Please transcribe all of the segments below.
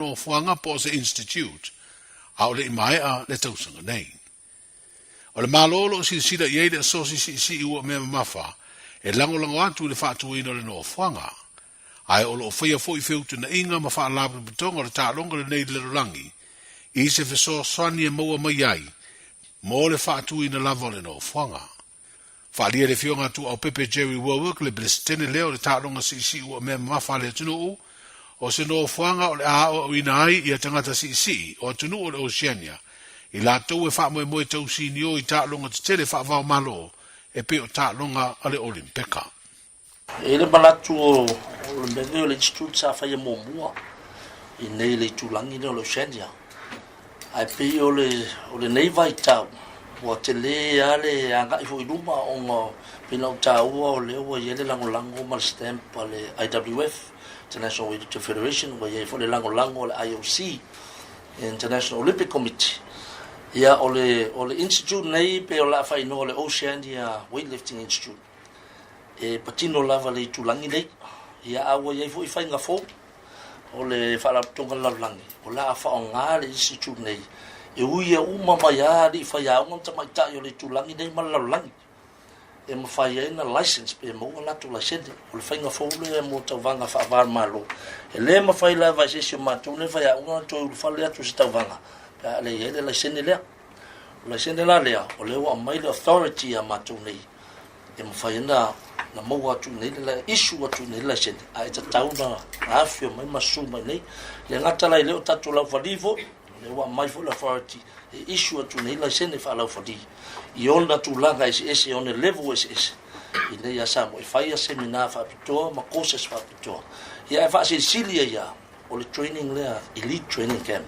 Nofoaga po o se Institute, a o le i maea le tausaga nei. O le Malo o lo o silasila i ai le Asosi Siisii Ua Mea Mamafa e lagolago atu i le faatuina o le nofoaga. Ae o lo o faia foi feutanaiga ma faalapotopotoga o le taaloga lenei i le lalolagi i se fesoasoani e maua mai ai mo le faatuina lava o le nofoaga. Faaalia le Afioga a Tuuaupepe Jerry Warwick, le Peresetene lea o le Taaloga Siisii Ua Mea Mamafa a le Atunuu, o se nofoaga o le a aoaoina ai ia tagata siisii o atunuu o le Oceania i latou e faamoemoe tausinio i taaloga tetele faava-o-Malo e pei o taaloga a le Olimpeka. E i ai le manatu o le mea lenei o le Institute sa faia muamua i nei le itulagi lea o le Oceania. Ae pei o le o lenei vaitau ua tele lava le agai foi i luma ona pei ona ou taua o lea ua i ai le lagolago ma le stamp a le IWF, International Weightlifting Federation, ua i ai foi le lagolago a le IOC, International Olympic Committee. Ia o le o le Institute nei pei o le a faaigoa o le Oceania Weightlifting Institute. E patino lava le itulagi nei, ia a ua i ai foi faiga fou o le Faalapotopotoga Lalolagi, o le a faaaoga le Institute nei e uia uma mai lava alii faiaoga ma tamaitai o le itulagi nei ma le lalolagi e mafai ai ona license pe maua latou laisene. O le faiga fou lea mo tauvaga faava-o-Malo. E le mafai lava e se isi o matou nei faiaoga ona toe ulufale atu i se tauvaga pe a le i ai le laisene lea. O le laisene la lea, o lea ua aumai le authority ia matou nei e mafai ai ona maua atu i inei le issue atu i inei le laisene, ae tatau ona afifio mai ma susu mai i inei. E le gata la i lea o tatou laufali foi, o lea ua aumai foi le authority e issue atu i inei laisene faalaufali i ona tulaga eseese, i ona level eseese i inei ia Samoa e fai semina faapitoa ma courses faapitoa. Ia ae faasilisili ai lava, o le training lea, elite training camp,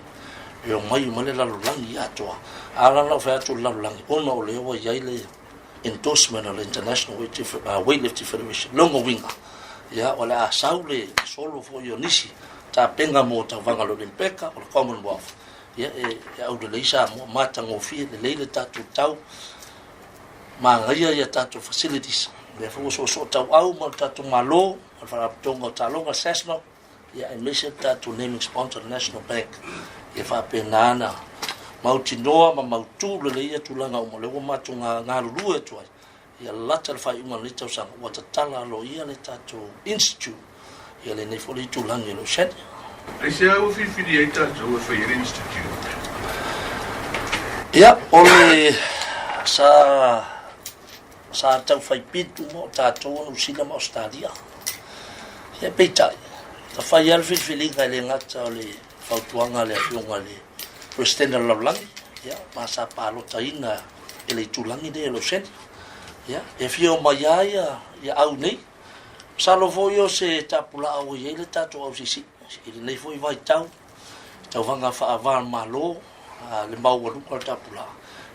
e omai uma le lalolagi atoa. A la ona ou fai atu o le lalolagi, ona o lea ua i ai le endorsement a le International Weightlifting Federation, lona uiga, ia, o le a sau le solo foi o nisi tapena mo tauvaga o le Olimpeka, o le Commonwealth, ia, e aulelei Samoa, matagofie lelei le tatou tau, manaia ia tatou facilities, o lea foi ua soosootauau ma le tatou Malo, ma le Faalapotopotoga o Taaloga, SASNOC, ia aemaise le tatou naming sponsor le National Bank, ia faapena ona mautinoa ma mautu lelei ia tulaga uma, lea ua matou galulue atu ai, ia lata le faaiuga o lenei tausaga, ua tatala aloaia le tatou Institute, ia lenei foi le itulagi o le Oceania. Aisea ua filifili ai tatou e fai ai le Institute? Ia, o le sa Sa tau fai bid uma o tatou o Niu Sila ma Ausetalia. Ia peitai, na fai lava le filifiliga e le gata o le fautuaga a le Afioga i le Peresetene o le Lalolagi, ia, ma sa palotaina e le itulagi nei o le Oseni. Ia, e fia omai lava ia, ia au nei. Masalo foi o se tapulaa ua i ai le tatou au siisii i lenei foi vaitau, tauvaga faava-o-Malo, le maualuga o le tapulaa.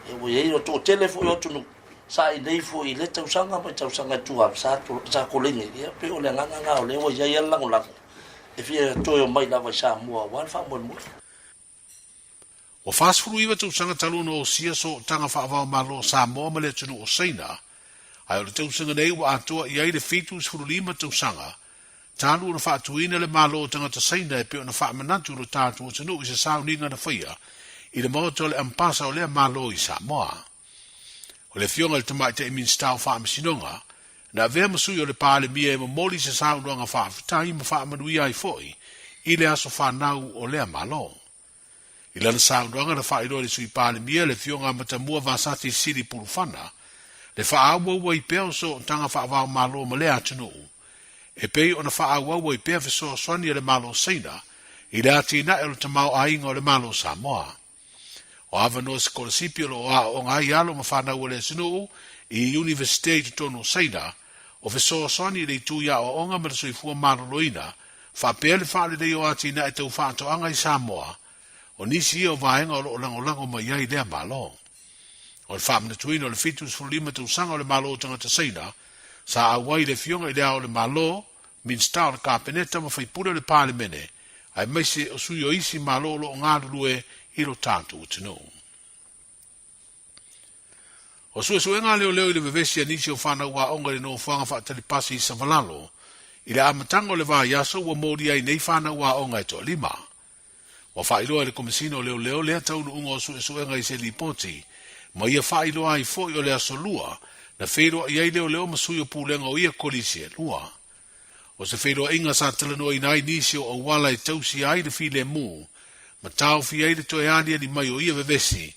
Ia ua i ai, o le toatele foi o atunuu, Sa i nei foi i lea tausaga ma tausaga i tua atu, sa, sa koleni, ia pei o le agaga lena o lea ua i ai lava le lagolago e fia toe omai lava i Samoa aua le faamoemoe. Ua 49 tausaga talu ona osia sootaga faava-o-Malo o Samoa ma le atunuu o Saina, ae o le tausaga nei ua atoa i ai le 75 tausaga talu ona faatuina le Malo o tagata Saina e pei ona faamanatu i lo tatou atunuu i se sauniga na faia i le maota o le Ampasa o lea Malo i Samoa. O le Afioga i le Tamaitai Minisita o Faamasinoga, na avea ma sui o le Palemia e momoli se saunoaga faafetai ma faamanuia ai foi i le aso fanau o lea Malo. I lana saunoaga na faailoa e le Sui Palemia, le Afioga Matamua Vasati Sili Pulufana, le faaauau ai pea o sootaga faava-o-Malo ma lea atunuu, e pei ona faaauau ai pea fesoasoani a le Malo Saina i le atinae o le tamaoaiga o le Malo Samoa. O avanoa sikolasipi o lo o aooga ai alo ma fanau a le atunuu i Iunivesite i totonu o Saina, o fesoasoani i le itu i aoaoga ma le soifua maloloina, faapea le faalelei o atinae tau faatoaga i Samoa, o nisi ia o vaega o lo o lagolago mai ai lea Malo. O le faamanatuina o le 75 tausaga o le Malo o Tagata Saina, sa auai le Afioga i Le Ao o le Malo, Minisita o le Kapeneta ma Faipule o le Palemene, aemaise o sui o isi Malo o lo o galulue i lo tatou atunuu. O suesuega a leoleo i le vevesi a nisi o fanau aoga i le nofoaga faatali pasi i Savalalo i le amataga o le vaiaso ua molia ai nei fanau aoga e toalima. Ua faailoa e le Komesina o Leoleo lea taunuuga o suesuega i se lipoti, ma ia faailoa ai foi o le Aso Lua na feiloai ai leoleo ma sui o pulega o ia kolisi e lua. O se feiloaiga sa talanoaina ai nisi o auala e tausia ai le filemu ma taofia ai le toe aliali mai o ia vevesi,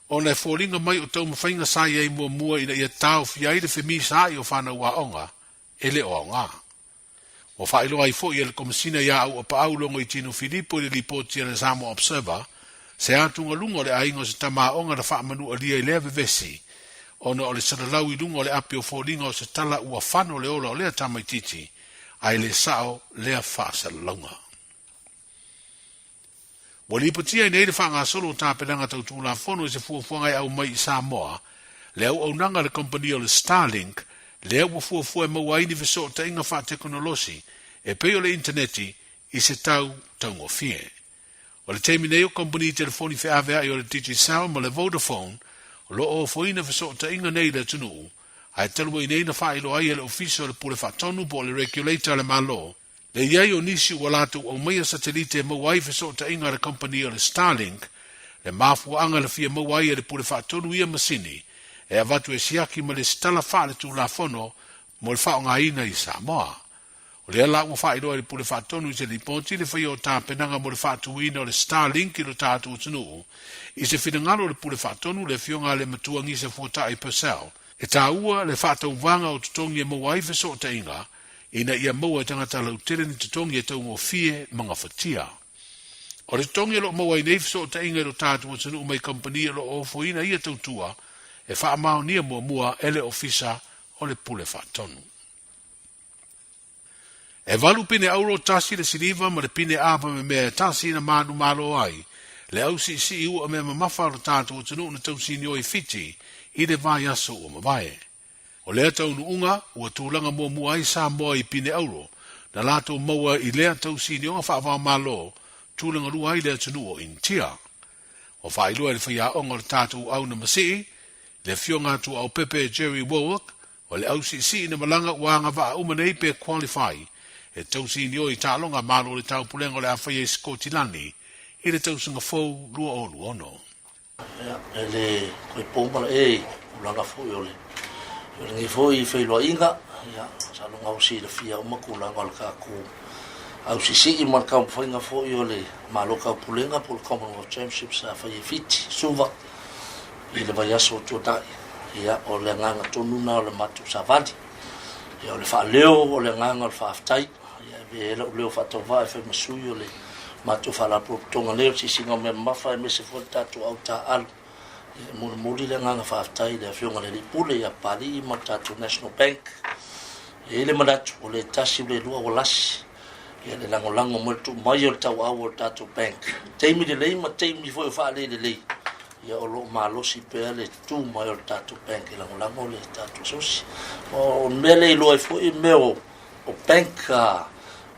ona e foliga mai o taumafaiga sa i ai muamua ina ia taofia ai le femisaai o fanau aoga e le o aoga. Ua faailoa ai foi e le Komesina iā Auapaau Logoitino Filipo i le lipoti a le Samoa Observer se atugaluga o le aiga o se tama aoga na faamanualia i lea vevesi ona o le salalau i luga o le api o foliga o se tala ua fano le ola o lea tamaitiiti ae le sao lea faasalalauga. Ua lipotia ai nei le faagasolo o tapenaga tau Tulafono i se fuafuaga e aumai i Samoa, le auaunaga a le kamupani o le Starlink, lea ua fuafua e maua ai ni fesootaiga faatekonolosi e pei o le initaneti i se tau taugofie. O le taimi nei o kamupani telefoni feaveai o le Digicel ma le Vodafone o lo o ofoina fesootaiga nei i le atunuu, ae talu ai nei na faailoa ai e le Ofisa o le Pule Faatonu po o le Regulator a le Malo Le i ai o nisi ua latou aumaia satelite e maua ai fesootaiga a le kamupani o le Starlink, le mafuaaga na fia maua ai e le Pule Faatonu ia masini e avatu e siaki ma lesitala faaletulafono mo le faaaogaina i Samoa. O lea la ua faailoa e le Pule Faatonu i se lipoti le faia o tapenaga mo le faatuina o le Starlink i lo tatou atunuu i se finagalo o le Pule Faatonu le Afioga a le Matua Gisa Fuatai Purcell e taua le faatauvaga o totogi e maua ai fesootaiga ina ia maua e tagata lautele ni totogi e taugofie ma gafatia. O le totogi o lo o maua ai nei fesootaiga i lo tatou atunuu mai kamupani o lo o ofoina ia tautua e faamaonia muamua e le Ofisa o le Pule Faatonu. E valu pine auro tasi le siliva ma le pine ava memea e tasi na manumalo ai le au siisii ua mea mamafa o lo tatou atunuu na tausinio i Fiti i le vaiaso ua mavae. O lea taunuuga ua tulaga muamua ai Samoa i pine auro na latou maua i lea tausinioga faava-o-Malo tulaga lua ai le atunuu o Initia. Ua faailoa e le faiaoga o le tatou au na masii, le Afioga Tuaaupepe Jerry Warwick, o le au siisii na malaga ua agavaa uma nei pe qualify e tausinio i taaloga Malo o le Taupulega o le a faia i Sikotilani i le tausaga fou 2026. Ia, e le toe po malae i tulaga foi o le o lenei foi feiloaiga, ia, masalo na ua silafia uma tulaga o le tatou ausiisii ma le taumafaiga foi o le Malo Taupulega po o le Commonwealth Championships sa fai e Fiti, Suva, i le vaiaso o tuanai. Ia, o le agaga tonu lena o le matou savali. Ia, o le faaleo o le agaga o le faafetai. Ia, e avea ai lou leo faatauvaa e fai ma sui o le matou Faalapotopotoga nei o le Siisiga o Mea Mamafa aemaise foi le tatou au taaalo. Ia, e mulimuli le agaga faafetai i le Afioga i le Alii Pule ia Papalii ma le tatou National Bank. E i ai le manatu, ua le tasi ua le lua ua lasi ia le lagolago mai le tuu mai o le tauau o le tatou bank. Taimi lelei ma taimi foi o faalelelei, ia o lo o malosi pea le tu mai o le tatou bank e lagolago le tatou asosi. O le mea lea e iloa ai foi mea o O bank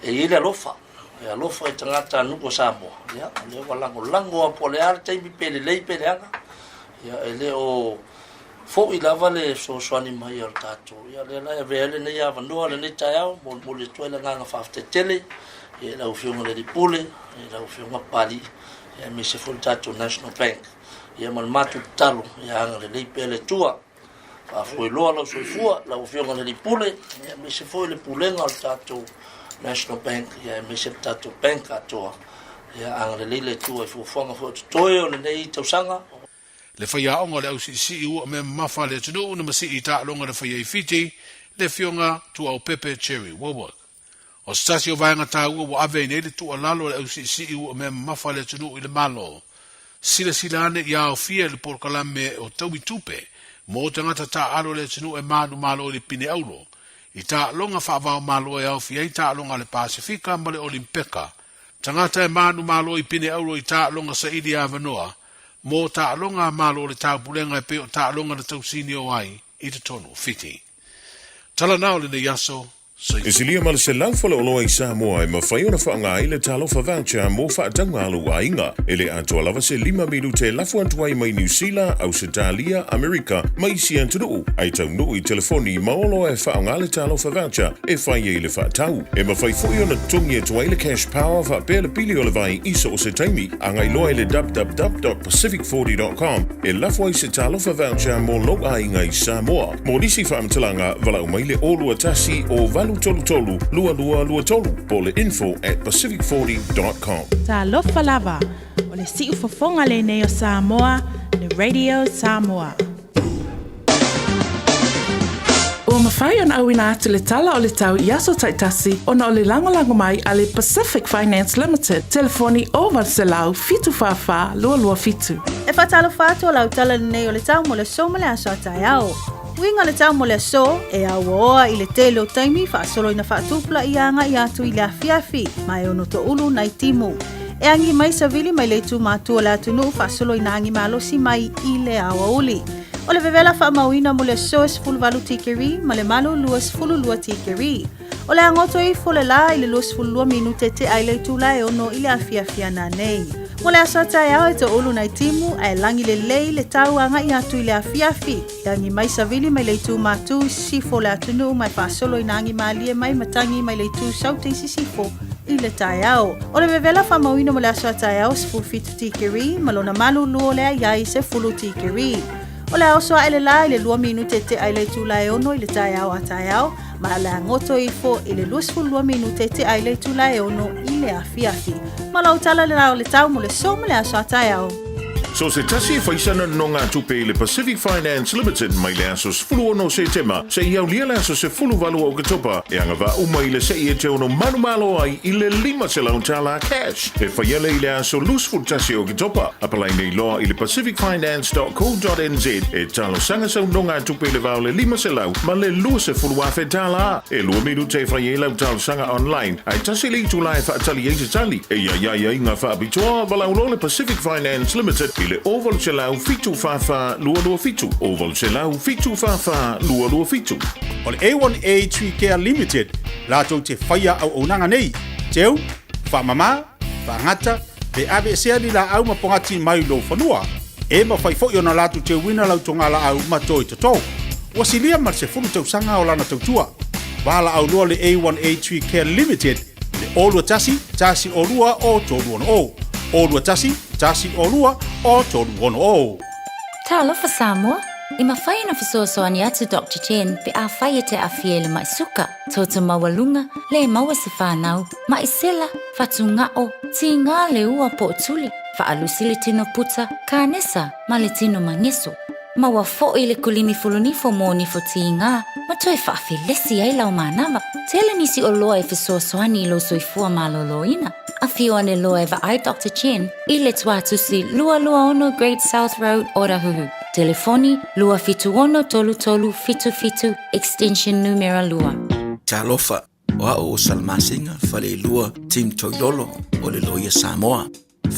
e i ai le alofa, e alofa i tagata nuu o Samoa, ia, o lea ua lagolago lava po o le a le taimi pe lelei pe leaga, ia, e le o foi lava le fesoasoani mai a le tatou. Ia, o lea la e avea ai lenei avanoa lenei taeao, molimoli atu ai le agaga faafetai tele i lau Afioga i le Alii Pule, i lau Afioga Papalii, aemaise foi le tatou National Bank, ia ma le matou tatalo, ia agalelei pea le Atua. Faafoeloa lou soifua, lau Afioga i le Alii Pule, aemaise foi le Pulega o le tatou National Bank, aemaise le tatou Bank atoa. Ia agalelei le Atua i fuafuaga foi o totoe o lenei tausaga. Le faiaoga o le ausiisii ua mea mamafa a le atunuu na masii i taaloga na faia i Fiti, le Afioga Tuaopepe Cherry Warwick. O se tasi o vaega taua ua ave ai nei le tuualalo a le ausiisii ua mea mamafa a le atunuu i le Malo, silasila ane ia aofia i le polokalame o taui tupe mo tagata taaalo a le atunuu e manumalo i le pine auro i taaloga faava-o-Malo e aofia ai taaloga a le Pasefika ma le Olimpeka, tagata e manumalo i pine auro i taaloga saili avanoa mo taaloga a Malo o le Taupulega e pei o taaloga na tausinio ai i totonu o Fiti. Tala na o lenei aso. Soifua. E silia ma le 100 faleoloa i Samoa e mafai ona faaaoga ai le Talofa Voucher mo faatauga a lou aiga. E le atoa lava se lima minute e lafo atu ai mai Niu Sila, Ausetalia, Amerika ma isi atunuu, ae taunuu i telefoni ma oloa e faaaoga le Talofa Voucher e fai ai le faatau. E mafai foi ona totogi atu ai le Cash Power faapea le pili o le vai i so o se taimi. Agai loa i le www.pacific40.com e lafo ai se Talofa Voucher mo lou aiga i Samoa. Mo nisi faamatalaga, valaau mai le 021 0833 2223 po o le info at pacific40.com. Talofa lava, o le siufofoga lenei o Samoa, le Radio Samoa. Ua mafai ona auina atu le tala o le tau i aso taitasi ona o le lagolago mai a le Pacific Finance Limited, telefoni 0800 744 227. E faatalofa atu o lau tala lenei o le tau mo le aso ma le aso a taeao. Uiga o le tau mo le aso, e auaoa i le tele o taimi faasolo ina faatupulaia agai atu i le afiafi, ma e ono toulu nai timu. E agi mai savili mai le itu matua o le atunuu faasolo ina agi malosi mai i le aoauli. O le vevela faamauina mo le aso e 18 tikeri ma le malulu e 12 tikeri. O le agoto ifo le lā i le 22 minute tea i le itula e 6 i le afiafi ana nei. Mo le aso a taeao e toulu nai timu ae lagi lelei le tau agai atu i le afiafi. E agi mai savili mai le itu matu i sisifo o le atunuu ma e faasolo ina agi malie mai matagi mai le itu saute i sisifo i le taeao. O le vevela faamauina mo le aso a taeao e 17 tikeri ma lona malulu o le aiai 10 tikeri. O le a oso ae le lā i le 2 minute tea i le itula e 6 i le taeao a taeao, ma o le a goto ifo i le 22 minute tea i le itula e 6 i le afiafi. Ma lau tala le la o le tau mo le so ma le aso a taeao. So se tasi e fai sana nonogatupe i le Pacific Finance Limited mai le aso 16 o Setema seia aulia le aso 18 o Oketopa e agavaa uma i le se'i e te ono manumalo ai i le $500 cash e faia lea i le aso 21 o Oketopa. Apalai nei loa i le pacificfinance.co.nz e talosaga sau nonogatupe i le va o le 500 ma le $20,000. E lua minute e fai ai lau talosaga online ae tasi le itula e faatali ai se tali. E iai ai ngā faapitoa, valaau loa le Pacific Finance Limited i le 0800 744 227, 0800 744 227. O le A1A Tree Care Limited latou te faia auaunaga nei, teu, faamama, faagata, pe aveesea ni laau ma pogati mai lou fanua. E mafai foi ona latou teuina lau togalaau ma toi toto. Ua silia ma le 10 tausaga o lana tautua. Valaau loa le A1A Tree Care Limited i le 021 102 o 360, 021 102 o 360. Talofa Samoa! E mafai ona fesoasoani atu Doctor Chen pe afai e te aafia i le mai suka, toto maualuga, le maua se fanau, mai sela, fatugao, tiga le ua po o tuli, faalusi le tino puta, kanesa ma le tino mageso. Maua foi le kulimi fulunifo mo nifo tiga ma toe faafelesi ai lau manava. Tele nisi oloa e fesoasoani i lou soifua malōlōina. Afio ane loa e vaai Doctor Chen i le Tuatusi 226 Great South Road, Otahuhu. Telefoni, 276 3377, extension numera 2. Talofa, o au o Salamasina Faleilua Tim Toilolo o le Loia Samoa.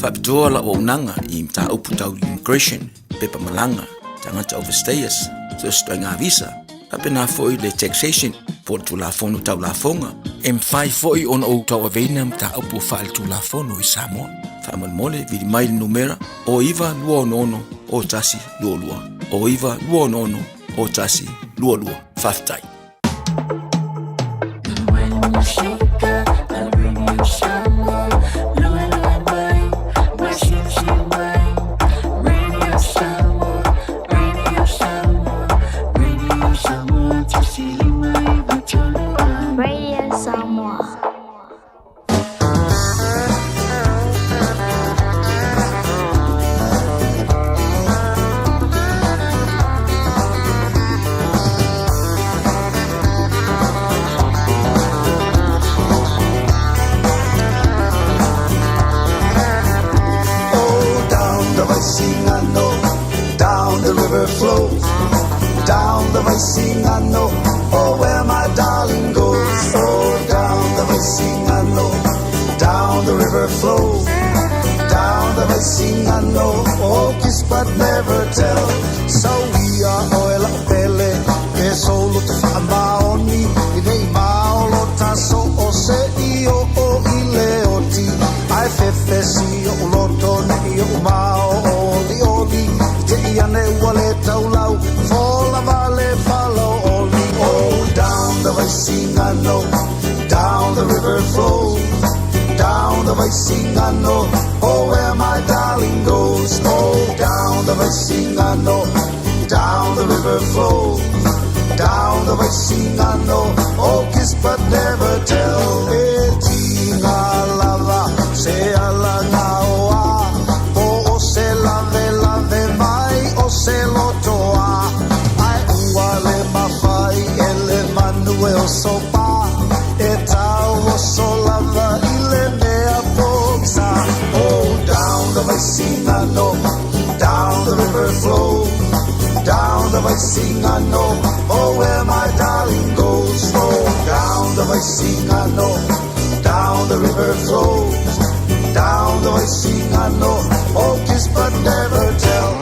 Faapitoa lau auaunaga i mataupu tau immigration, pepa malaga, tagata overstayers, so o se ituaiga visa, faapena foi le taxation po o le Tulafono Tau Lafoga. E mafai foi ona ou tauaveina mataupu faaletulafono i Samoa. Faamolemole, vili mai le numera 0926 0122, 0926 0122. Faafetai. Radio Samoa. Oh, down the Vaisigano, down the river flows, down the Vaisigano, oh, where my darling goes. Oh, down the Vaisigano, down the river flows, down the Vaisigano, oh, kiss but never tell. So we are oil pele, e solo te whaamaoni, i nei maolo. ua le taulau, fola vale falaoli. Oh, down the Vaisigano, down the river flows, down the Vaisigano, oh, where my darling goes. Oh, down the Vaisigano, down the river flows, down the Vaisigano, oh, kiss but never tell. E tiga lava, se ala gaoa, po o se lave lave mai o se lotoa. Ai ua le mawhai e le manu e o sopa, e tau o so lava i le mea poksa. Oh, down the Vaisigano, down the river flows, down the Vaisigano, oh, where my darling goes. Oh, down the Vaisigano, down the river flows, down the Vaisigano, oh, kiss but never tell.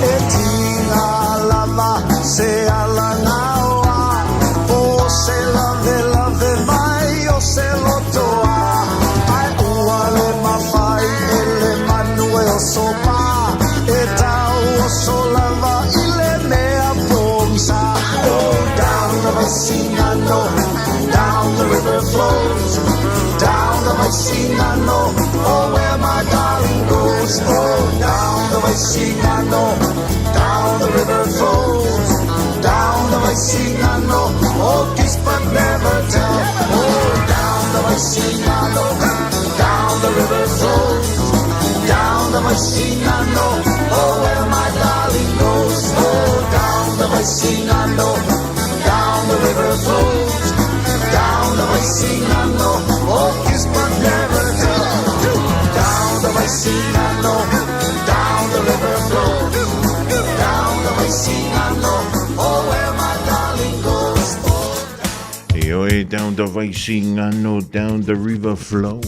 E tiga lava se ala gaoa, po se lave lave mai o se lotoa. Ai ua le mawhai e le manu e o sopa, e tau o so lava i le mea pongisa. Oh, down the Vaisigano, down the river flows, down the Vaisigano, oh, where my darling goes. Oh, down the Vaisigano, down the river flows, down the Vaisigano, oh, kiss but never tell. Oh, down the Vaisigano, down the river flows, down the Vaisigano, oh, where my darling goes. Oh, down the Vaisigano, down the river flows, down the Vaisigano, oh, kiss but never tell. Down the Vaisigano, down the river flows, down the Vaisigano, oh, where my darling goes. E oe, down the Vaisigano, down the river flow.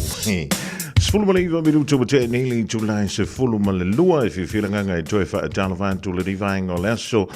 19 minuta ua tea nei le itula e 12 e fiafia le agaga e toe faatalofa atu lenei vaega o le aso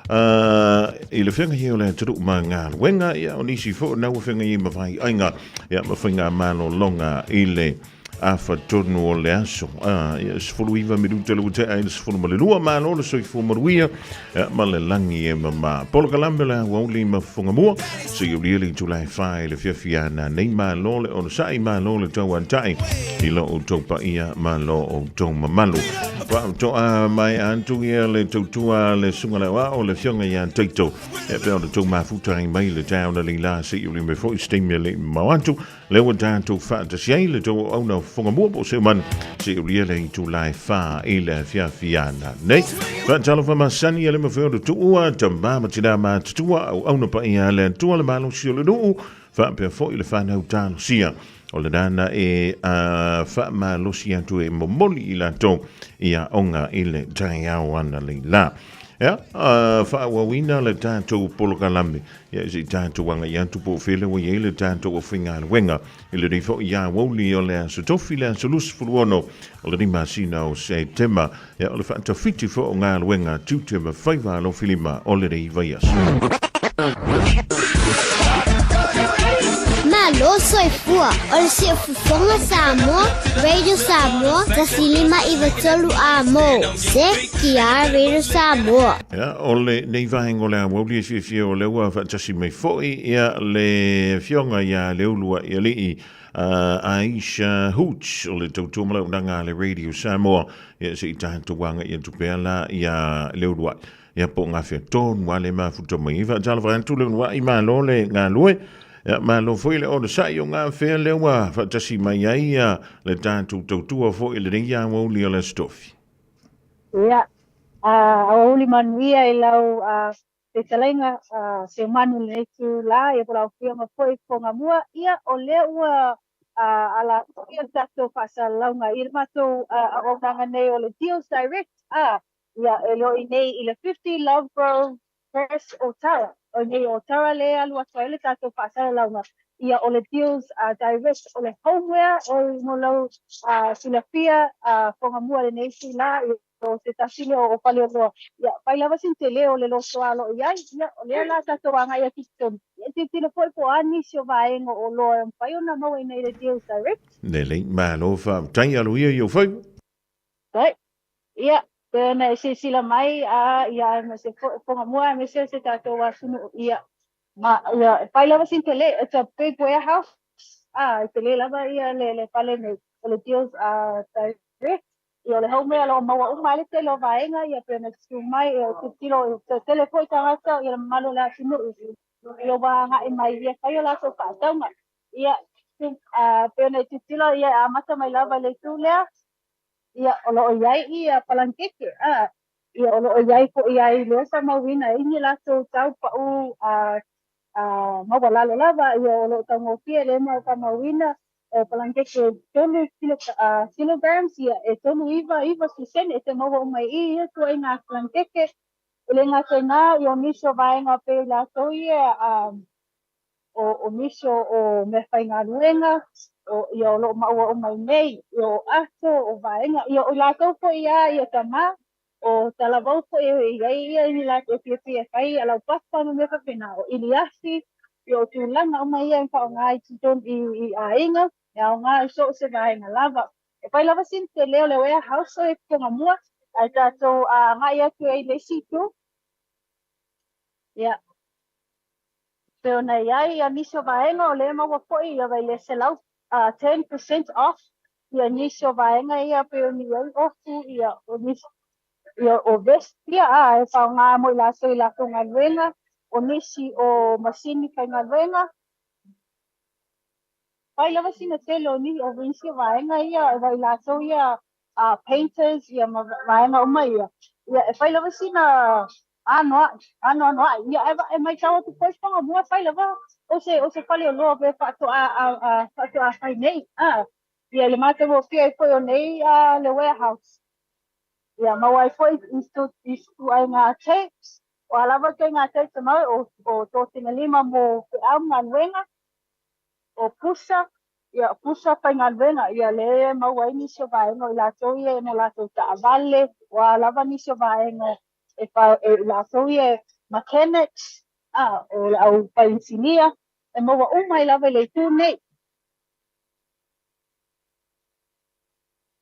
i le feagai ai o le atunuu ma galuega, ia o nisi foi o na ua feagai ai ma vaiaiga, ia ma faigamalologa i le afa tonu o le aso. Ia, 19 minuta le ua tea ai le 12. Malo le soifua manuia, ia, ma le lagi e mamā. Polokalame o le aoauli ma fofoga mua, seia aulia le itula e 4 i le afiafi a nanei. Malo le onosai, malo le tauatai i lo outou paia ma lo outou mamalu. Faatoa mai atu ia le tautua le susuga le aoao le afioga ia Taito e pei ona tou mafuta ai mai le taeao na leila seia aulia mai foi se taimi e le i mamao atu. Lea ua tatou faatasi ai le tou auauna fofoga mua po o Seumanu seia aulia le itula e 4 i le afiafi a nanei. Faatalofa masani e le mafai ona tuua, tama ma tina matutua, auauna paia a le Atua le malosi o le nuu, faapea foi le fanau talosia. O le nana e faamalosi atu e momoli i latou i aoga i le taeao ana leila. Ia, faaauauina le tatou polokalame. Ia, se i tatou agai atu po o fea lea ua i ai le tatou aufaigaluega i lenei foi aoauli o le Aso Tofi, le aso 26 o lenei masina o Setema. Ia, o le faatafiti foi o galuega, tiute ma faiva alofilima o lenei vaiaso. Malo soifua, o le siufofoga Samoa, Radio Samoa, 105 93 amo, CKR Radio Samoa. Ia, o lenei vaega o le aoauli e fiafia o lea ua faatasi mai foi ia le afioga ia Leulua'ialii Aisha Hooch o le tautua ma le auaunaga a le Radio Samoa. Ia, se i tatou aga'i atu pea la ia Leulua'i. Ia, po o gafea tonu a le mafuta mai ai. Faatalofa atu Leulua'i, malo le galue. Ia, malo foi le onosai o gafea lea ua faatasi mai ai ia le tatou tautua foi i lenei aoauli o le Aso Tofi. Ia, aoauli manuia i lau fetalaiga Seumanu i lenei itula, ia po o lau afioga foi Fofogamua. Ia, o lea ua ala atu ia le tatou faasalalauga i le matou auaunaga nei o le Deals Direct, ia, e le o i nei i le 50 Love Grove Press Otara. O nei o Otara lea e alu atu ai le tatou faasalalauga. Ia, o le Deals Direct, o le homeware, o mo lau silafia Fogamua lenei itulā, ia, o se tasi lea o faleoloa, ia, fai lava sina tele o le lotoa o lo o i ai, ia, o lea la tatou agai atu i totonu, ia, e tilotilo foi po o a nisi o vaega o oloa e mafai ona maua i inei i le Deals Direct. Lelei, malo faafetai, alo ia i ou faiva. Right. Ia, pei ona e silasila mai, a, ia, aemaise foi Fogamua, aemaise o se tatou atunuu, ia, Ma, ia, e fai lava sina tele, it's a big warehouse, ah, e tele lava ia le, le fale nei, o le Deals Direct, ia o le home o lo o maua uma ai le tele o vaega, ia pei ona tutu mai, ia tilotilo, e toatele foi tagata, ia le mamalu o le atunuu, ia ua agai mai ia fai o latou faatauga. Ia, pei ona e tilotilo, ia e amata mai lava i le itu lea, ia o lo o i ai ia palangeke, ah, Ia, o lo o i ai foi ai lea faamauina ai ni latou tau paʻū maualalo lava, ia o lo o taugofie lea mau faamauina o palangeke 3 kilograms, ia e 39 sesene e te maua uma i i ia ituaiga palangeke. E le gata i lena, ia o nisi o vaega pei latou ia o nisi o meafaigaluega, o, ia, o lo o maua uma i nei, ia, o ato, o vaega, ia, o i latou foi lava ia tama, o talavou foi e i ai ia ni latou e fiafia e fai alaupapa ma mea faapena, o ʻiliafi, ia, o tulaga uma ia e faaaoga i totonu i aiga, e aoga i so o se vaega lava. E fai lava sina tele o le warehouse o e Fogamua, ae tatou agai atu ai i le isi itu. Ia. Pei ona i ai ia nisi o vaega o lea e maua foi ia vai le 110% off ia nisi o vaega ia pei ona i ai ofu ia o nisi ia o vest ia a e faaaoga mo i latou i latou galuega o nisi o masini faigaluega. Fai lava sina tele o ni o nisi o vaega ia e i latou ia painters ia ma vaega uma ia. Ia e fai lava sina anoaʻi, anoanoaʻi. Ia e matau atu foi Fogamua e fai lava o se o se faleoloa pe faatoa faatoa fai nei. Ia le matagofie ai foi o nei le warehouse. Ia maua ai foi i ituaiga tapes, o a lava ituaiga tapes e maua o totinalima mo feau ma galuega, o pusa, ia pusa faigaluega, ia lea e maua ai nisi o vaega o i latou ia mo latou taavale, o a lava nisi o vaega e e i latou ia mechanics, a, o le au fai inisinia, e maua uma ai lava i le itu nei.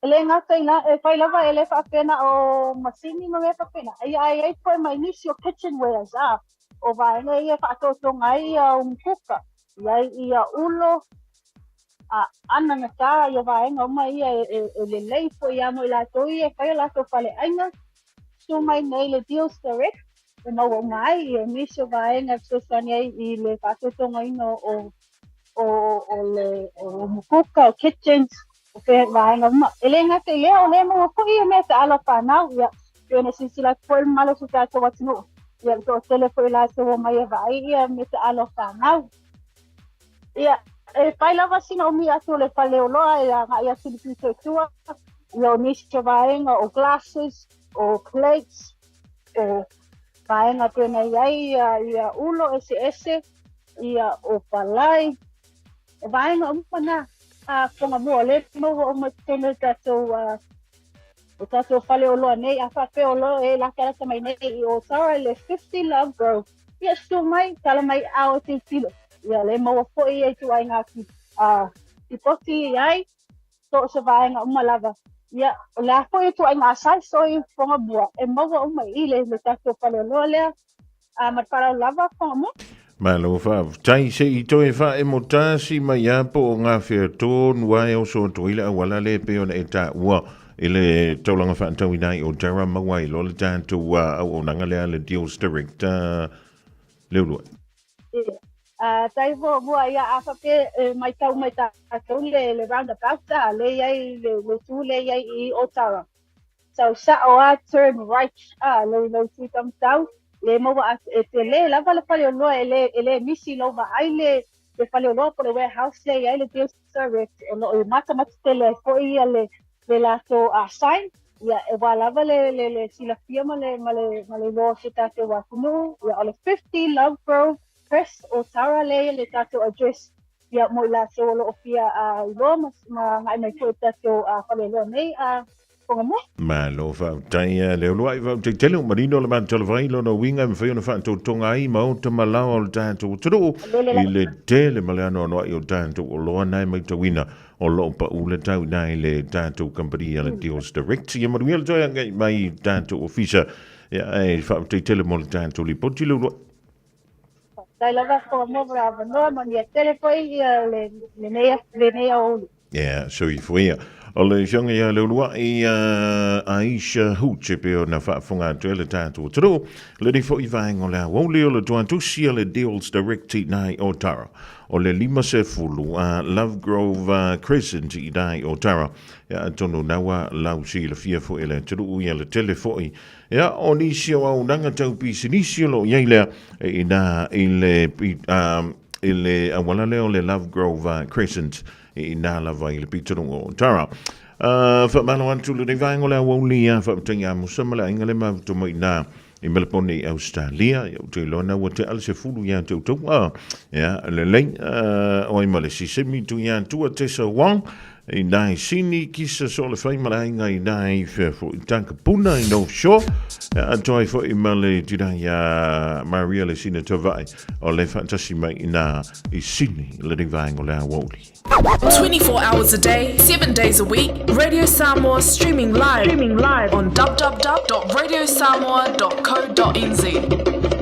E le gata i lena, e fai lava e le faapea na o masini ma mea faapena, ia ae i ai foi ma nisi o kitchen wares, a, o vaega ia e faatotoga ai ia umukuka, i ai ia ulo, a, anagata ia vaega uma ia e lelei foi ia mo i latou ia e fai o latou faleaiga, Susu mai nei le Deals Direct e maua uma ai ia nisi o vaega e fesoasoani ai i le faatotogaina o o o le o umukuka, o kitchens, o fea vaega uma. E le gata i lea, o lea e maua foi ia mea taalo a fanau, ia, pei ona silasila atu foi le mamalu o si o tatou atunuu, ia, le toatele foi o latou o omai e vaai ia mea taalo a fanau. Ia, e fai lava sina umi atu o le faleoloa e agai atu i le pito i tua, ia o nisi o vaega o glasses, o plates, o vaega pei ona i ai ia, ia ulo eseese, ia o palai, o vaega uma na a Fogamua, o lea e maua uma i totonu o le tatou, o tatou faleoloa nei, a faapea o lo e latalata mai nei i Otara i le 50 Love Grove, ia susu mai, tala mai ao e tilotilo. Ia lea e maua foi ia ituaiga tipoti i ai, so o se vaega uma lava. Ia, o le a foi ituaiga size o i Fogamua, e maua uma i le, le tatou faleoloa lea, a ma le faaaloalo lava Fogamua. Malo faafetai se i toe faaemo tasi mai a po o gafea tonu a e oso atu ai le auala le pei ona e taua i le taulaga faatauina ai o Dara maua ai loa le tatou auaunaga lea a le Deals Director Leuluai. A tai muamua ia a faapea e matau mai tatou le le roundabout a le i ai le le itu lea i ai i Otara. Sau sao a turn right a lou lou itu taumatau le maua atu e tele lava le faleoloa e le e le misi lou vaai le le faleoloa po o le warehouse lea i ai le Deals Direct o lo o matamata tele ai foi ia le le latou sign ia e ua lava le le le silafia ma le ma le ma le iloa o si tatou atunuu ia o le 50 Love Grove Press Otara lea le tatou address. Ia, mo i latou o lo o fia iloa ma agai mai foi i le tatou faleoloa nei Fogamua. Malo faafetai a le uluai faafetai tele ua manino le matou talafai lona uiga e mafai ona faatotoga ai maota ma laoa o le tatou atunuu i le tele ma le anoanoai o tatou oloa na e matauina o lo o pau le tau i i le tatou kamupani a le Deals Direct. Ia manuia le toe agai mai i tatou ofisa. Ia ae faafetai tele mo le tatou lipoti le uluai. Faafetai lava Fogamua mo le avanoa, manuia tele foi ia lenei aoauli. Ia, soifua ia. O le afioga ia Leuluai Aisha Hooch e pei ona faafofoga atu ai le tatou atunuu, lenei foi vaega o le aoauli o le tuatusi a le Deals Direct i nai Otara. O le 50 Lovegrove Crescent i nai Otara. Ia, atonu na ua lausilafia foi e le atunuu ia le tele foi Ia, o nisi o auaunaga tau pisinisi o lo o i ai lea e inā i le, i le auala lea o le Lovegrove Crescent i inā lava i le pitonuu o Tara. Faamalo atu lenei vaega o le aoauli ia faafetai ia Musa ma le aiga le mafuta mai inā i Melapone i Ausetalia. Ia, ou te iloa na ua tea le 10 ia te outou. Ia, lelei, o ai ma le isi semi tu ia tua Tessa Wong I nai sini kisa so le fai ma le aiga i nai whea fo i Takapuna i North Shore. Atoa ai foi ma le tira ia Maria le sina tauvae o le whaatasi mai i nā i Sydney le nei vaenga o le aoauli. 24 hours a day, 7 days a week, Radio Samoa streaming live, streaming live on www.radiosamoa.co.nz.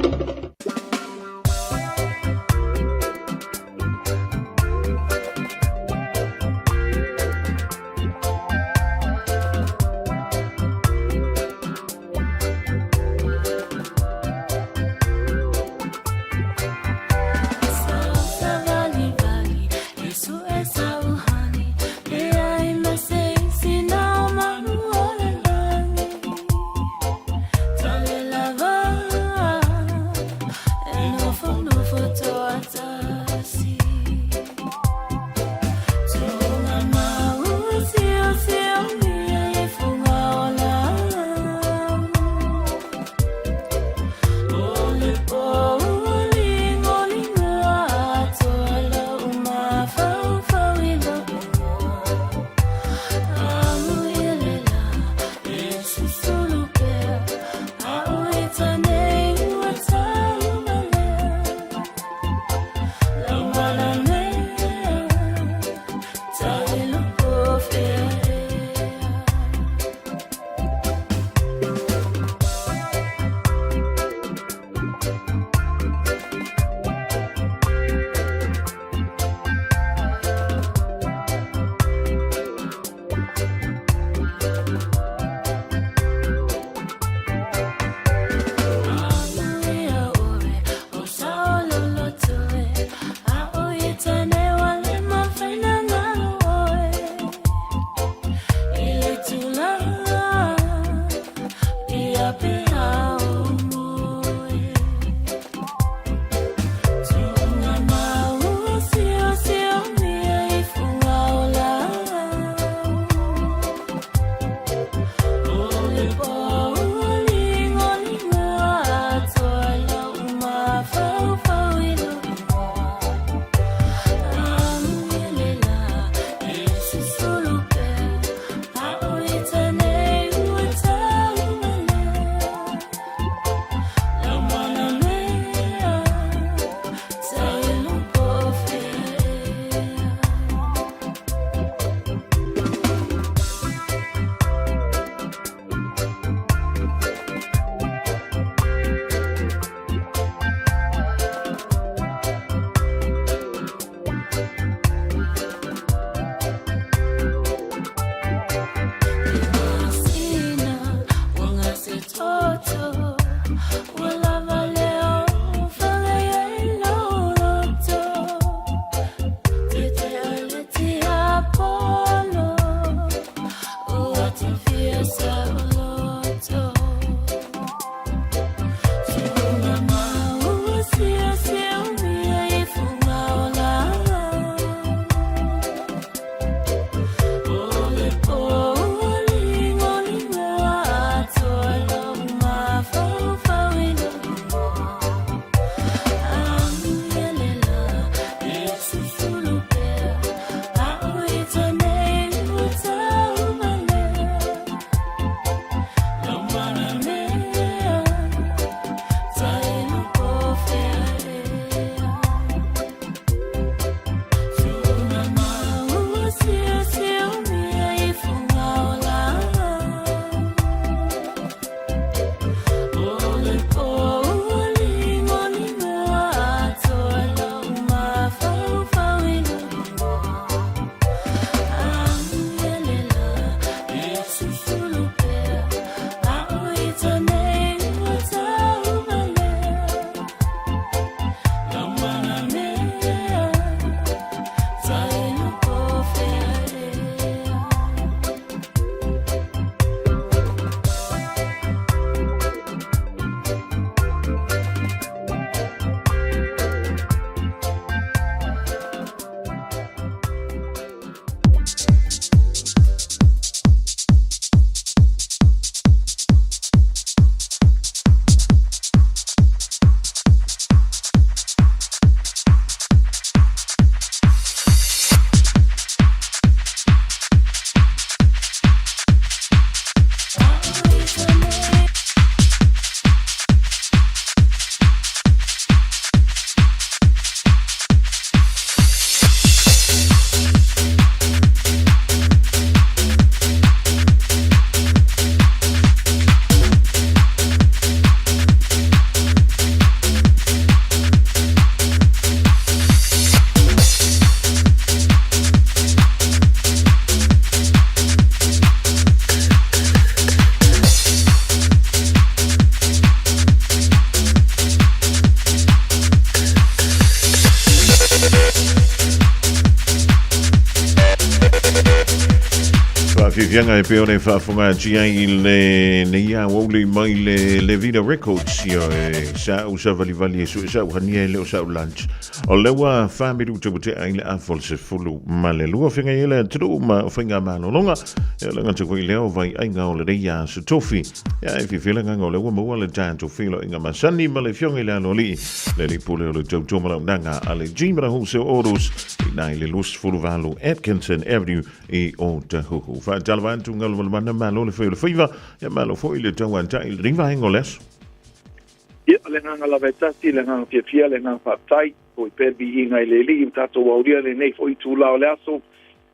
faafiafiaga e pei ona e faafofoga ai i lenei aoauli mai le Levita Records, ioe, sa ou savalivali e sue sa ou hania e le o sa ou lunch. O lea ua 4 minute ua tea i le afa o le 12 feagai ai le atunuu ma faigamalologa. E le gata foi i lea o vaiaiga o lenei aso tofi. Ia e fiafia le agaga o lea ua maua le tatou feiloaiga masani ma le Afioga i le Aloalii, le Alii Pule o le Tautua ma Launaga a le G Marahuse Autos i na i le 28 Atkinson Avenue i Otahuhu. Faatalofa atu Galumalemana, malo le fai o le faiva, ia malo foi le tauatai i lenei vaega o le aso. Ia, o le agaga lava e tasi, le agaga fiafia, le agaga faafetai, foi pea le viiga i le Alii ua tatou aulia lenei foi itula o le aso.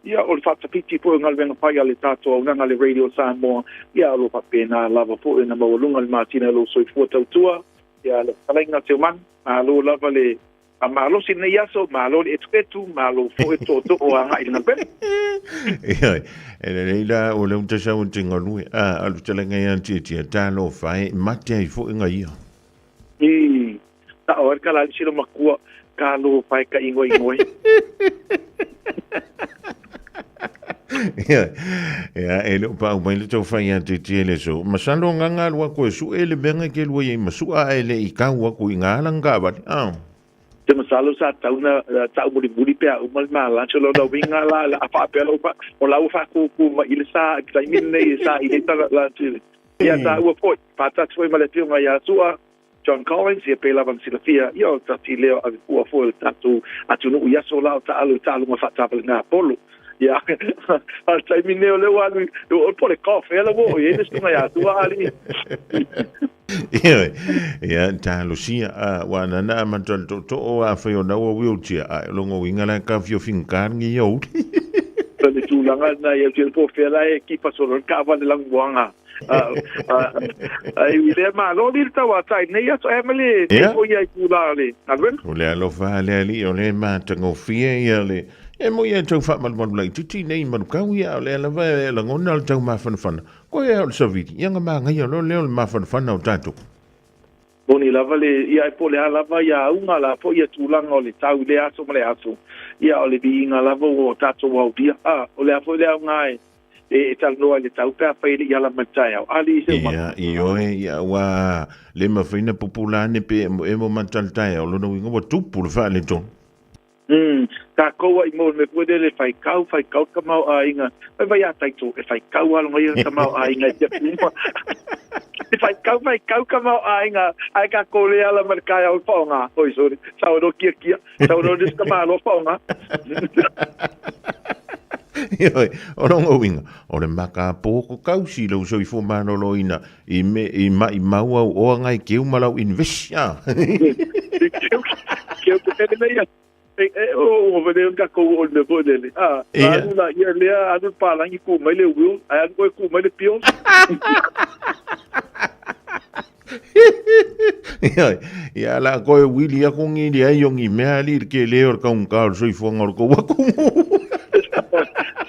Ia, o le faatapiti foi o galuega fai a le tatou auaunaga le Radio Samoa, ia o lo o faapena lava foi ona maualuga le masina i lou soifua tautua. Ia, le fetalaiga Seumanu, malo lava le faamalosi i lenei aso, malo le etuetu, malo foi le tootoo agai i le galuega. Ioe, e lelei la o lea ua tasau e te galue, a, a le fetalaiga ia Tiatia, talofa e, mate ai foi gaia. I, sao ai le tala a le silo matua, talofa e ka ingoingoe. Ia, ia, e le o paau mai le tau fai a te tie le so. Masalo nganga alu aku e sue le mea ke lua i masua e le i kau aku i ngā alang ka wale. Ah. Te masalo sa tauna tau muri muri pe a uma le malancho lo la winga la la a whaapea lau wha o lau whaakūkū ma i le sa taimi nei e sa i le tala la tele. Ia sa ua foi, pātatu foi ma le whionga i a sua, John Collins, ia pei lava na silafia, ia o tasi lea o avefua foi o le tatou atunuu i aso la o taalu i taaloga faataavale ngā polo. Ia, a le taimi nei o lea ua alu, o po le golf ea la ua oo i ai le susuga ia Sua alii. Ia, ia, talosia, a, ua anana a matua le tootoo a whai o naua wheelchair, a e longo winga la ka whio whingkar ngi ia uri. Le tulaga lena ia te po fea la e kipa solo le taavale lanumoaga. Ai i lea malo li le tauatai nei aso e ma le te foi ai tula le galuega. O le alofa a le Alii o le matagofie ia le e mo ia tau faamalumalu laitiiti nei manukau ia o lea lava e lagona le tau mafanafana. Koe ea o le savili ia nga magaia loa lea o le mafanafana o tatou. Moni lava le ia e po le a lava ia auga la foi ia tulaga o le tau i lea aso ma le aso ia o le viiga lava ua tatou aulia. A o le a foi le aoga e e talanoa i le tau pe afai e le i ala mai le taeao. Alii se uma. Ia, ioe, ia, ua le mafai na pupula ane pe emo emo mata le taeao, lona uiga ua tupu le faaletonu. Takou ai mo le mea foi lele fai kau, fai kau le tamaoaiga. Vai vai a taito, e fai kau alo mai le tamaoaiga e fia uma. E fai kau, fai kau tamaoaiga, ae takou le ala mai le taeao i whaonga. Oi, sorry, sao no kia kia, sao no nis tamalo whaonga. Ioe, o lona uiga, o le maka pō ko kausi lou soifua maloloina i me i mai mau au oa ngai keu ma lau invest a. Keu, keu te pene nei a. E, e, o, o, vele ka kou o le mea foi lele. A, alu la ia lea, alu le pālangi kū mai le wheel, ai alu koe kū mai le pion. Ia, ia la koe wili aku ngi li ai o ngi mea ali le ke leo le kaunga o le soifuaga o le kou aku.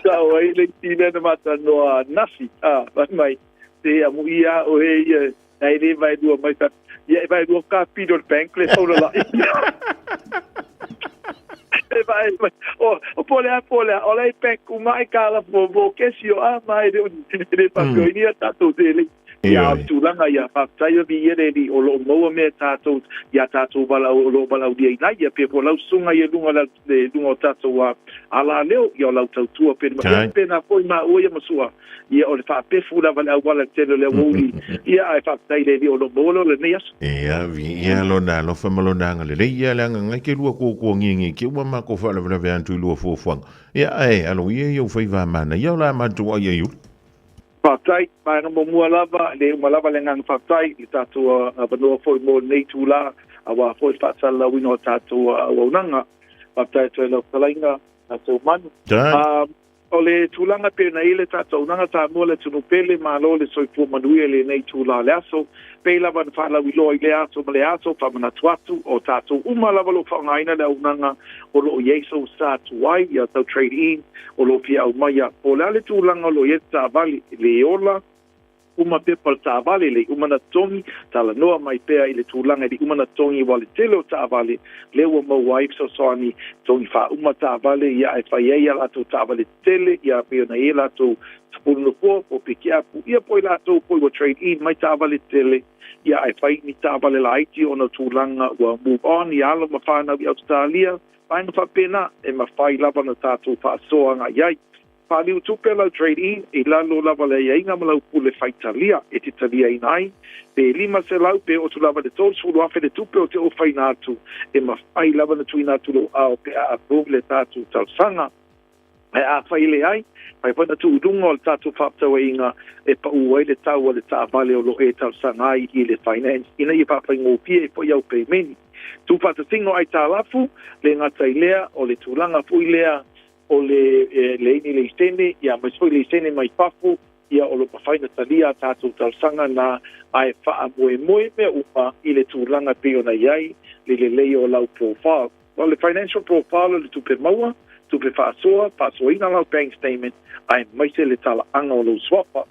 Sa o ai le iti lea na matanoa nasi, a, fai mai, te amu ia o he ia, ai le vai lua mai sa, ia e vai lua ka pilo le bank le faula la. E vai mai, o, o po lea, po lea, o lei bank uma ai ka la mo mo kesi o a mai le le pa ko ni tātou te le. Ia, o le tulaga ia, faafetai o viia le Alii o lo o maua mea e tātou i a tātou valaau o lo o valaaulia i nai ia, pea po o lau susuga ia i luga o le luga o tātou alaleo, ia o lau tautua pea ia pēnā foi maua ia ma Sua, ia o le faapefu lava le auala i le tele o le aoauli, ia ae faafetai i le Alii o lo o maua loa lenei aso. Ia, viia lona alofa ma lona agalelei, ia leaga ngai ke lua kuakuagiagi ke ua makou faalavelave atu i lua fuafuaga. Ia, ae alo ia i ou faiva manaia o la matou ai ai uli. Faafetai, vaega muamua lava, e le uma lava le agaga faafetai i le tatou avanoa foi mo lenei itula, aua foi le faasalalauina o tatou auaunaga. Faafetai atu ai lau fetalaiga, tatou manu. O le tulaga pei ona i ai le tatou auaunaga Samoa le atunuu pele, malo le soifua manuia i lenei itula o le aso. Pei lava ona faalauiloa i lea aso ma lea aso, faamanatu atu, o tatou uma lava o lo o faaaogaina le auaunaga o lo o i ai sou sa tuai, ia tau trade in, o lo o fia aumaia. Po o le a le tulaga o lo o i ai le taavale, le ola, Uma pepa o le taavale, e le i uma ona totogi, talanoa mai pea i le tulaga e le i uma ona totogi aua o le tele o taavale lea ua maua ai fesoasoani totogi faauma taavale ia ae fai ai a latou taavale tetele ia pei ona i ai latou sefulu nofoa po o pikiapu ia po o i latou foi ua trade in mai taavale tetele ia ae fai ni taavale laiti ona o tulaga ua move on i alo ma fanau i Ausetalia, vaega faapena e mafai lava ona tatou faasoa agai ai. Faaliu tupe lau trade in i lalo lava le aiaiga ma lau pule faitalia e te taliaina ai, pe 500 pe oo atu lava i le 30,000 le tupe o te ofaina atu e mafai lava ona tuuina atu lou ao pe a approve le tatou talosaga. Ae afai e leai, mafai foi ona tuu i luga o le tatou faafetauaiga e pau ai le tau o le taavale o lo o e talosaga ai i le finance ina ia faafaigofie ai foi au pemeni. Tuufaatasiga o aitalafu, le gata i lea, o le tulaga foi lea o le leai ni leisene, ia aemaise foi leisene mai fafo, ia o lo o mafai ona talia a tatou talosaga na, ae faamoemoe mea uma i le tulaga e pei ona i ai le lelei o lau profile. O le financial profile o le tupe maua, tupe faasoa, faasoaina lau bank statement, aemaise le talaaga o lou suafa.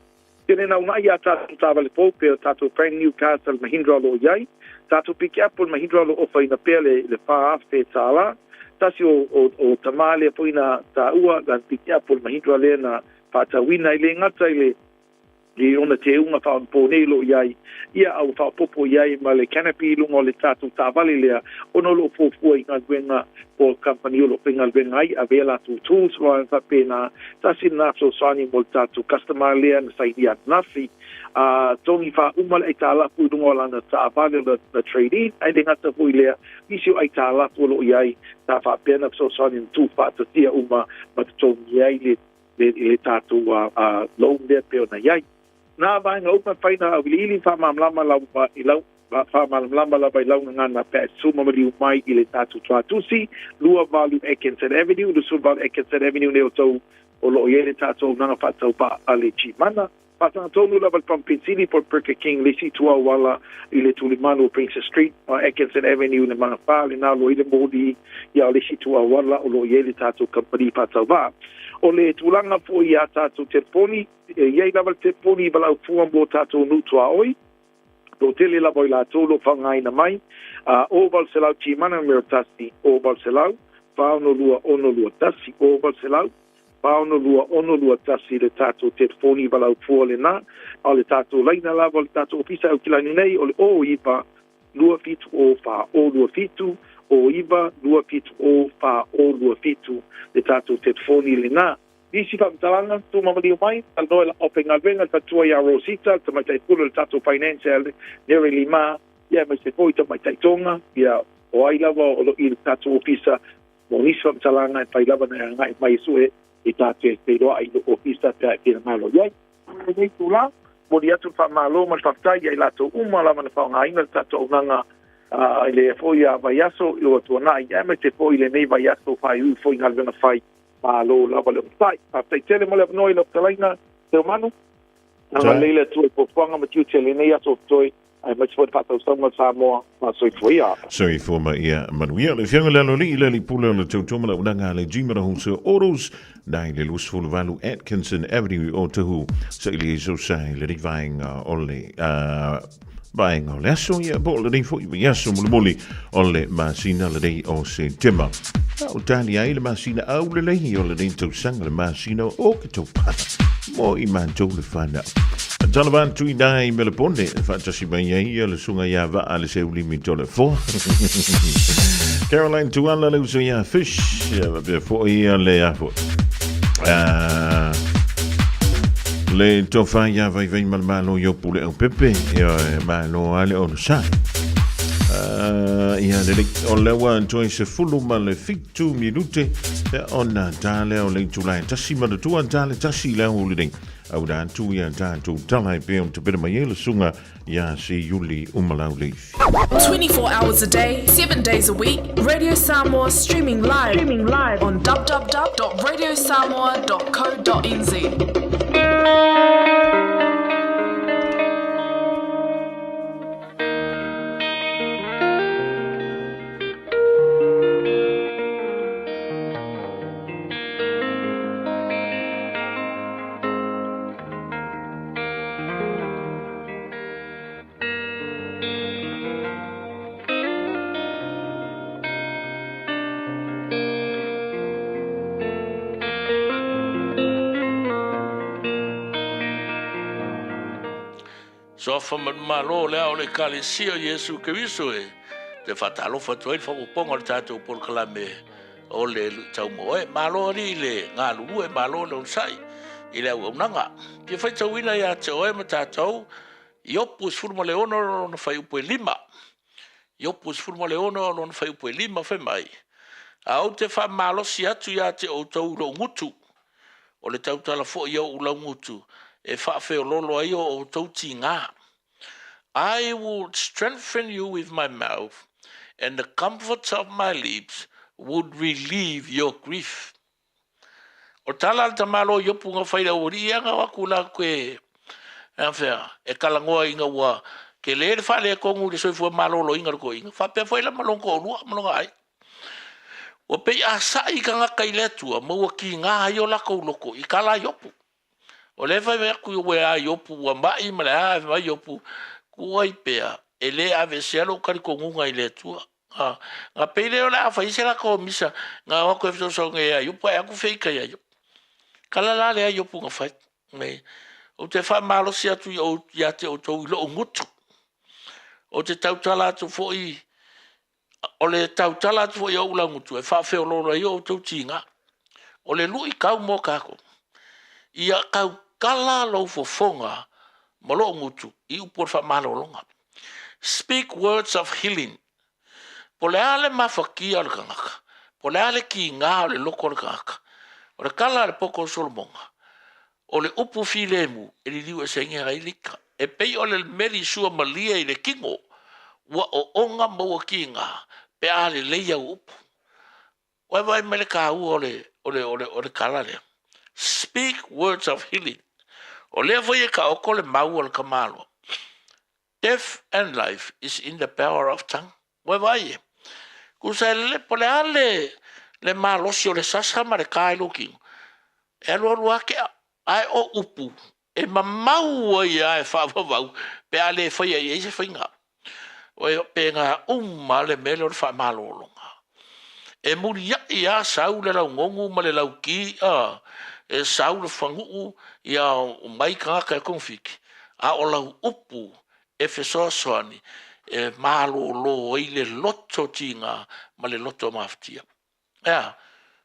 Tele naunai ia tatou taavale fou pe o tatou brand new cars a le Mahindra o lo o i ai. Tatou pikiapu o le Mahindra o lo o ofaina pea le $4,000. Tasi o tama lea foi na taua lana pikiapu o le Mahindra lea na faatauina e le gata i le i ona teuga faaonapo nei o lo o i ai, ia a ua faaopoopo i ai ma le canopy i luga o le tatou taavale lea ona o lo o fuafua i galuega po o kamupani o lo o faigaluega ai, ave a latou tools ma vaega faapena. Tasi lena fesoasoani mo le tatou customer lea na sainia ananafi. A togi faauma le aitalafu i luga o lana taavale o le trade in, ae le gata foi i lea, nisi o aitalafu o lo o i ai sa faapea ona fesoasoani na tuufaatasia uma ma totogi ai le le tatou loan lea pei ona i ai. Nā vaega uma e mafai ona auiliili faamalamalama lava i lau faamalamalama lava i lau gagana pe a e susu ma maliu mai i le tatou tuatusi, 28 Atkinson Avenue, 28 Atkinson Avenue nei o tou o lo o i ai le tatou auaunaga faatauvaa a le Gmana. Faataga tonu lava le pamu penisini po o le Burger King le isi itu auala i le tulimanu o Princess Street ma Atkinson Avenue i le Magafa lena o lo o i ai le moli ia o le isi itu auala o lo o i ai le tatou kamupani faatauvaa. O le tulaga foi i a tatou telefoni, e i ai lava le telefoni i Valaufua mo tatou nuu tuaoi, toatele lava o i latou o lo o faaaogaina mai, a 0800 Gmana numera 1, 0800 462 621, 0800 462 621 le tatou telefoni valaufua lena, a o le tatou laina lava o le tatou ofisa e aukilani nei o le 09 27 0 4 0 27, 09 27 0 4 0 27 le tatou telefoni lena. Nisi faamatalaga, tumamaliu mai, talanoa i lau aufaigaluega, le faletua ia Rosita, le tamaitai pule o le tatou finance ia Neri Lima, ia aemaise foi tamaitai Tonga, ia o ai lava o lo i le tatou ofisa mo nisi faamatalaga e fai lava na e agai mai e sue i ta te feiloai i lou ofisa pe a e finagalo i ai. I lenei itula, momoli atu le faamalo ma le faafetai ia i latou uma lava na faaaogaina le tatou auaunaga i le foi vaiaso ua tuanai aemaise foi i lenei vaiaso faaiuiu foi i galuega fai. Malo lava le onosai. Faafetai tele mo le avanoa i lau fetalaiga Seumanu. Agalelei le Atua i fuafuaga ma tiute o lenei aso o totoe, aemaise foi le faatausauga o Samoa ma soifua ia. Soifua ma ia manuia. Le Afioga i le Aloalii, le Alii Pule o le Tautua ma le Auaunaga a le Gmana Wholesale Autos, na i le 28 Atkinson Avenue i Otahuhu, saili ai sosa i lenei vaega o le vaega o le aso, ia po o lenei foi vaiaso mulimuli o le masina lenei o Setema. A o tali ai le masina aulelei o lenei tausaga, le masina o Oketopa mo i matou le whanau. Tala atu i nā i Melepone, whaatasi mai ai ia le sunga ia vaa le seulimi tole fo. Caroline Tuala le uso ia Fish, ia wapea fo ia le a fo. Le tofa ia vaivai ma le malo i opu le au pepe, ia e malo a le ono sa. Ia lelei, o le ua toe 17 minute, ia ona tā lea o le itula e tasi ma le tua tā le tasi le aoauli nei. Au rā atu ia tātou tala e pea o te pere mai e le sunga ia se Iuli Umalau Leifi. 24 hours a day, 7 days a week, Radio Samoa streaming live, streaming live on www.radiosamoa.co.nz. Suafa ma le Malo o le Ao o le Ekalesia o Iesu Keriso e te faatalofa atu ai le faaopoopoga o le tatou polokalame o le Luitau Moe. Malo alii i le galulue, malo le onosai i le auaunaga. Fia faitauina ia te oe ma tatou Iopu 16 lona fuaiupu e 5. Iopu 16 lona fuaiupu e 5 fai mai, A ou te faamalosi atu ia te outou i lou gutu, o le tautala foi a ou laugutu e faafeoloolo ai o outou tiga. I would strengthen you with my mouth, and the comforts of my lips would relieve your grief. O tala a le tamaloa Iopu na fai i le aualii ia na o atu la ke a fea e talanoa ina ua tele le faaletonu i le soifua maloloina o le toeaina faapea foi la ma lona toalua ma lona aiga. Ua pei a sai tagata i le Atua ma ua tiga ai o latou loto i tala a Iopu. O lea e fai mai atu ua ia Iopu ua mai ma le a, fai mai Iopu, tuu ai pea e le aveesea lou talitonuga i le Atua. Na pei lea o le a fai se latou misa na o atu e fesoasoani ia Iopu ae atu feita ia Iopu. Tala la lea Iopu na fai. Nei. Ou te faamalosi atu ia te outou i lou gutu. Ou te tautala atu foi O le tautala atu foi a ou laugutu e faafeoloolo ai o outou tiga. O le luitau mo tatou, ia tautala lou fofoga ma lou gutu i upu o le faamalologa. Speak words of healing. Po o le a le mafatia o le tagata, po o le a le tiga o le loto o le tagata, o le tala a le poto o Solomona, O le upu filemu e liliu eseina ai le ika. E pei o le meli suamalie i le tino, ua oona ma ua tiga pe a lelei au upu. Ua e vaai mai le taua o le, o le, o le, o le tala lea? Speak words of healing. O lea foi e taoto le mau a le tamaloa. Death and life is in the power of tongue. Ua e vaai e? Tusa e lele, po o le a le, le malosi o le sasa ma le ka i lou tino, e alualu lava tea. Ae o upu, e mamau ai lava e faavavau pe a le faia i ai se faiga. Ua pena uma le mea lea o le faamalologa. E muliai lava sau le laugonu ma le lauki, a, e sau le faguu, ia omai tagata e togafiti, a o lau upu e fesoasoani e malolo ai le loto tiga ma le loto mafatia. E a?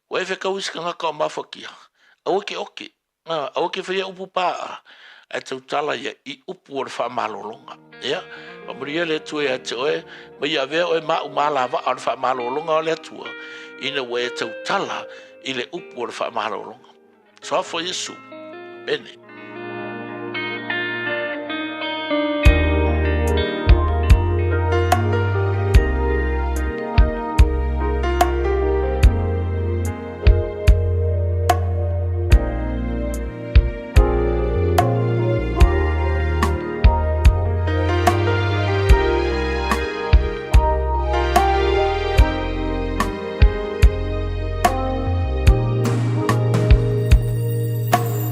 Ua e fetaui i se tagata o mafatia? Aua e te oke. Aua e te faia upu paaa, ae tautala ia i upu o le faamalologa. Ia, faamanuia le Atua ia te oe, ma ia avea oe ma au malavaa o le faamalologa o le Atua, ina ua e tautala i le upu o le faamalologa. Suafa o Iesu. Amene.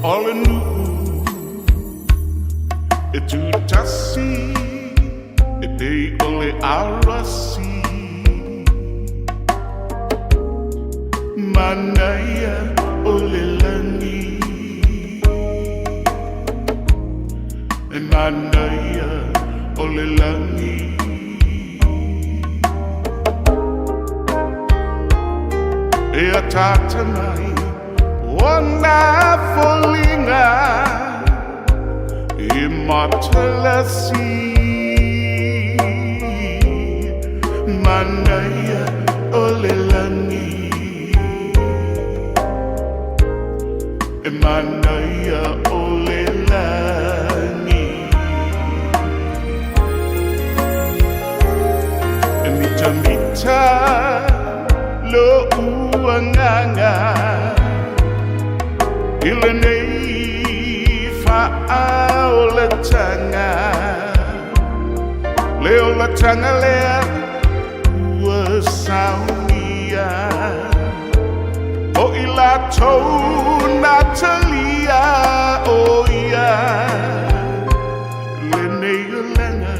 O le nuu e tutasi e pei o le arasi Manaia o le lani E manaia o le lani E ataata mai ona foliga E matalasi Manaia o le lani E manaia o le lani E mitamita lo'u agaga I lenei faaolatanga Le olatanga lea ua saunia O i latou na talia o ia Lenei olaga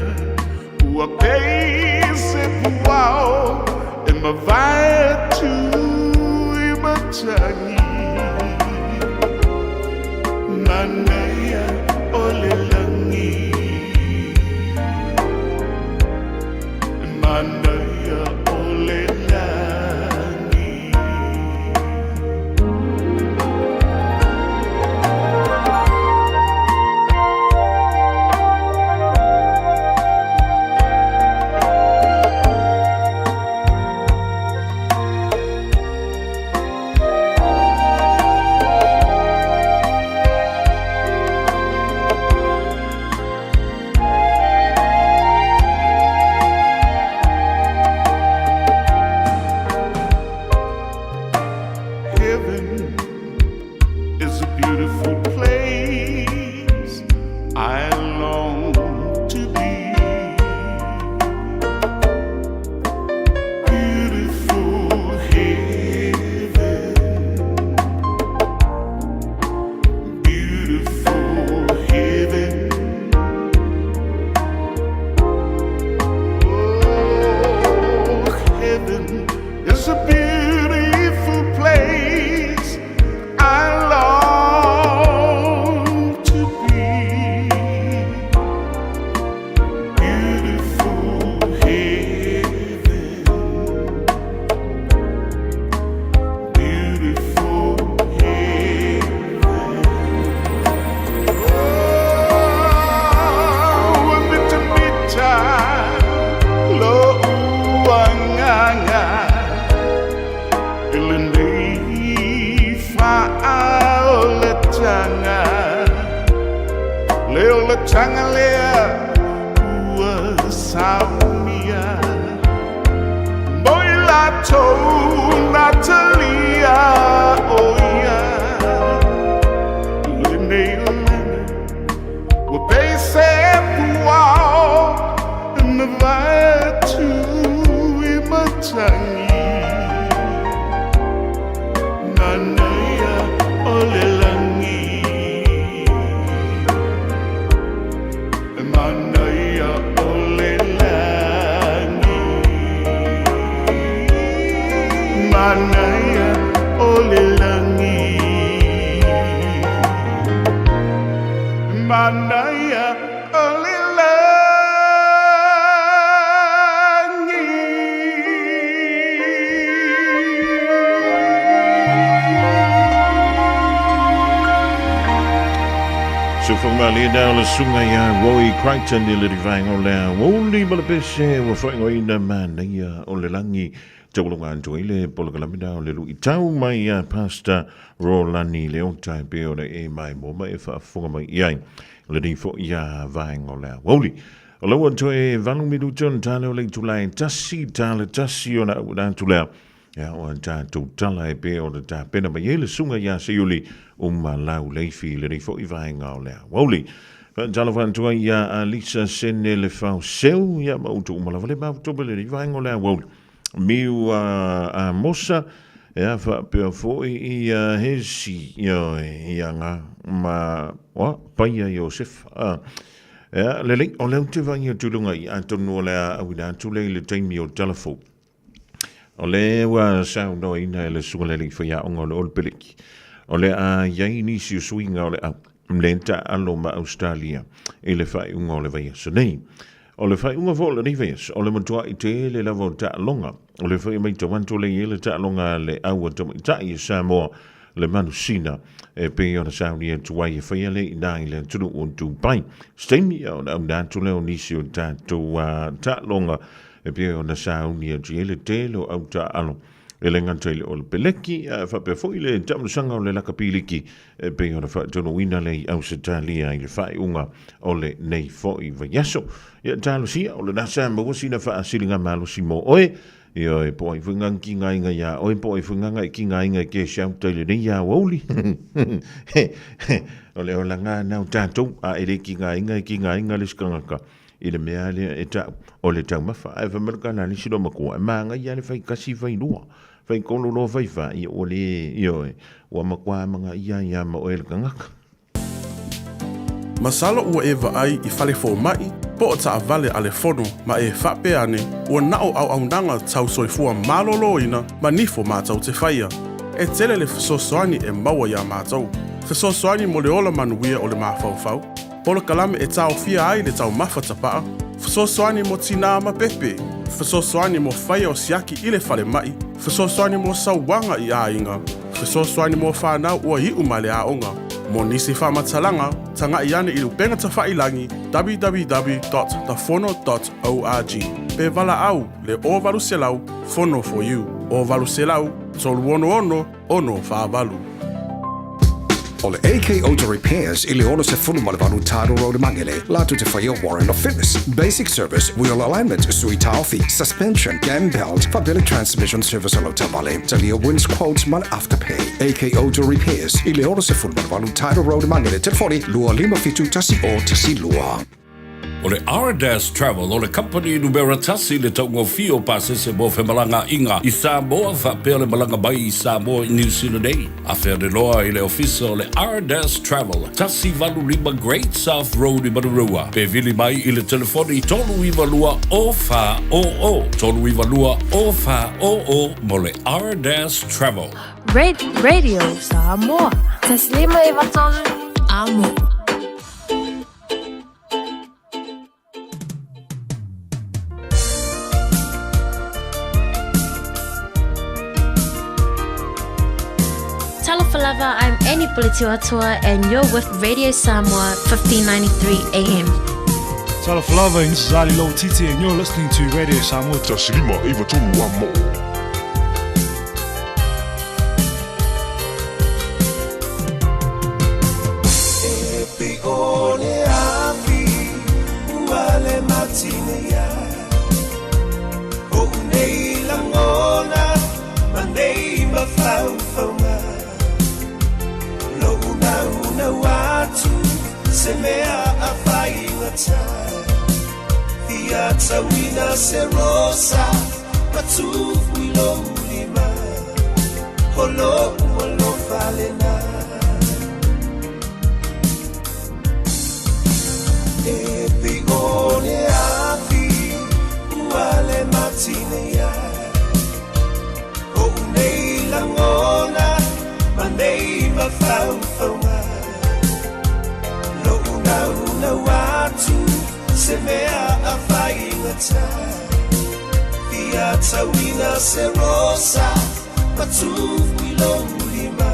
Ua pei se puao e mavae atu i matagi Manaia o le lagi. autaga lea ua saunia mo i latou na talia o ia lenei lana ua pei se puao na vaeatu i matagi manaia o le lagi manaia o le lagi manaia o le lagi manaia o le lagi. Sofomalie na o le suga ia Roy Crichton i le rivaenga o le aoauli ma le pese ua faaigoaina manaia o le lagi taualoga atu ai le polokalame na o le luitau mai ia Pastor Rolani Leota e pei ona e maimoa ma e faafofoga mai i ai lenei foi ia vaenga o le aoauli. O lau toe 8 minuti ona tale o le itula e 1:01 ona auina atu lea Ia, o a tatou tala e pei ona tapena mai ai le susuga ia Seiuli uma lau leifi i lenei foi vaega o le aoauli. Faatalofa atu ai ia Alisa Sene le Faoseu, ia ma outou uma lava le mafutoa mai lenei vaega o le aoauli. Miu a Amosa, ia faapea foi ia Hesi, ia, ia nga ma, wa, Paia Iosefa. Ia, lelei, o lea ou te vaai atu i luga i atonu o le a auina atu lea i le taimi o tala fou. O le ua saunoaina e le Susuga i le Alii Faiaoga o le Olepeleki, o le a i ai nisi o suiga o le au le taaalo ma Ausetalia i le faaiuga o le vaiaso nei. O le faaiuga foi o lenei vaiaso, o le matuai tele lava o taaloga. O le foi matau atu lea i ai le taaloga a le au a tamaitai a Samoa, le Manusina, e pei ona saunia atu ai e faia lea i ina i le atunuu o Dubai. Se taimi ona auina atu lea o nisi o tatou taaloga E pei ona sauni atu i ai le tele o au taaalo e le gata i le Olepeleki, ae faapea foi le taamilosaga o le Lakapiliki e pei ona faataunuuina lea i Ausetalia i le faaiuga o lenei foi vaiaso. Ia talosia, o lena sa maua sina faasiliga malosi mo oe, ioe, po o ai foi ngā ki ngā inga iā oe, po o ai foi ngā ngai ki ngā inga ke siau tai lenei aoauli. O le olaga na o tātou, a e le ki ngā inga e ki ngā inga le sikangaka. I le mea lea e tau, o le taumafa, ae fai mai le kana le silo matua, e māngai lava le fai kasi, fai lua, fai tolu loa, fai fa, ia ua le, ioe, ua matua amanaia ai lava ma oe le tagata. Masalo ua e vaai i fale fomai po o taavale a le fono ma e faapea ane ua na o auaunaga tau soifua maloloina ma nifo matou te faia. E tele le fesoasoani e maua iā matou. Fesoasoani mo le ola manuia o le mafaufau, Polokalame e taofia ai le taumafa tapaa, fesoasoani mo tinā ma pepe, fesoasoani mo faia o siaki i le falemai, fesoasoani mo sauaga i aiga, fesoasoani mo whanau ua iu mai le aoga. Mo nisi faamatalaga, taga'i ane i le upega tafailagi www.tafono.org pe valaau le 0800 Fono for you 0800 366 648. O le AK Auto Repairs i le 68 Tidal Road Mangere, latou te faia Warrant of Fitness, Basic Service, Wheel Alignment, Sui Taofi, Suspension, Cam Belt, faapea le Transmission Service o lau taavale, talia Wins Quotes ma le Afterpay. AK Auto Repairs i le 68 Tidal Road Mangere, telefoni 257 10 12. O le Ardas Travel o le kamupani numera tasi i le taugofie o pasese mo femalagaaiga i Samoa faapea le malaga mai i Samoa i Niu Sila nei. Afea le loa i le ofisa o le Ardas Travel, 185 Great South Road i Manurewa, pe vili mai i le telefoni 392 0400, 392 0400 mo le Ardas Travel. Radio Samoa. 153 Amo. Talofa lava, I'm Annie Pulitiwatua and you're with Radio Samoa 1593 AM. Talofa lava, this is Ali Titi and you're listening to Radio Samoa. Tasilima iva tolu wa mo. matineia O'u nei lagona ma nei mafaufauga Lo'u naunau atu se mea afaigata Fia tauina se rosa matufu i lou lima O lo'u alofa lena E pei o le afi ua le matineia O'u nei lagona ma nei mafaufauga Lo'u naunau atu se mea afaigata Fia tauina se rosa matufu i lou lima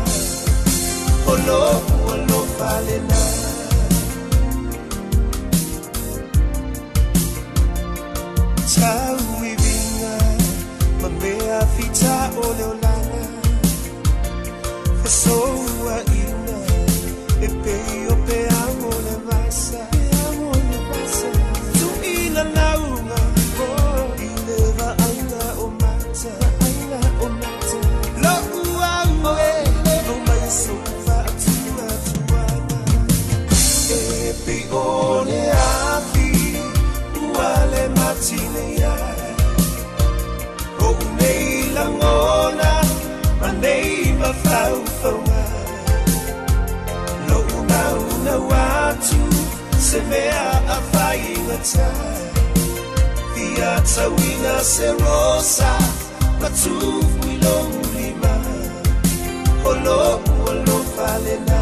O lo'u alofa lena Tauiviga ma mea fita o le olaga Fesouaʻiga e pei o peau o le vasa Tuʻuina lauga i le vaaiga o mata Lo'u au e vau mai so'u faatuatuaga E pei o le afi ua le matineia O'u nei lagona ma nei mafaufauga Lo'u naunau atu se mea afaigata Fia tauina se rosa matufu i lou lima O lo'u alofa lena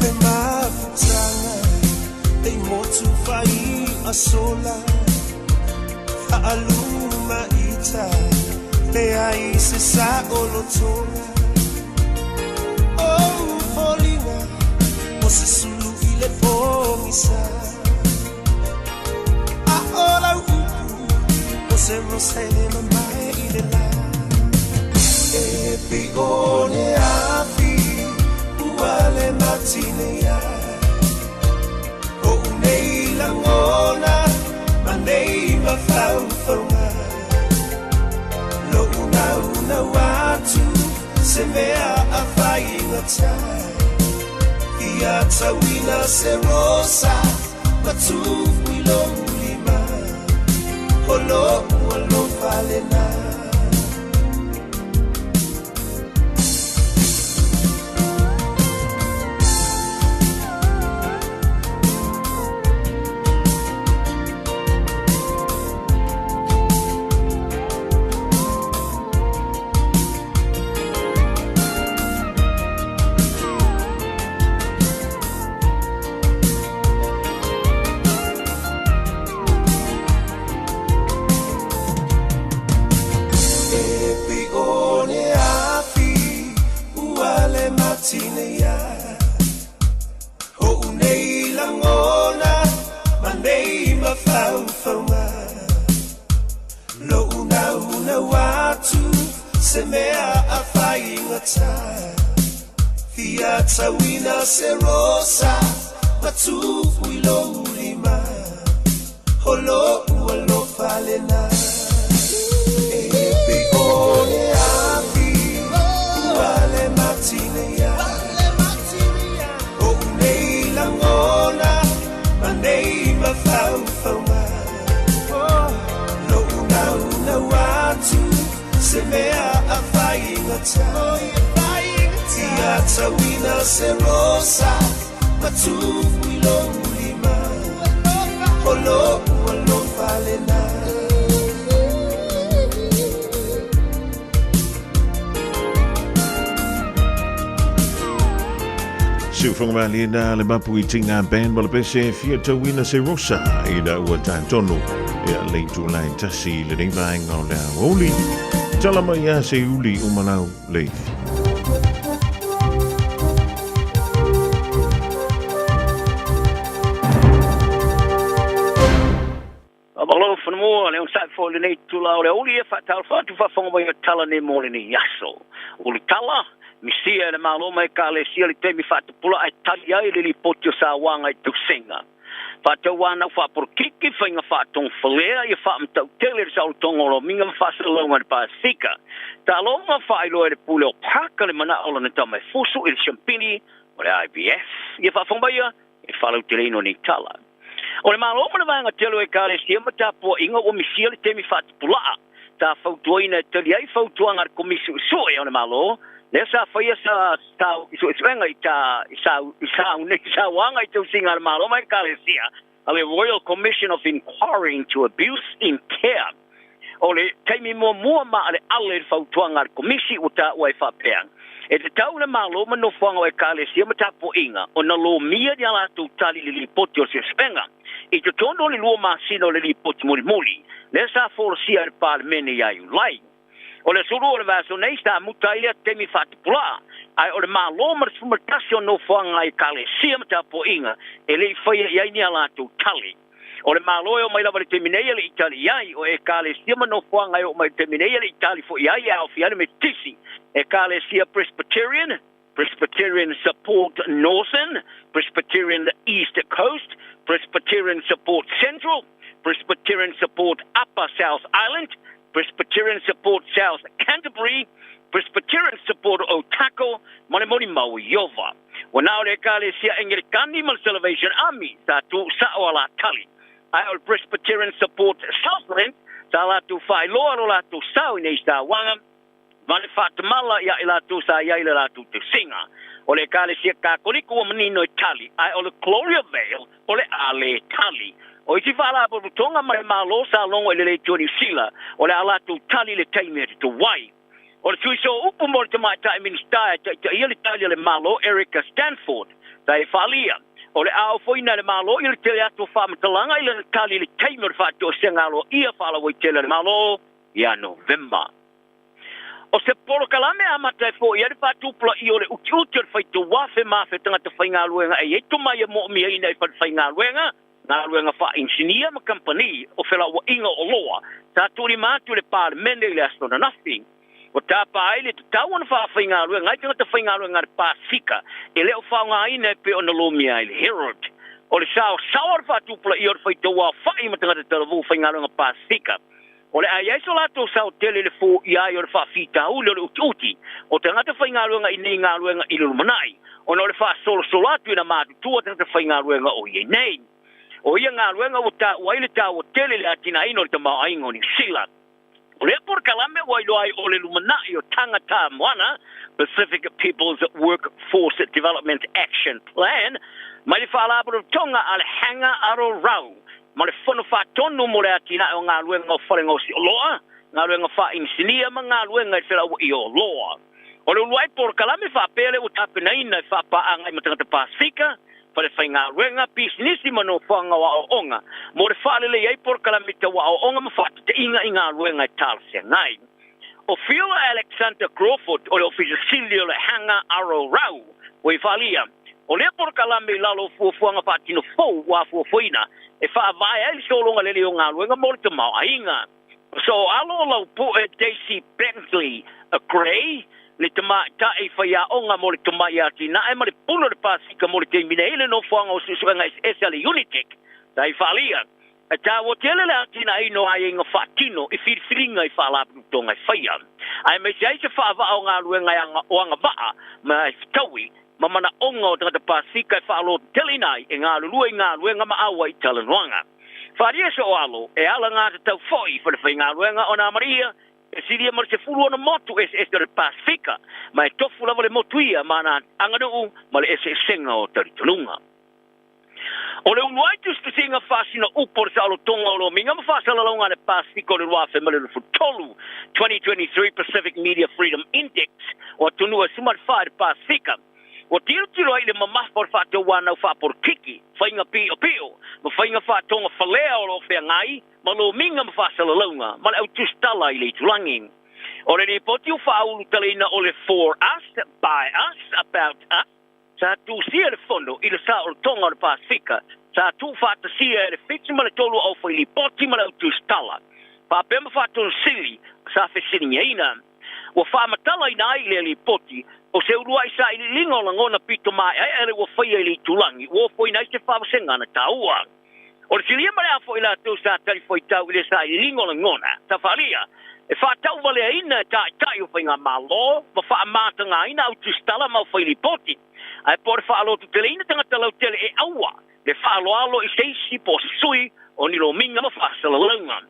Le mafutaga e i motu fai'a sola Fa'aluma ita leai se sa'olotoga Ou foliga o se sulu i le pogisa A o lau upu o se rosa e le mamae i le la E pei o le afi ua le matineia O'u nei lagona ma nei mafaufauga Lo'u naunau atu se mea afaigata Fia tauina se rosa matufu i lou lima O lo'u alofa lena E pei o le afi ua le matineia O'u nei lagona ma nei mafaufauga Lo'u naunau atu se mea afaigata Fia tauina se rosa matufu i lou lima O lo'u alofa lena E pei o le afi ua le matineia O'u nei lagona ma nei mafaufauga Lo'u naunau atu se mea afaigata Fia tauina se rosa matufu i lou lima O lo'u alofa lena Siufogamaliena le Mapu i Tinga Band ma le pese e fia tauina se rosa ina ua tae tonu. Ia le itula e tasi i lenei vaega o le aoauli. Tala mai ia se uli o malau leifi. Malo fanua le onosai foi lenei itula o le aoauli e faatalofa atu faafofoga mai o tala nei mo lenei aso. O le tala, misia e le Malo ma Ekalesia le taimi faatupula'a e tali ai le lipoti o sauaga i tausiga. Faatauanau faapolokiki, faiga faatogafalea ia faamatautele le saolotoga o lomiga ma faasalalauga i le Pasefika. Taaloga faailoa e le pule o Parker le manao o lana tama e fusu i le siampini o le IBF. Ia faafofoga mai ia i le faalauteleina o nei tala. O le Malo ma le vaega tele o Ekalesia ma tapuaiga ua misia le taimi faatupula'a sa fautuaina e tali ai fautuaga a le Komisi Suesue o le Malo lea sa faia sa suesuega i sauaga i tausiga a le Malo ma Ekalesia a le Royal Commission of Inquiry into Abuse in Care. O le taimi muamua maaleale i le fautuaga a le Komisi ua taua ai faapea, E tatau i le Malo ma nofoaga o Ekalesia ma tapuaiga ona lomia ni a latou tali i le lipoti o le suesuega i totonu o le 2 masina o le lipoti mulimuli lea sa folasia e le Palemene ia Iulai. O le aso 2 o le vaiaso nei sa muta ai lea taimi faatupula'a, ae o le Malo ma le 11 o nofoaga a Ekalesia ma tapuaiga e le i faia i ai ni a latou tali. O le Malo e oo mai lava i le taimi nei e le i tali i ai, o Ekalesia ma nofoaga e oo mai i le taimi nei e le i tali foi i ai e aofia ai le Metotisi, Ekalesia Presbyterian, Presbyterian Support Northern, Presbyterian East Coast, Presbyterian Support Central, Presbyterian Support Upper South Island, Presbyterian Support South Canterbury, Presbyterian Support Otago ma le Molimau o Iowa. Ua na o le Ekalesia Engelikani ma le Salvation Army sa tuusao a la tali, ae o le Presbyterian Support Southland sa latou faailoa lo latou sao i nei sauaga ma le faatamala ia i latou sa i ai le latou tausiga. O le Ekalesia Kakoliko ua manino e tali, ae o le Gloria Vale o le a le tali. O isi faalapotopotoga ma le Malo sa logo i le Leitio Niu Sila, o le a latou tali i le taimi e totoai. O le sui sooupu mo le tamaitai Minisita e taitaia le tali a le Malo Erica Stanford, sa e faaalia, o le a ofoina e le Malo i le tele atu o faamatalaga i lana tali i le taimi o le faatoesega aloaia faalauaitele a le Malo ia Novema. O se polokalame amata e foia ai le faatupulaia o le utiuti o le faitauafe ma afe tagata faigaluega e i ai tomai e moomiaina i falefaigaluega, galuega faainisinia ma kamupani o felauaiga o oloa sa tuulima atu i le Palemene i le aso ananafi. Ua tapa ai le tatau ona faafaigaluega ai tagata faigaluega a le Pasefika e le o faaaogaina e pei ona lomia ai le Herald. O le saosaoa o le faatupulaia o le faitauaofai ma tagata talavou faigaluega Pasefika O le a i ai so latou sao tele i le foia ai o le faafitauli o le utiuti o tagata faigaluega i nei galuega i le lumanai, ona o le faasolosolo atu i na matutua tagata faigaluega o i ai nei. O ia galuega ua taua ai le taua tele i le atinaeina o le tamaoaiga o Niu Sila. O lea polokalame ua iloa ai o le lumanai o Tagata Moana, Pacific People's Workforce Development Action Plan, mai le Faalapotopotoga a le Hanga Aro Rau, ma le Fono Faatonu mo le Atinae o Galuega o Fale Gaosi Oloa, Galuega Faainisinia ma Galuega i le Felauaiga o Oloa. O le uluai polokalame faapea lea ua tapenaina e faapaaga ai ma tagata Pasefika, falefaigaluega, pisinisi ma nofoaga o aoaoga mo le faaleleia ai polokalame tau aoaoga ma faataitaiga i galuega e talafeagai. O Phil Alexander Crawford o le Ofisa Sili o le Hanga Aro Rau ua i faaalia, o lea polokalame i lalo o fuafuaga faatino fou ua afuafuaina e faavae ai le sologa lelei o galuega mo le tamaoaiga. So alo o Laupue Daisy Bentley Gray, le tamaitai faiaoga mo le tomai atinae ma le pule o le Pasika mo le taimi nei i le nofoaga o suesuega eseese a le Unitec, sa i faaalia, E taua tele le atinaeina o aiaiga faatino i filifiliga i faalapotopotoga e faia, aemaise ai se faavaa o galuega e o agavaa ma e fetaui ma manaoga o tagata Pasefika e faalototeleina ai e galulue i galuega ma auai i talanoaga. Faaalia se alo e alagatatau foi i falefaigaluega ona amalia e silia ma le 16 motu eseese o le Pasefika, ma e tofu lava le motu ia ma ana aganuu ma le eseesega o talitonuga. O le uluai tusitusiga faasino upu o le saolotoga o lomiga ma faasalalauga a le Pasefika o le 2023, 2023 Pacific Media Freedom Index, o atunuu e 14 i le Pasefika. Ua tilotilo ai i le mamafa o le faatauanau faapolokiki, faiga piopio, ma faiga faatogafalea o lo o feagai ma lomiga ma faasalalauga ma le au tusitala i le itulagi. O le lipoti ua faaulutalaina o le For Us, By Us, About Us, sa tusia e le Fono i le Saolotoga o le Pasefika, sa tuufaatasia e le 73 o aufailipoti ma le au tusitala, faapea ma faatonusili sa fesiligiaina. Ua faamatalaina ai i lea lipoti, o se uluai sailiiliga o lagona pito maeaea lea ua faia i le itulagi ua ofoina ai se faavasega na taua. O le silia ma le a foi latou sa talifuaitau i lea sailiiliga o lagona, sa faaalia e faatauvaleaina e taitai o faigamalo ma faamatagaina au tusitala ma aufailipoti, ae po o le faalototeleina tagata lautele e aua le faaaloalo i se isi po o se sui o ni lomiga ma faasalalauga.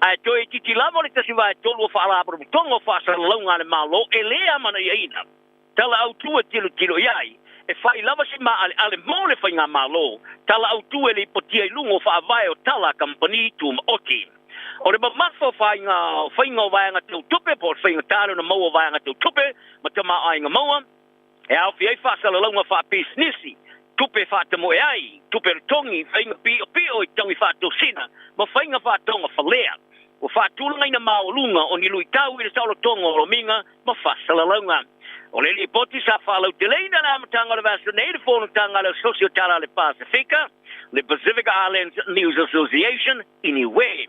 Ae toe itiiti lava le 1/3 o faalapotopotoga o faasalalauga a le Malo e le amanaiaina. Tala autu e tilotilo i ai, e fai lava si maaleale mo le faigamalo, tala autu e lipotia i luga o faavae o tala a kamupani tumaoti. O le mamafa o faiga faiga o vaega tau tupe po o le faigata lona maua o vaega tau tupe ma tamaoaiga maua, e aofia ai faasalalauga faapisinisi, tupe faatamoe ai, tupe totogi, faiga piopio i tagi faatosina ma faiga faatogafalea. Ua faatulagaina maualuga o ni luitau i le saolotoga o lomiga ma faasalalauga. O le lipoti sa faalauteleina i le amataga o le vaiaso nei i le fonotaga a le Asosi o Tala a le Pasefika, le Pacific Islands News Association, i Niue.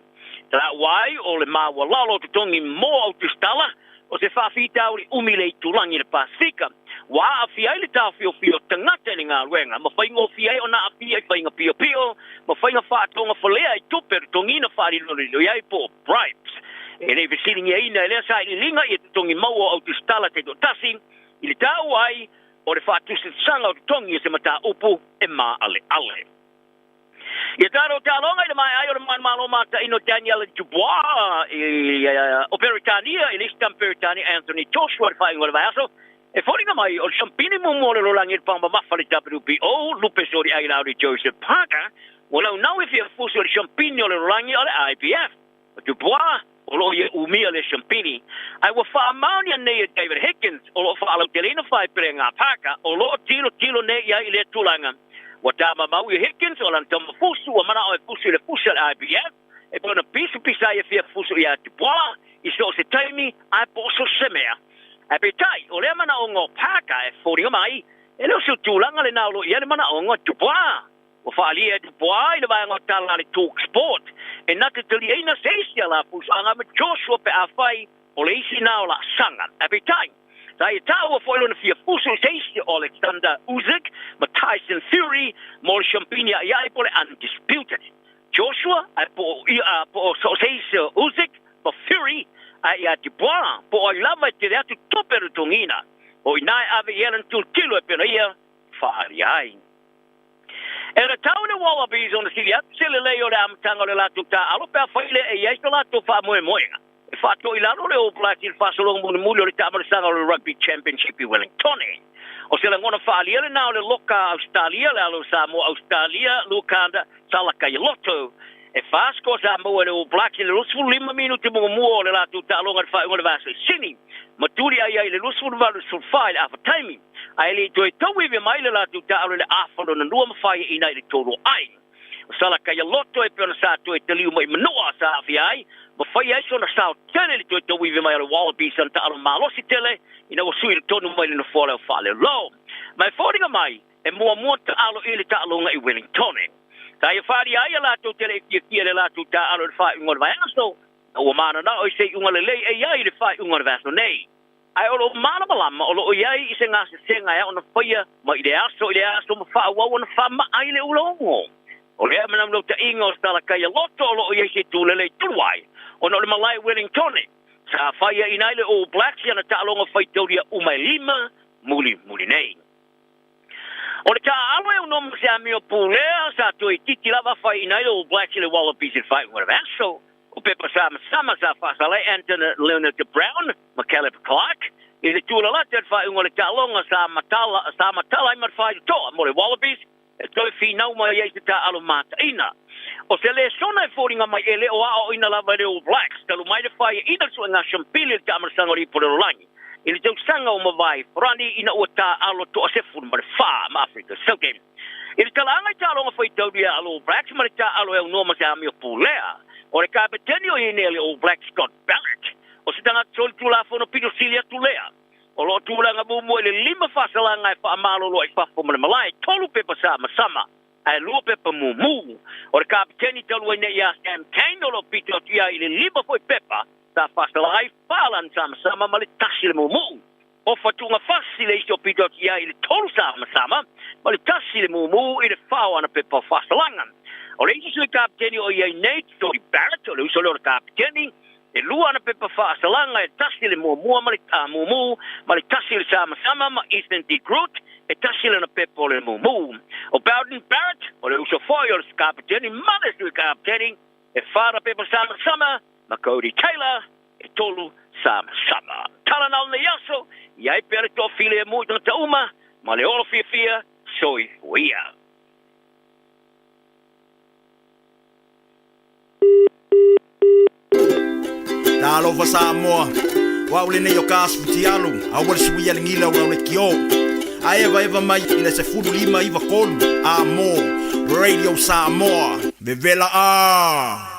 Taua ai o le maualalo o totogi mo au tusitala o se faafitauli umi i le itulagi i le Pasefika, ua aafia ai le taofiofia o tagata i le galuega ma faigofie ai ona aafia i faiga piopio ma faiga faatogafalea i tupe totogiina faalilolilo i ai po o bribes. E le i fesiligiaina e lea sailiiliga ia totogi maua o au tusitala taitoatasi i le taua ai o le faatusatusaga o totogi o se mataupu e maaleale. Ia tatou taaloga i le maea ai o le manumalo mataino Daniel Dubois i o Peretania i le isi tama Peretania Anthony Joshua i le faaiuga o le vaiaso. E foliga mai o le siampini muamua o le lalolagi i le paga mamafa le WBO, Lupe Soriai Lauri Joseph Parker, ua naunau e fia fusi o le siampini o le lalolagi o le IBF. O Dubois o lo o ia umia le siampini, ae ua faamaonia nei e David Higgins o lo o faalauteleina faipele a Parker o lo o tilotilo nei i ai i lea tulaga. Ua tamamau ia Higgins o lana tama fusu ua manao e fusu i le fusi a le IBF e pei ona pisapisa ai e fia fusu ia Dubois i so o se taimi ae po o so se mea. Ae peitai, o lea manaoga o Parker e foliga mai, e le o se tulaga lena o lo o i ai le manaoga o Dubois. Ua faaalia e Dubois i le vaega o tala a le Talk Sport e na te taliaina se isi ala pusaga ma Joshua pe afai o le isi na o laasaga. Ae peitai, sa ia taua foi lona fia fusu i se isi o Alexander Usyk ma Tyson Fury mo le siampini aiai po o le Undisputed. Joshua ae po o so o se isi o Usyk ma Fury ae ia Dubois po o ai lava e tele atu tupe totogiina. O i ina e ave i ai lana tilotilo e pei ona ia faaalia ai. E tatau i le Wallabies ona sili atu se lelei o le amataga o le latou taaalo pe afai lea e i ai so latou faamoemoega e faato'i lalo le All Blacks i le faasologa mulimuli o le taamalasaga o le Rugby Championship i Wellingtone. O se lagona faaalia lena o le loka a Ausetalia, le alo o Samoa Ausetalia, Lukanda Salakaialoto. E fa score sa maua e le All Blacks i le 25 minute muamua o le latou taaloga i le faaiuga o le vaiaso i Sini, ma tuli ai ai i le 28-14 i le afa taimi, ae le i toe tauivi mai le latou taaalo i le afa lona lua ma faiaina i le tolu o ai. O Salakaialoto e pei ona sa toe taliu mai i Manua sa aafia ai ma faia ai sona sao tele i le toe tauivi mai o le Wallabies sana taaalo malosi tele ina ua sui tonu mai le nofoa o le au faalelolo. Ma e foliga mai e muamua taalo i le taaloga i Wellingtone. Sa ia faaalia ai a latou tele i fiafia i le latou taaalo i le faaiuga o le vaiaso, ma ua mananao i se iuga lelei e i ai i le faaiuga o le vaiaso nei. Ae o lo o malamalama o lo o i ai i se gasesega e ao ona faia mai i le aso i le aso ma faaauau ona faamaa i le ulogo. O lea manaunautai o Salakaialoto o lo o i ai se itu lelei tulu ai ona o le malae i Wellingtone sa faiaina ai le All Blacks i ana taaloga faitaulia uma e lima mulimuli nei. O le taaalo e uno ma se amio pulea sa toeitiiti lava faiaina ai le All Blacks i le Wallabies i le faaiuga o le vaiaso. O pepa samasama sa faasala ai Anton Leonard Brown ma Caleb Clarke i le tulalata i le faaiuga o le taaloga sa matala sa matala ai ma le faitotoa mo le Wallabies e toe finau mai ai se taaalo mataina. O se lesona e foliga mai e le o aoaoina lava e le All Blacks talu mai le faiaina le suegashampili i le taamalasaga o le ipu o le lalolagi. i le tausaga ua mavae Farani ina ua taaalo 14 ma Afrika Southern. I le talaaga i taaloga faitaulia a All Blacks ma le taaalo e aunoa ma se amio pulea, o le kapeteni o i ai nei a le All Blacks Scott Barrett, o se tagata solitulafono pito sili atu lea. O lo o tulaga muamua i le lima faasalaga e faamalolo ai fafo ma le malae, tolu pepa samasama ae lua pepa mumu. O le kapeteni talu ai nei ia Sam Cane o lo o pito atu ia i le lima foi pepa sa faasalaga ai fa lana samasama ma le tasi le mumu. Ofa Tu'ungafasi le isi o pito atu i ai i le tolu samasama ma le tasi le mumu i le fa o ana pepa faasalaga. O le isi sui kapeteni o i ai nei, Jordie Barrett, o le uso lea o le kapeteni, e lua ana pepa faasalaga, e tasi le muamua ma le mumu ma le tasi le samasama ma Ethan de Groot, e tasi lana pepa o le mumu. O Beauden Barrett, o le uso foi o le kapeteni ma le sui kapeteni, e fa ana pepa samasama ma Codie Taylor, e tolu samasama. Tala na o lenei aso, i ai pea le toafilemu i tagata uma ma le ola fiafia soifua. Talofa Samoa, o au lenei o ka Futialu, aua le suia le gila o le kio. A eva mai i le 15 93 a mo Radio Samoa, vevela a.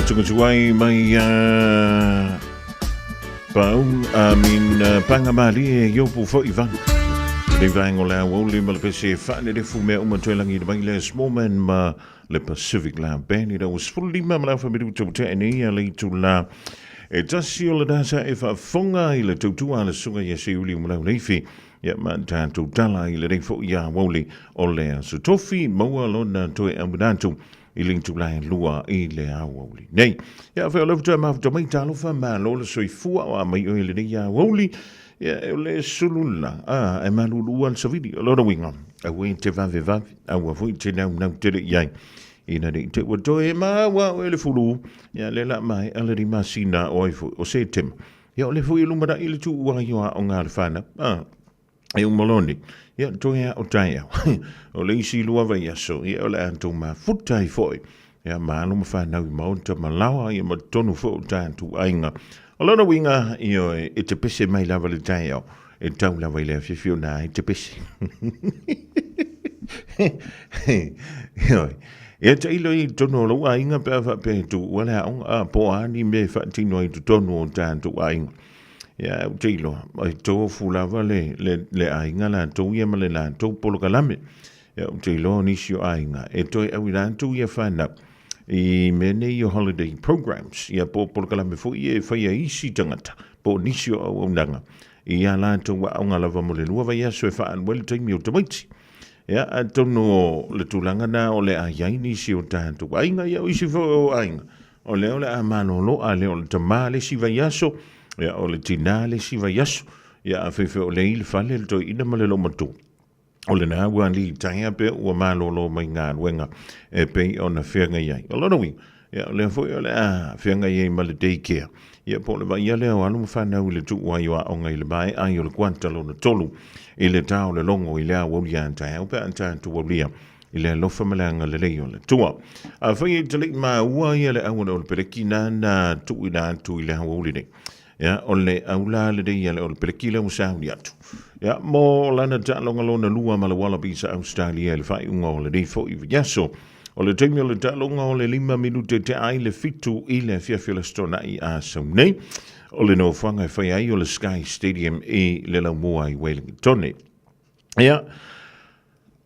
Faatugatuai mai Paul, I mean, Panga Malie, Iopu foi vanu. Nei vaenga o le aoauli ma le pese e faanelefu mea uma toe lagi mai le Smallman ma le Pacific La Band i ua 15 ma le afa minuta ua tea nei a le itula e tasi o le dasa e faafofoga i le tautua a le susuga ia Seiuli Umalau Leifi ia ma tatou tala i lenei foi aoauli o le Aso Tofi maua lona toe auina atu i le itula e 2 i le aoauli nei. Ia afai o lea faatoa mafuta mai talofa malo le soifua o a mai oe i lenei aoauli ia e o le sulula a e malulu a le savili o lona uiga aua e te vavevave aua foi te naunau tele i ai ina ne i te ua toe maua oe le fulu ia le la mai ala ni masina o ai foi o Setema ia o le foi e lumanai le tuu ai o aoga a le fanau a e uma loa nei, ia toe a o taeao. O le isi 2 vaiaso, ia o le a tou mafuta ai foi. Ia ma alo ma fanau i maota ma laoa, ia ma totonu foi o tatou aiga. O lona uiga, ioe, e te pese mai lava le taeao, e tau lava i le afiafi ona ai te pese. Ioe. Ia tailo i totonu o lou aiga pe a faapea e tuua le aoga, a po o a ni mea e faatino ai i totonu o tatou aiga. Ia, ou te iloa, e tofu lava le, le, le aiga latou ia ma le latou polokalame. Ia, ou te iloa o nisi o aiga, e toe auina atu ia whanau i mea nei o holiday programs, ia po o polokalame foi ia e fai ai isi tagata, po o nisi o auaunaga, i a latou aoga lava mo le 2 vaiaso e faaalu ai le taimi o tamaiti. Ia, atonu o le tulaga na o le a i ai nisi o tatou aiga, ia o isi foi o aiga, O lea o le a malolo a le o le tamā le isi vaiaso, ia o le tinā le isi vaiaso, ia a fefe o lea i le fale le toeaina ma le loomatua. O lena ua litaea pea ua malolo mai galuega e pei ona feagai ai. O lona uiga, ia o lea foi o le a feagai ai ma le day care, ia po o le vaaia lea o alo ma fanau i le tuu ai o aoga i le maea ai o le kuata lona tolu i le ta o le logo i le aoauli a taeao pe a tatou aulia i le alofa ma le agalelei o le Atua. Afai e te le i maua ia le auala o le peleki nāna tuuina atu i le aoauli nei, ia, o le aula lenei ia le o le peleki lea ua sauni atu. Ia, mo lana taaloga lona lua ma le Wallabies a Australia i le faaiuga o lenei foi vaiaso. O le taimi o le taaloga o le 5 minute te ai le 7 i le afiafi o le Aso Toonai a sau nei. O le nofoaga e fai ai o le Sky Stadium i le laumua i Wellington. Ia,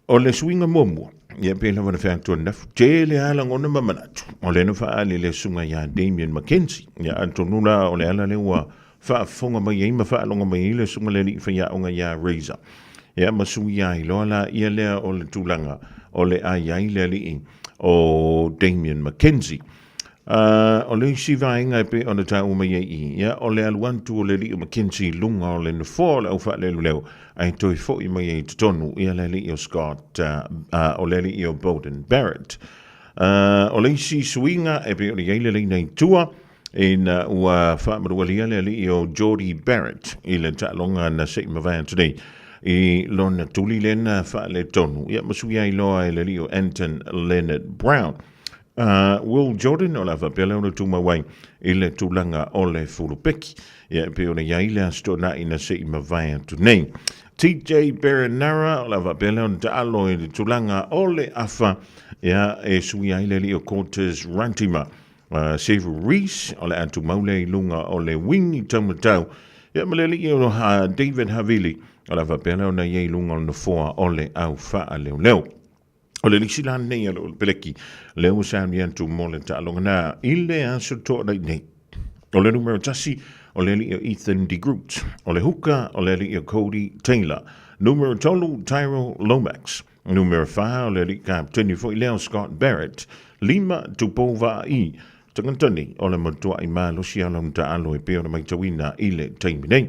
o le suiga muamua, ia pei lava na fai atu ananafi, tele lava lagona ma manatu, o lea na faaali le susuga ia Damian McKenzie. Ia atonu la o le ala lea ua faafofoga mai ai ma faalogo mai ai le susuga le alii faiaoga ia Razor. Ia ma suia ai loa la ia lea o le tulaga o le a i ai le alii o Damian McKenzie. O le isi vaega e pei ona taua mai ai i, ia, o le alu atu o le alii o McKenzie i luga o le nofoa o le aufaaleoleo ae toe foi mai ai i totonu ia le alii o Scott, o le alii o Beauden Barrett. O le isi suiga e pei ona i ai le laina i tua, ina ua faamanualia le alii o Jordie Barrett i le taaloga na se i mavae atu nei i lona tuli lea na faaletonu, ia ma suia ai loa e le alii o Anton Lienert-Brown. A Will Jordan o le a faapea lea ona tumau ai i le tulaga o le fulupeki. Ia e pei ona i ai le Aso Toonai na se i mavae atu nei. TJ Perenara o le a faapea lea ona taalo i le tulaga o le afa ia e sui ai le alii o Cortez Rantima. Sevu Reece o le a tumau lea i luga o le wing i taumatau. Ia ma le alii o David Havili o le a faapea lea ona i ai i luga o le nofoa o le au faaleoleo. O le lisi la lenei a le peleki, lea ua sauni atu mo le taaloga na i le aso Toonai nei. O le numera 1, o le alii o Ethan de Groot. O le huka, o le alii o Cody Taylor. Numera 3, Tyrell Lomax. Numera 4, o le alii kapteni foi lea o Scott Barrett. 5, Tupou Vaa'i. Tagata nei, o le matua'i malosi a lona taalo e pei ona matauina i le taimi nei.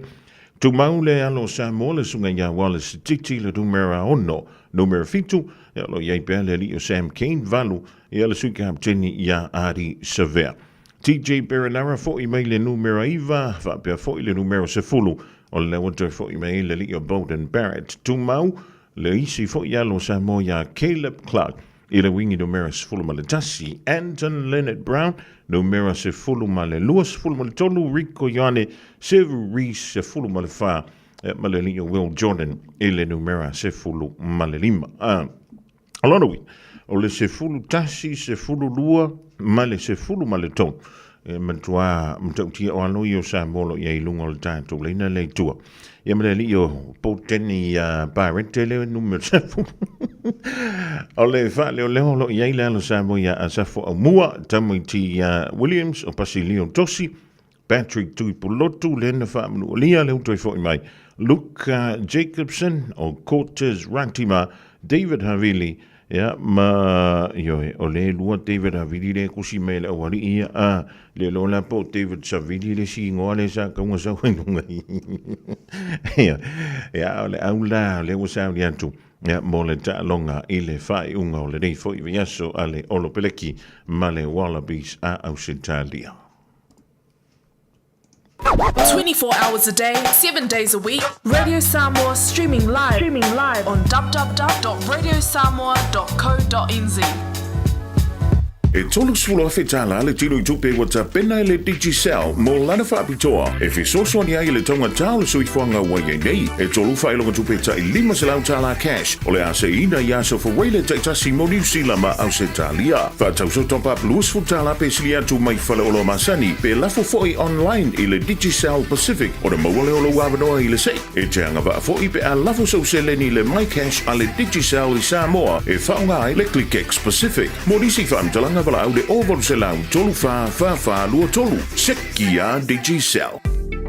Tumau le alo o Samoa le susuga ia Wallace Titi le numera 6, numera 7, ia o lo o i ai pea le alii o Sam Cane, 8, ia le sui kapteni ia Ardie Savea. TJ Perenara fo'i mai le numera 9, faapea foi le numera 10, o lea ua toe fo'i mai ai le alii o Beauden Barrett. Tumau le isi fo'i alo o Samoa ia Caleb Clarke I le uigi numera 11, Anton Lienert-Brown, numera 12, 13, Rieko Ioane, Sevu Reece, 14, ma le alii o Will Jordan i le numera 15. O lona uiga, o le 11, 12, ma le 13, e matuā matautia o alo ia o Samoa o lo o i ai i luga o le tatou laina lea i tua. Ia ma le alii o Paul Teni Barrett le numera 10. O le faaleoleo o lo o i ai le alo Samoa ia Asafo Aumua, Tamaiti Williams o Pasilio Tosi, Patrick Tuipulotu, lea na faamanualia le uto i foi mai, Luke Jacobson o Cortez Ratima, David Havili, ia, ma, ioe, o le lua David Havili le kusi mai le aualii ia, a, le lo la po David Savili le si ingoa le sa kaunga sau ai lunga i. Ia, ia, o le au la, o le ua sauni atu, ia, mo le taaloga i le faaiuga o lenei foi vaiaso a le Olopeleki ma le Wallabies a Ausetalia. 24 hours a day, 7 days a week, Radio Samoa streaming live, streaming live on www.radiosamoa.co.nz. E 30,000 tālā le tino i tupe ua tapena e le Digicel mō lana faapitoa e fesoasoani ai i le taugata o le soifuaga ua i ai nei. E tolu faailoga tupe tai 500 tālā cash o le a seiina i aso Fawele taitasi mo Niu Sila ma Ausetalia. Faatauso top up 20 tala pe sili atu mai faleoloa masani pe lafo foi online i le Digicel Pacific ona maua lea o lou avanoa i le sei. E te agavaa foi pe a lafo sou seleni i le MyCash a le Digicel i Samoa e faaaoga ai le ClickX Pacific. Mo nisi faamatalaga valaau le 0800 34 44 23. Sekia Digicel.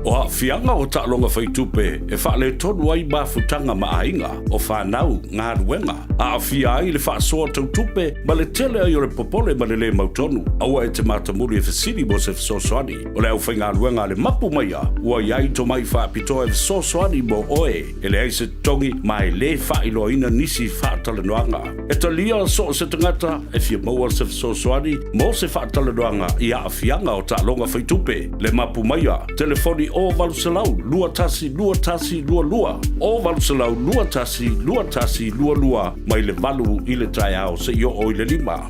O aafiaga o taaloga faitupe e faaletonu ai mafutaga ma aiga, o fanau, galuega, aafia ai le faasoa tau tupe ma le tele ai o le popole ma le lē mautonu. Aua e te matamuli e fesili mo se fesoasoani. O le aufaigaluega a le mapu maia ua i ai tomai faapitoa e fesoasoani mo oe. E leai se totogi ma e lē faailoaina nisi faatalanoaga. E talia so o se tagata e fia maua se fesoasoani mo se faatalanoaga i aafiaga o taaloga faitupe. Le mapu maia, telefoni o 800 21 21 22, o 800 21 21 22 mai le 8 i le taeao seia oo i le 5.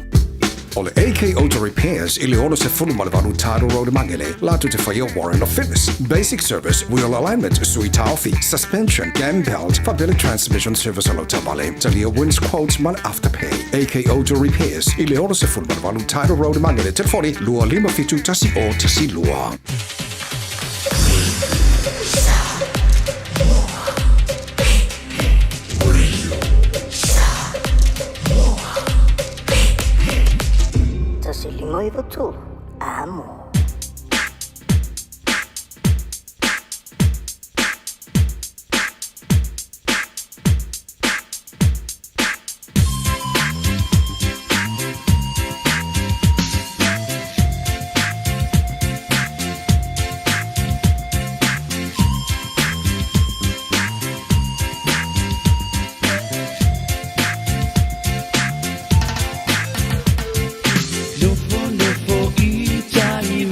O le AK Auto Repairs i le 68 Tidal Road i Magele, latou te faia Warrant of Fitness, Basic Service, Wheel Alignment, Sui Taofi, Suspension, Cam Belt, faapea le Transmission Service o lau taavale, talia Wins Quotes ma le Afterpay. AK Auto Repairs i le 68 Tidal Road i Magele, telefoni 257 10 12. 153 Amo. Nofo nofo i tai.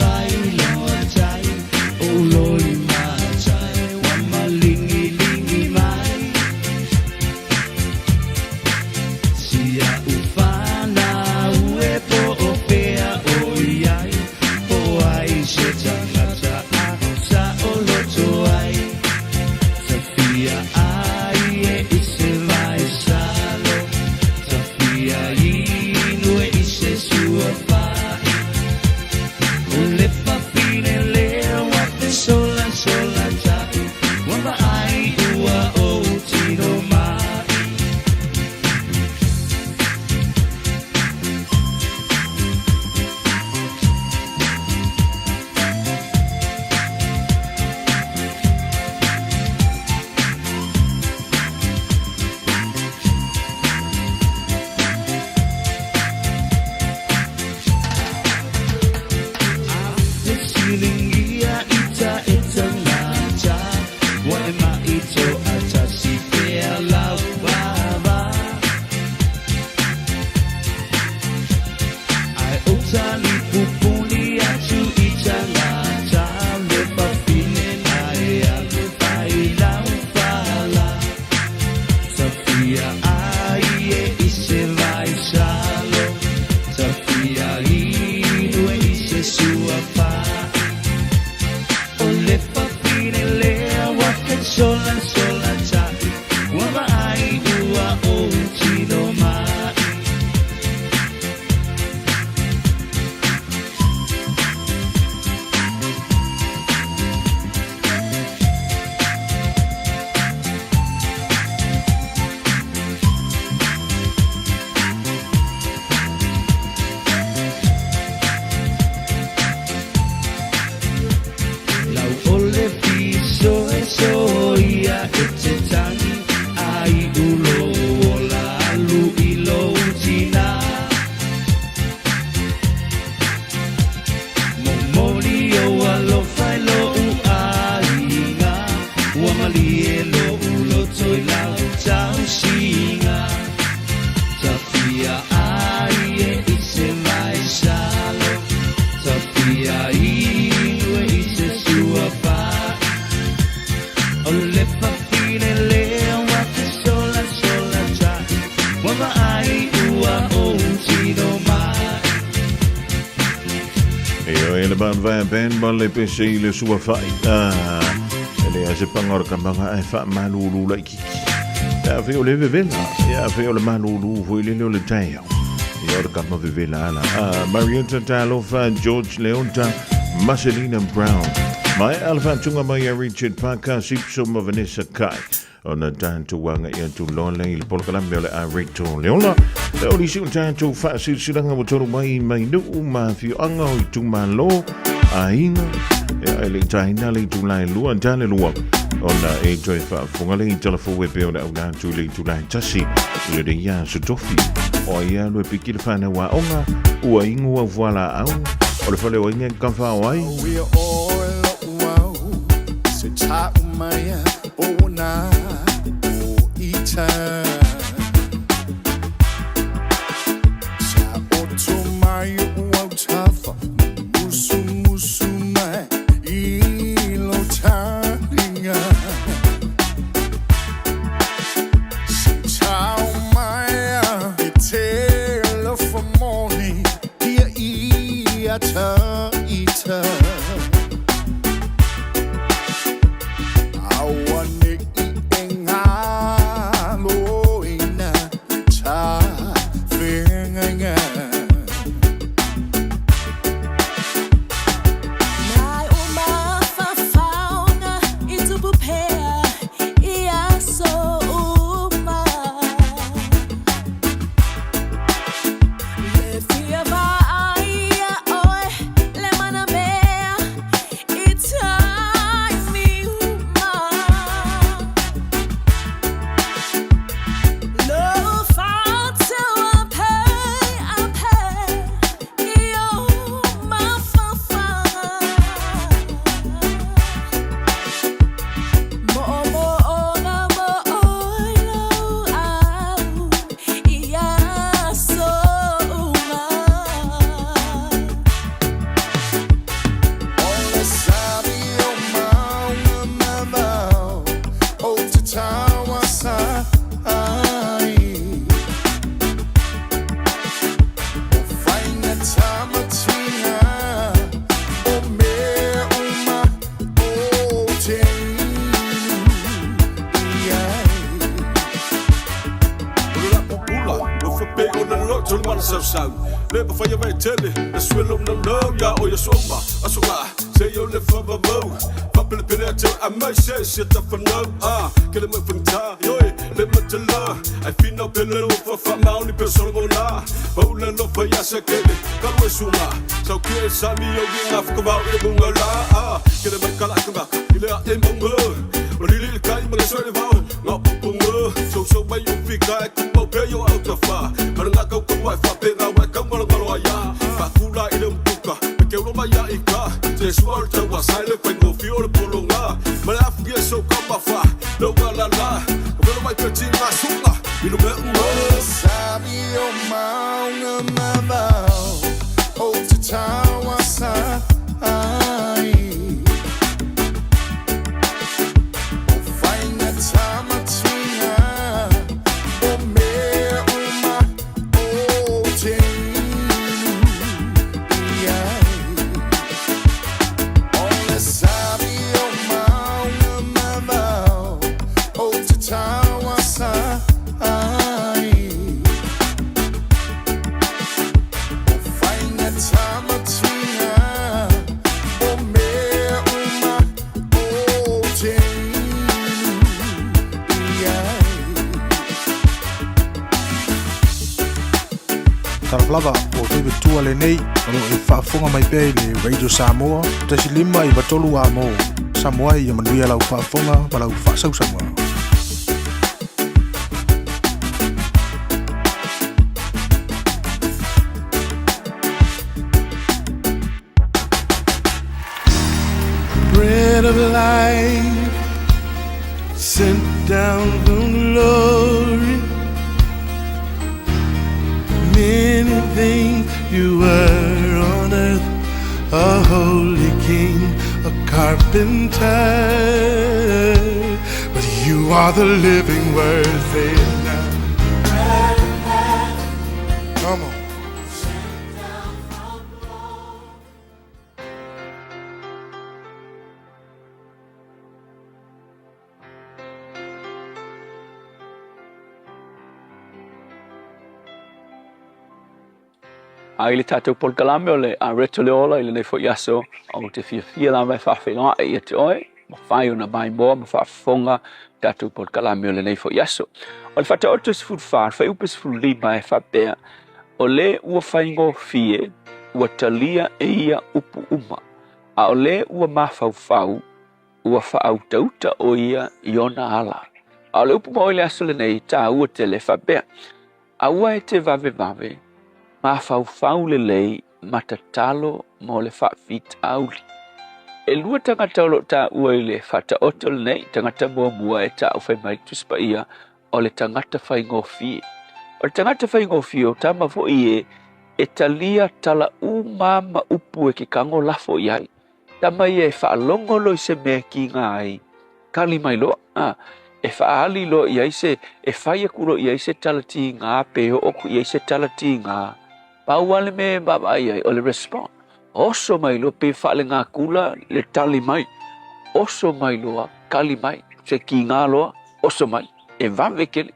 Mount Vaea Band ma le pese i le suafa'i. Ah, e le ase panga o le kamaga ae faamalūlū laʻikiki. Ia afei o le vevela, ia afei o le malūlū foi lele o le taeao. Ia o le kama vevela ala. Ah, Marietta Talofa, George Leonta, Marcelina Brown. Mai alfatunga mai a Richard Parker, Sipso ma Vanessa Kai. Ona tatou agai atu loa lea i le polokalame o le a Recto Leola. E o lisi o tatou faasilasilaga ua tonu mai mai nuu ma afioaga o itumalo aiga e ai le taina le itula e lua tale lua ona e toe faafofoga le talafou e pei ona auna atu i le itula e tasi i le nei aso tofi. O ai alu e piki le whanau aoga, ua ingu au fualaau, o le fale o aiga e kafa o ai. We are all wow Se ta umaya o na o ita Sa o mai o au tafa Musu musu mai i lo taringa Se ta umaya e te lofa moni Ia ia ta ita Aua ne i e ngā loina ta whengainga. Nai o mafafaoga i tupu pea i aso uma. Le fia vaaia oe le manamea i taimi uma. Lo fa'atau a pei i o mafafaga. Mo'omo'oga mo oe lou au i aso uma. O le sabi o maunga mamao O te taua sa ai O whainga tamatinga O mea uma o te inu i ai. O le lapu pula, ua whape o na loto le mana sau sau. Le pa whaia vai tele, le swelo na lau ia o ia soma. Aso ngā, se o le whawawau. Whapele pele a te a mai se se ta whanau. Ah, ke le mai whangta, yoi, le matala. Ai whina pele lo whawha maoni pe solo mo la. Paula no whaia se kele, kalu e sunga. Sau ki e sami o ki ngā whakawau i le munga la. Ah, ke le mai kala kamaka, i le a e maunga. O lili le kai ma le soe le vao, ngā pupunga. Sau sau mai o fika e kupau pe yo au ta wha. Mana ngā kau kau ai whape ngā wai kau ngalo ngalo ai a. Whakula i le mpuka, me ke uro mai a i ka. Te sua o le taua sai le whai ngofi o le polo ngā. Mana afu ki e sau ka mawha, lau ngā la la. Ka welo mai pe ti ngā sunga, i lo mea O le sabi o maunga mamao O te taua sa ai O whainga tamatinga O mea uma o te inu i ai O le sabi o maunga mamao O te taua sa ai O whainga tamatinga O mea uma o te inu i ai. Talofa lava o David Tua lenei o loo e faafofoga mai pea i le Radio Samoa 1.5 93 amo. Samoa ia manuia lau faafofoga ma lau faasausauga. Bread of life sent down from glory. Many things you were on earth, a holy king, a carpenter. But you are the living word, say it now. Come on. A i le tatou polokalame o le Areto le Ola i lenei foi aso, ou te fiafia lava e faafeiloai ia te oe, mafai ona maimoa ma faafofoga tatou polokalame o lenei foi aso. O le Faataoto 14, le fuaiupu 15 e faapea, O le ua faigofie, ua talia e ia upu uma, a o le ua mafaufau, ua faautauta ʻo ia i ona ala. A o le upu mo i le aso lenei, taua tele e faapea, Aua e te vavevave, mafaufau lelei ma tatalo mo le faafitauli. E lua tagata o lo o taua i le Faataoto lenei, tagata muamua e taʻu fai mai le Tusi Paia, o le tagata faigofie. O le tagata faigofie o tama foi e e talia tala uma ma upu e ke kago lafo i ai. Tama ia e faalogo loa i se mea e kiga ai, kali mai loa, a, e faaali loa i ai se, e fai aku loa i ai se tala tiga pe oo aku i ai se tala tiga. Pau lava le mea e vaavaai ai, o le response. Oso mai loa pe faalegakula le tali mai. Oso mai loa, kali mai, se kiga loa, oso mai, e vave tele.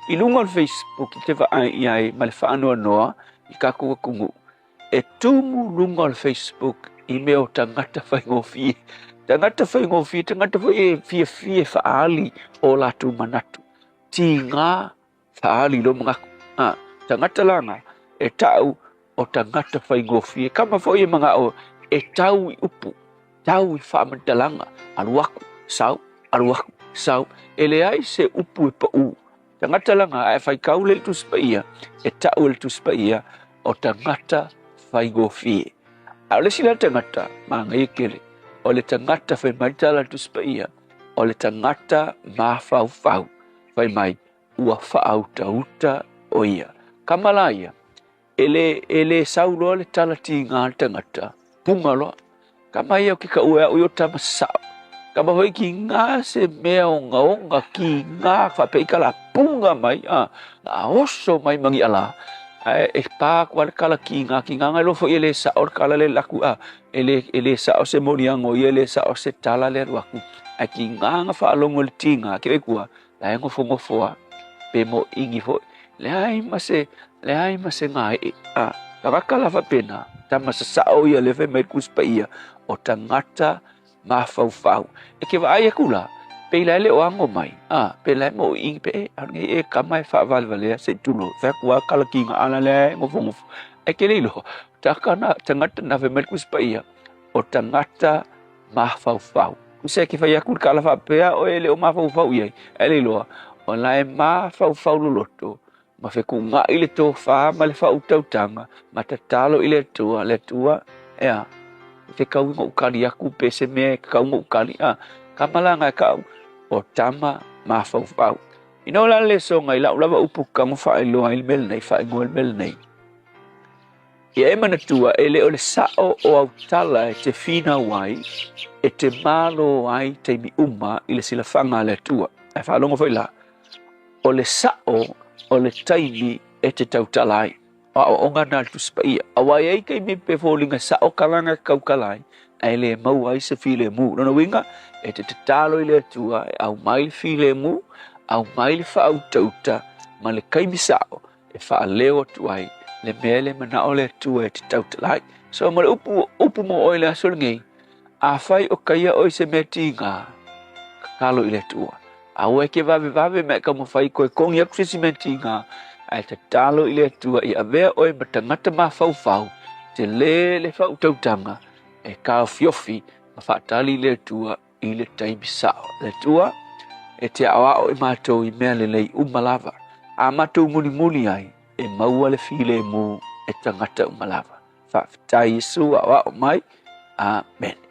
I luga o le Facebook i te vaai i ai ma le faanoanoa i kakou atunuu, E tumu luga o le Facebook i mea o tagata faigofie. Tagata faigofie, tagata foi e fiafia e faaali o latou manatu. Tiga faaali lou manatu. A, tagata la e tau o tagata faigofie. Kama foi e manao e tau i upu, tau i faamatalaga, alu aku, sau, alu aku, sau. E leai se upu e paʻū. Tagata laga ae faitau le Tusi Paia, e tau e le Tusi Paia o tagata faigofie. A o le isi la tagata, manaia tele, o le tagata fai mai le tala a le Tusi Paia, o le tagata mafaufau, fai mai, ua faautauta o ia. Kama la ia, E le, e le sau loa le tala tiga a le tagata, puga loa. Kama ia o ke kaʻu e aʻo i o tama sasao. Kama hoi kiga se mea ogaoga, kiga faapea i la puga mai, a, la oso mai magiʻa la. Ae e pa aku lava le kala kiga, kiga ngai loa foi e le sao le kala le laku, a, e le, e le sao se moliaga o ia, e le sao se tala le alu aku. Ae kiga na faalogo i le tiga, ke kua, la e nofonofo lava, pe moʻigi foi. Leai ma se, leai ma se gaeʻe. A, tagata la faapena, tama sasao ia lea fai mai le Tusi Paia, o tagata mafaufau. E ke vaai aku la, pei la e le o ago mai, a, pe la e moʻiʻi, pe e, ʻaʻole nei e kama e faavalevalea se i tulou. Fai atu lava kala kiga ala lea e nofonofo. Ae ke le iloa, taka na, tagata na fai mai le Tusi Paia, o tagata mafaufau. Tusa e ke fai aku le kala faapea oe e le o mafaufau i ai, ae le iloa, o la e mafaufau loloto, ma fekugaʻi le tofa ma le faautautaga, ma tatalo i le Atua, le Atua, ea, e fekau ina ou kali aku pe se mea e kakau ina ou kali, a, kama la nga e kaʻu, o tama mafaufau. Ina o la le lesoga i lau lava upu kago faailoa ai le mea lenei, faaigoa i le mea lenei. Ia e manatua, e le o le saʻo o au tala e te finau ai, e te malo ai taimi uma i le silafaga a le Atua. Ae faalogo foi la, o le saʻo o le taimi e te tautala ai. O aoaoga na a le Tusi Paia. Aua e i ai taimi pe foliga saʻo kalaga e tautala ai, ae le maua ai se filemu. Lona uiga, e te tatalo i le Atua e aumai le filemu, aumai le faautauta ma le taimi saʻo e faaleo atu ai le mea le manaʻo le Atua e te tautala ai. So ma le upu, upu mo ʻoe i le aso lenei, afai o kaia ʻoe i se mea tigā, tatalo i le Atua. Aua e ke vavevave ma e taumafai toe togi aku se isi mea tigā, ae tatalo i le Atua i avea ʻoe ma tagata mafaufau, tele le faautautaga e taofiofi ma faatali i le Atua i le taimi sao. Le Atua, e te aʻoaʻo i matou i mea lelei uma lava, a matou mulimuli ai, e maua le filemu e tagata uma lava. Faafetai Iesu, aʻoaʻo mai. Amene.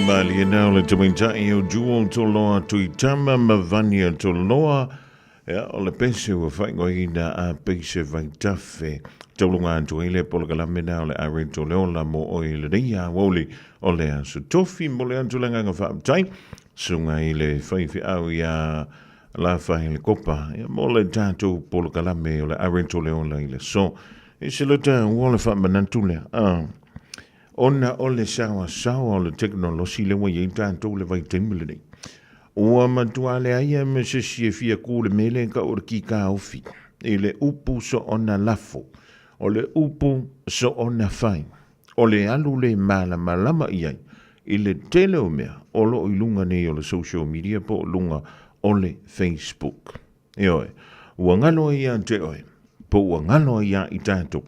malie na o le tamaitai o Jewel Toloa Tuitama ma Vania Toloa. Ia, o le pese ua faaigoaina a Peise Vaitafe. Taulunga atu ai le polokalame na o le Areto le ola mo oe i lenei aoauli o le Aso Tofi mo le atu le agaga faafetai. Susuga i le faifeau ia Lafaele Kopa, ia mo le tatou polokalame o le Areto le ola i le aso. E se le taua o le faamanatu lea. Ah. Ona o le saoasaoa o le tekonolosi lea ua i ai tatou i le vaitaimi lenei, ua matua leai lava ma se isi e fia ku le mea lea e tau o le kikaofi i le upu soona lafo, o le upu soona fai, o le alu le malamalama i ai i le tele o mea o lo o i luga nei o le social media po o luga o le Facebook. Ioe, ua galo ai ia te oe, po ua galo ai ia i tatou.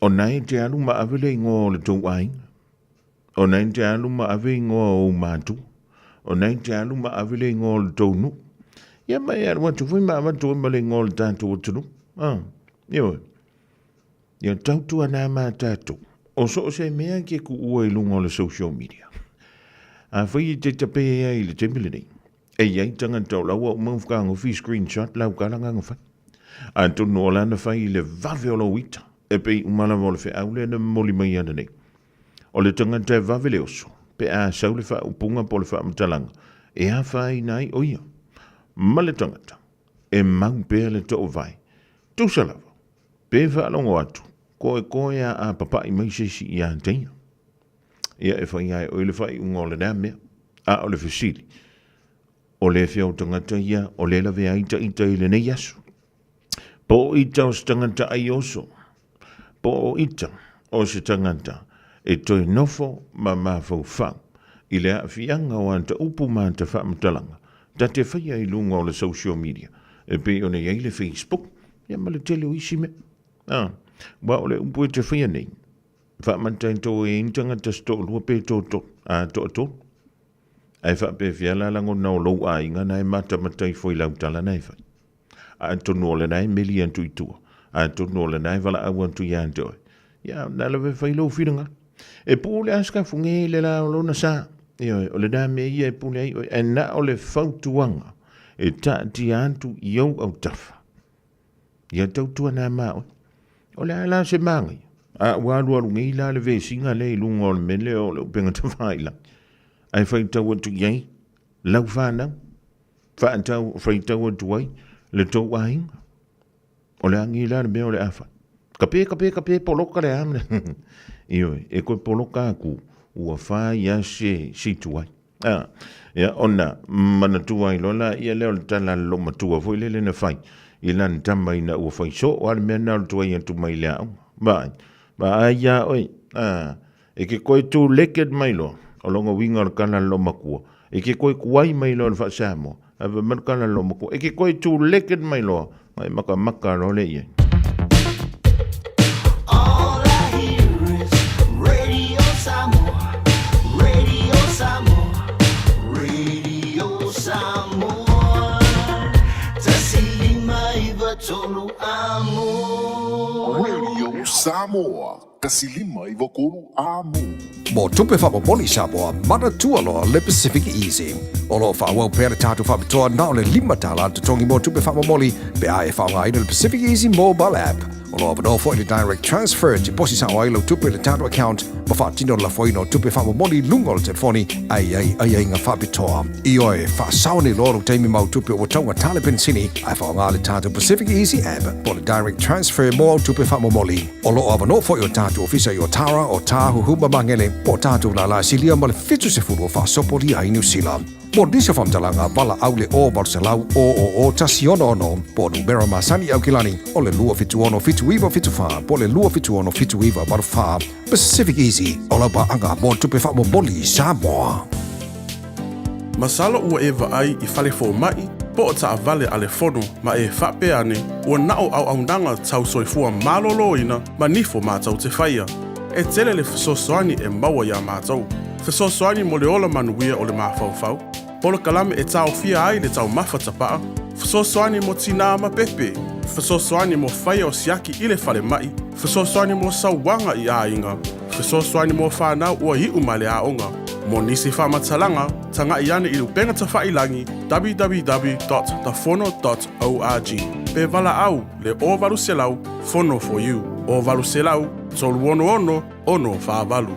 O na e te alu ma ave le igoa o le tou aiga. O na e te alu ma ave igoa o ou matua. O na e te alu ma ave le igoa o le tou nuu. Ia ma e alu atu foi ma avatu ai ma le igoa o le tatou atunuu. Ah, ioe. Ia tautuana ma tatou. O so o se mea ke kuua i luga o le social media. Afai e te tape ai i le taimi lenei, E i ai tagata o la ua uma ona fakagofi screenshot lau tala na na fai. Atonu o la na fai i le vave o lou ita, e pei uma lava o le feau lea na momoli mai ananei. O le tagata e vave le oso, pe a sau le faaupuga po o le faamatalaga, e afaina ai o ia. Ma le tagata, e mau pea le toovae. Tusa lava, pe faalogo atu, koekoe a a papai mai se isi ia te ia. Ia e fai ai oe le faaiuga o lena mea. A o le fesili, o le fea o tagata ia o le lavea ai ta ita i lenei aso? Po o ita o se tagata ai oso? Po o ita o se tagata e toe nofo ma mafaufau i le aafiaga o ata upu ma ata faamatalaga ta te faia i luga o le social media e pei ona i ai le Facebook ia ma le tele o isi mea. A, aua o le upu e te faia nei, Faamataito e ai tagata se toalua pe toatolu, a toatolu. Ae faapefea la lagona o lou aiga na e matamata ifo i lau tala na e fai. Atonu o lena e meli atu i tua, atonu o lena e valaau atu ia te oe. Ia, na lava e fai lou finagalo. E pule a sikafuge i le la o lona sa. Ioe, o lena mea ia e pule ai oe. Ae na o le fautuaga e taatia atu i ou autafa. Ia tautua nā mā oe. O le a la se māngai. A ua alualu nei la le vesiga lea i luga o le mea lea o le upega tafailagi. Ae faitau atu i ai lau whanau. Whaatau, faitau atu ai le tou aiga. O le angi la le mea o le a whai. Ka pē, ka pē, ka pē, poloka le a. Ioe, e koe poloka aku, ua whai a se situ ai. A, ia, ona manatua ai loa laia lea o le tala a le loomatua foi lele na fai i lana tama ina ua fai soo lava le mea lena o le tuai atu mai le aoga. Vaai, vaai iā oe, a, e ke koe tū leked mai loa, o lona uiga o le tala a le loomatua, e ke koe kuai mai loa i le faa-Samoa, ae fai mai le tala a le loomatua, e ke koe tū leked mai loa, Mai makamaka loa lea i ai. All I hear is Radio Samoa, Radio Samoa, Radio Samoa. 1593 amo. Radio Samoa, 1593 amo. Mo tupe faamomoli Samoa, manatua loa le Pacific Easy. O lo o faaauau pea le tatou faapitoa na o le $5 totogi mo tupe faamomoli pe a e faaaogaina le Pacific Easy mobile app. O lo o avanoa foi le direct transfer e tiposi sao ai lau tupe i le tatou account ma faatino le lafoina o tupe faamomoli i luga o le telefoni a i ai aiaiga faapitoa. Ioe, faasao nei loa lou taimi ma au tupe ua taugata le penisini ae faaaoga le tatou Pacific Easy app po o le direct transfer mo au tupe faamomoli. O lo o avanoa foi o tatou ofisa i Otara, Otāhuhu ma Magele, po o tatou lālā silia ma le 70 o faasopolia ai Niu Sila. Mo nisi o faamatalaga, valaau le 0 800 000 166 po o numera masani i Aukilani o le 276 7974 po o le 276 7984. Pacific Easy, o lau paaga mo tupe faamomoli i Samoa. Masalo ua e vaai i fale fomai po o taavale a le fono ma e faapea ane ua na o auaunaga tau soifua maloloina ma nifo matou te faia. E tele le fesoasoani e maua iā matou. Fesoasoani mo le ola manuia o le mafaufau, polokalame e taofia ai le taumafa tapaa, fesoasoani mo tinā ma pepe, fesoasoani mo faia o siaki i le falemai, fesoasoani mo sauaga i aiga, Fesoasoani mo whānau ua iu ma le aoga. Mo nisi faamatalaga, taga'i ane i le upega tafailagi www.tafono.org pe valaau le 0800 Fono for you 0800 366 648.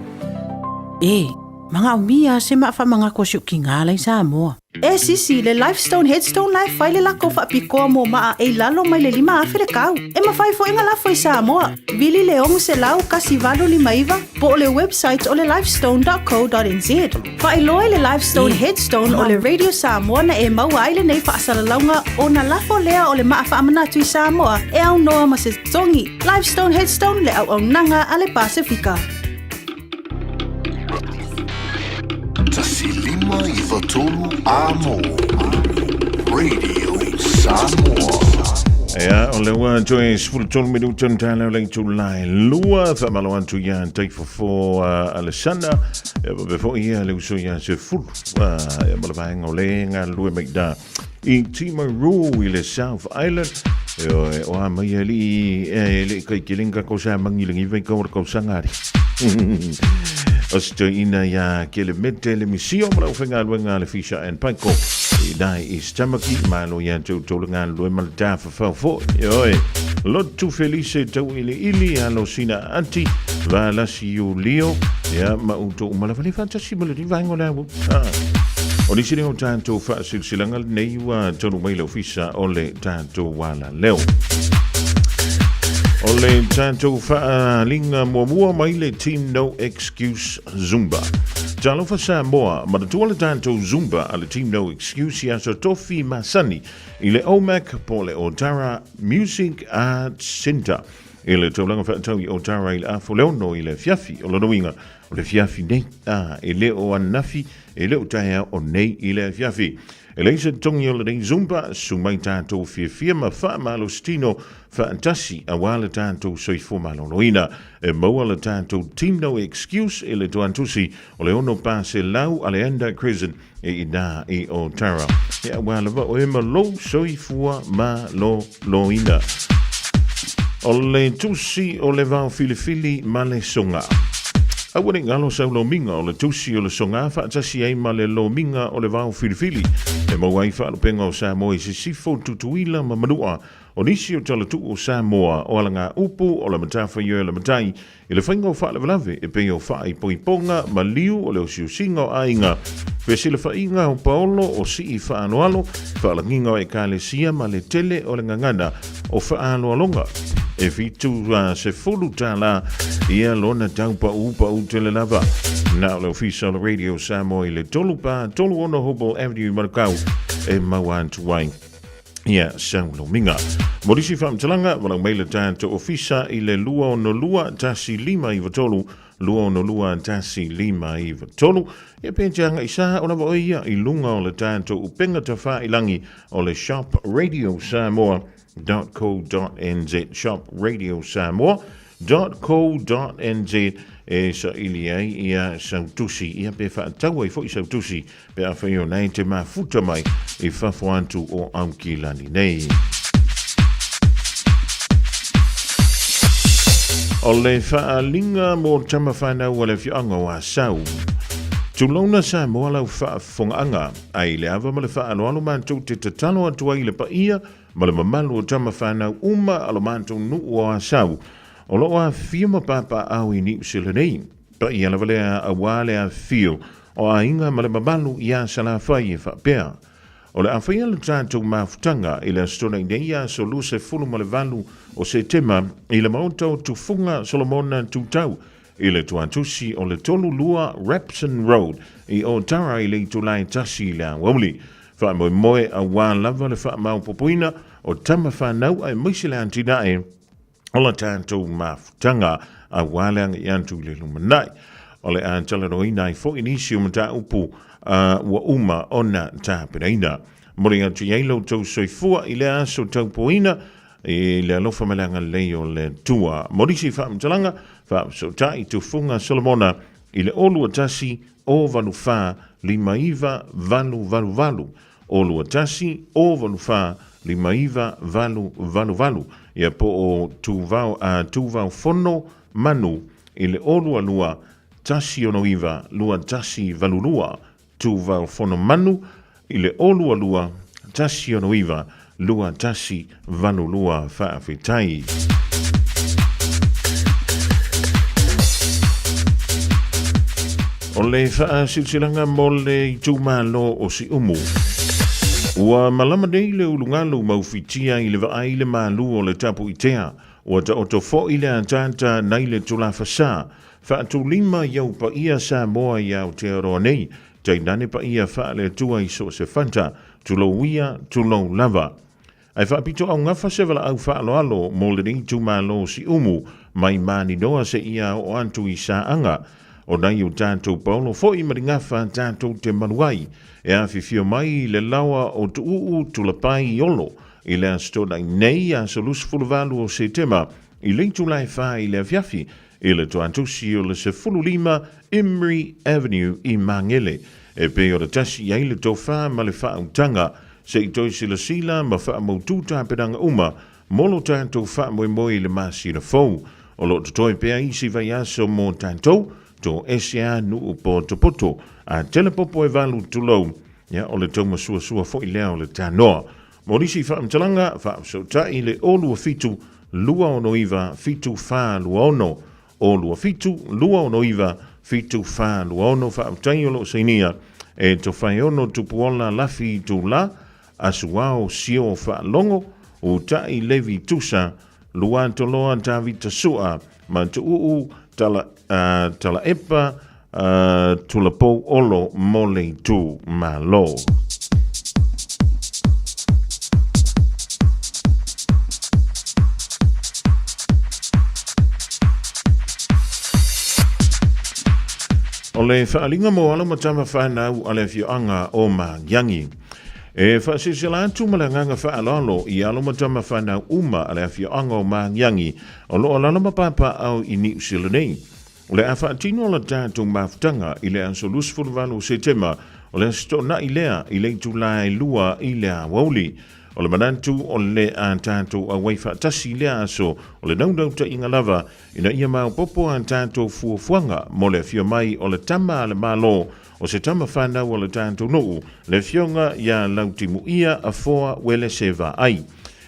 E, manaomia se maa faamagako siukiga lai Samoa. E sisi, le Lifestone Headstone la e fai le lako faapitoa mo maa e i lalo mai le 5,000 le kau. E mafai foi ona lafo i Samoa. Vili le 600 1859 po o le website o le lifestone.co.nz. Faailoa i le Lifestone Headstone o le Radio Samoa na e maua ai lenei faasalalauga ona lafo lea o le maa faamanatu i Samoa e aunoa ma se totogi. Lifestone Headstone le auaunaga a le Pasefika. 159 Amo Radio Samoa. Ia, o le ua toe 13 minuta na tāleo le itula e lua, whamalo atu ia taifofo Alessandra, ia pape foi ia le uso ia se fulu, ia ma le vaenga o le ngā lue mai da i Timaru i le South Island, e oe, o a mai e li, e li kai kilinga ko sa mangilangi vai ka ora kausanga ari. O se toeina ia Kelemete le misio ma lau faigaluega le Fisher and Paykel i nai East Tamaki, malo ia te outou le galulue ma le tafafao foi. Ioe, lotu Felise Tauiliili, alo sina ati, Valasi Iulio, ia ma outou uma lava le faatasi ma le vaega o le au. Ah. O nisi lea o tatou faasilasilaga lenei ua taunuu mai le ofisa o le tatou alaleo. O le tatou faaaliga muamua mai le Team No Excuse Zumba. Talofa Samoa, manatua le tatou Zumba a le Team No Excuse i aso tofi masani i le OMAC po o le Otara Music Arts Centre i le taulaga faatau i Otara i le afu le 6 i le afiafi. O lona uiga, o le afiafi nei, a, e le o ananafi, e le o taeao o nei i le afiafi. E leai se totogi o lenei Zumba, susu mai tatou fiafia ma faamalositino faatasi aua le tatou soifua maloloina. E maua le tatou Team No Excuse i le toantusi o le 600 Aleander Crescent e ina i Otara. E aua lava oe ma lou soifua maloloina. O le tusi o le vao filifili ma le soga. Aua ne i galo sau lomiga o le tusi o le soga faatasi ai ma le lomiga o le vao filifili e maua ai faalupega o Samoa i Sisifo, Tutuila ma Manua. O nisi o talatuu o Samoa o alagaupu o le matafaioi a le matai i le faiga o faalavelave e pei o faaipoipoga, maliu o le osiosiga o aiga, fesilafaiga o paolo o sii faaaloalo, faalagiga o ekalesia ma le tele o le gagana o faaaloaloga. E $70 ia lona tau paʻūpaʻū tele lava. Na o le ofisa o le Radio Samoa i le 3 4 36 Hobble Avenue i Manukau e maua atu ai ia sau lomiga. Mo nisi faamatalaga, valaau mai le tatou ofisa i le 262 1593 262 1593. Ia pe te agai sa o lava oe ia i luga o le tatou upega tafailangi o le Shop Radio Samoa .co.nz Shop Radio Samoa .co.nz e saili ai ia sau tusi ia pe faatau ai foi sau tusi pe afai o nei te mafuta mai i fafo atu o Aukilani nei. O le faaaliga mo tama whanau o le afioaga o Asau. Tulouna Samoa lau faafofogaaga, ai le ava ma le faaaloalo matou te tatalo atu ai i le paia ma le mamalu o tama whanau uma a lo matou nuu o Asau, o lo o afifio ma papaaao i Niu Sila nei. Paia lava lea auā le afifio o aiga ma le mamalu iā Salafai e faapea, O le a faia le tatou mafutaga i le Aso Toonai nei aso 28 o Setema i le Maota o Tufuga Solomona Tutau i le tuatusi o le 32 Rapson Road i Otara i le itula e tasi i le aoauli. Faamoemoe auā lava le faamaopoopoina o tama whanau aemaise le atinae o la tatou mafutaga auā le agai atu i le lumanai. O le a talanoaina ai foi nisi o mataupu ua uma ona tapenaina. Momoli atu i ai lo outou soifua i lea aso taupuaina i le alofa ma le agalelei o le Atua. Mo nisi faamatalaga, faafesootai Tufuga Solomona i le 021 084 59888. 021 084 59888, ia po o Tuvao, Tuvao Fono Manu. i le 022 169 2182, Tuuvao Fonomanu i le 022 169 2182. Faafetai. O le faasilasilaga mo le itumalo o Siumu. Ua malama nei le ulugalu maufitia i le vaai le malu o le tapuitea. Ua taoto foi le ataata nai le tulafasa. Faatulima i au paia Samoa i Aotearoa nei, tainane paia faale-Atua i so o se fata, tulou ia, tulou lava. Ae faapito augafa se valaau faaaloalo mo lenei itumalo o Siumu mai Maninoa seia oo atu i Saaga. O nai o tatou paolo foi ma ligafa tatou te malu ai. E afifio mai i le laoa o Tuuu Tulapai i Olo i le Aso Toonai nei, aso 28 o Setema, i le itula e 4 i le afiafi, i le toatusi o le 15 Imrie Avenue i Magele, e pei ona tasi i ai le tofa ma le faautaga, se i toe silasila ma faamautu tapenaga uma mo lo tatou faamoemoe i le masina fou. O lo o totoe pea isi vaiaso mo tatou, toese a nuu potopoto, a tele popo e valu tulou, ia o le taumasuasua foi lea o le tanoa. Mo nisi faamatalaga, faafesootai le 027 269 7426, 027 269 7426. Faafetai o lo o sainia e Tofaeono Tupuola Lafi Itula, Asuao Sio Faalogo, Uta'i Levi Tusa, Luatoloa Tavita Sua ma Tuuu Tala, Talaepa Tulapou Olo mo le itumalo. O le faaaliga mo alo ma tama whanau a le afioaga o Magiangi. E faasilasila atu ma le agaga faaaloalo i alo ma tama whanau uma a le afioaga o Magiangi o lo o alaala ma papaaao i Niu Sila nei. O le a faatino la tatou mafutaga i le aso 28 o Setema, o le Aso Toonai lea i le itula e 2 i le aoauli. O le manatu o le a tatou auai faatasi i lea aso, o le naunautaiga lava ina ia maopoopo a tatou fuafuaga mo le afio mai o le Tama a le Malo, o se tama fanau a le tatou nuu, le Afioga ia Lautimuia Afoa Uelese Vaai.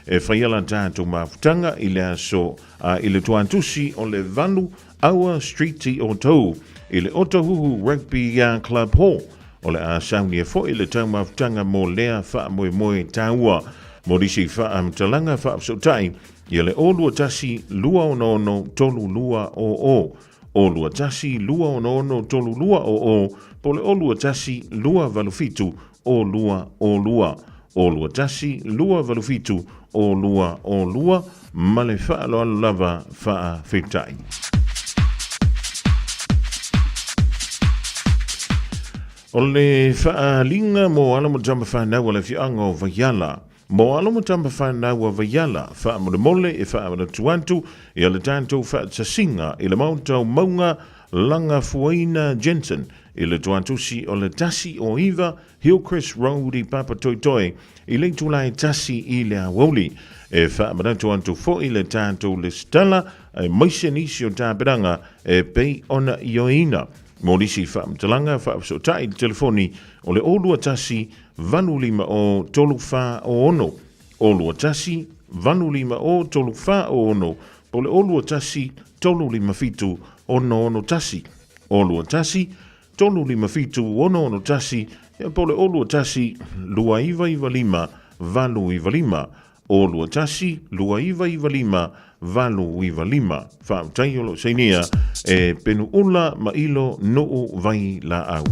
E faia la tatou mafutaga i le aso a i le tuatusi o le 8 Aua Street i Otahuhu i le Otahuhu Rugby Club Hall. O le a saunia foi le taumafutaga mo lea faamoemoe taua. Mo nisi faamatalaga faafesootai ia le 021 266 3200, 021 266 3200 po o le 021 287 0202, 021 287 0202 ma le faaaloalo lava faafetai. O le faaaliga mo alo ma tama fanau a le afioaga o Vaiala. Mo alo ma tama fanau a Vaiala, faamolemole e faamanatu atu ia le tatou faatasiga i le Maota o Mauga Lagafuaina Jensen i le tuatusi o le 109 Hillcrest Road i Papatoetoe i le itula e 1 i le aoauli. E faamanatu atu foi le tatou lesitala aemaise nisi o tapenaga e pei ona ioeina. Mo nisi faamatalaga, faafesootai i le telefoni o le 021 850 346, 021 850 346 po o le 021 357 661, 021 357 661, ia po o le 021 2995 895, 021 2995 895. Faafetai o lo o sainia e Penuula ma Ilo Nuu Vai Laau.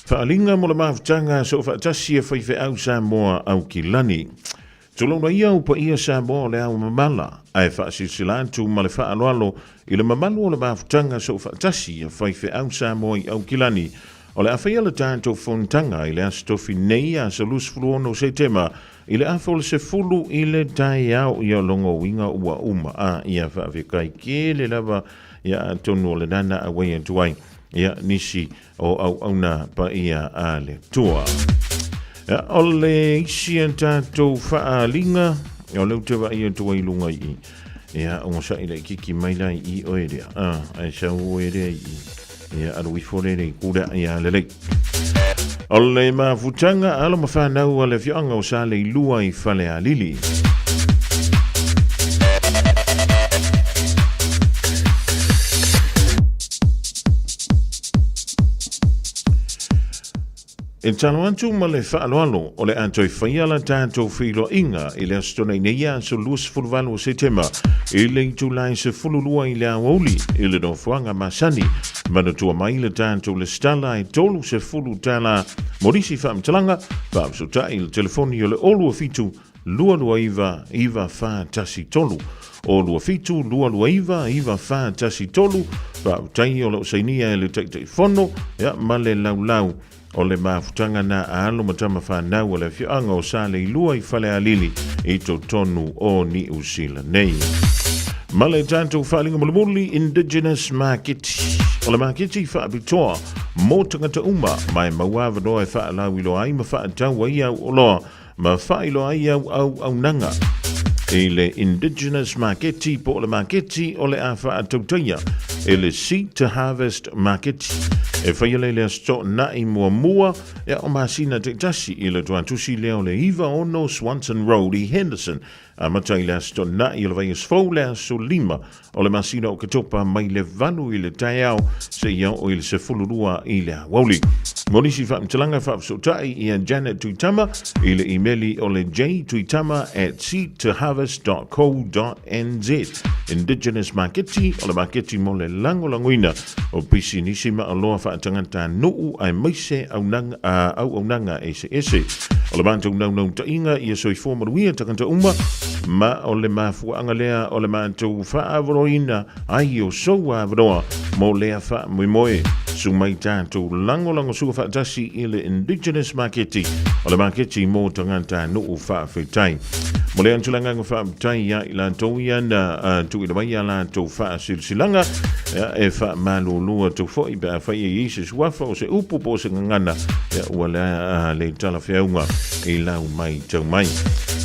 Faaaliga mo le mafutaga soofaatasi a faifeau Samoa Aukilani. Tulouna ia au paia Samoa o le ao mamala, ae faasilasila atu ma le faaaloalo i le mamalu o le mafutaga soofaatasi a faifeau Samoa i Aukilani. O le a faia le tatou fonotaga i le Aso Tofi nei, aso 26 Setema, i le afa o le 10 i le taeao. Ia logo uiga ua uma a ia faafetai tele lava ia atonu o le nana auai atu ai ia nisi o auauna paia a le Atua. Ia, o le isi a tatou faaaliga, o lea ou te vaai atu ai i luga i i. Ia, ogasai laitiiti mai la i i oe lea. A, ae sau oe lea i i. Ia, alu ifo lea i le itu lea. Ia, lelei. O le mafutaga a alo ma fanau a le afioaga o Saleilua i Falealili. E talo atu ma le faaaloalo, o le a toe faia la tatou feiloaiga i le Aso Toonai nei aso 28 o Setema i le itula e 12 i le aoauli i le nofoaga masani. Manatua mai le tatou lesitala e $30 mo nisi faamatalaga, faafesootai i le telefoni o le 027 229 9413. 027 229 9413, faafetai o lo o sainia e le Taitaifono ia, ma le laulau o le mafutaga na a alo ma tama fanau a le afioaga o Saleilua i Falealili i totonu o Niu Sila nei. Ma le tatou faaaliga mulimuli Indigenous Market. O le maketi faapitoa mo tagata uma ma e maua avanoa e faalauiloa ai ma faatau ai au oloa ma faailoa ai au auaunaga i le Indigenous Maketi po o le maketi o le a faatautaia e le Seed to Harvest Market e faia lea i le Aso Toonai muamua ia o masina taitasi i le tuatusi lea o le 96 Swanson Road i Henderson amata i le Aso Toonai o le vaiaso fou le aso 5 o le masina o Oketopa mai le 8 i le taeao seia oo i le 12 i le aoauli. Mo nisi faamatalaga faafesootai ia Janet Tuitama i le imeli o le jtuitama@seedtoharvest.co.nz. Indigenous Maketi o le maketi mo le lagolagoina o pisinisi ma oloa faatagata nuu aemaise auaunaga eseese. O le matou naunautaiga ia soifua manuia tagata uma, ma o le mafuaaga lea o le matou faaavanoaina ai o sou avanoa mo lea faamoemoe. Susu mai tatou lagolagosua faatasi i le Indigenous Maketi, o le maketi mo tagata nuu faafetai. Mo le atu le agaga faafetai ia i latou ia na tuuina mai a latou faasilasilaga, e faamalulu atu foi pe afai e i ai se suafa o se upu po o se gagana ia, ua lea le talafeauga i lau matau mai.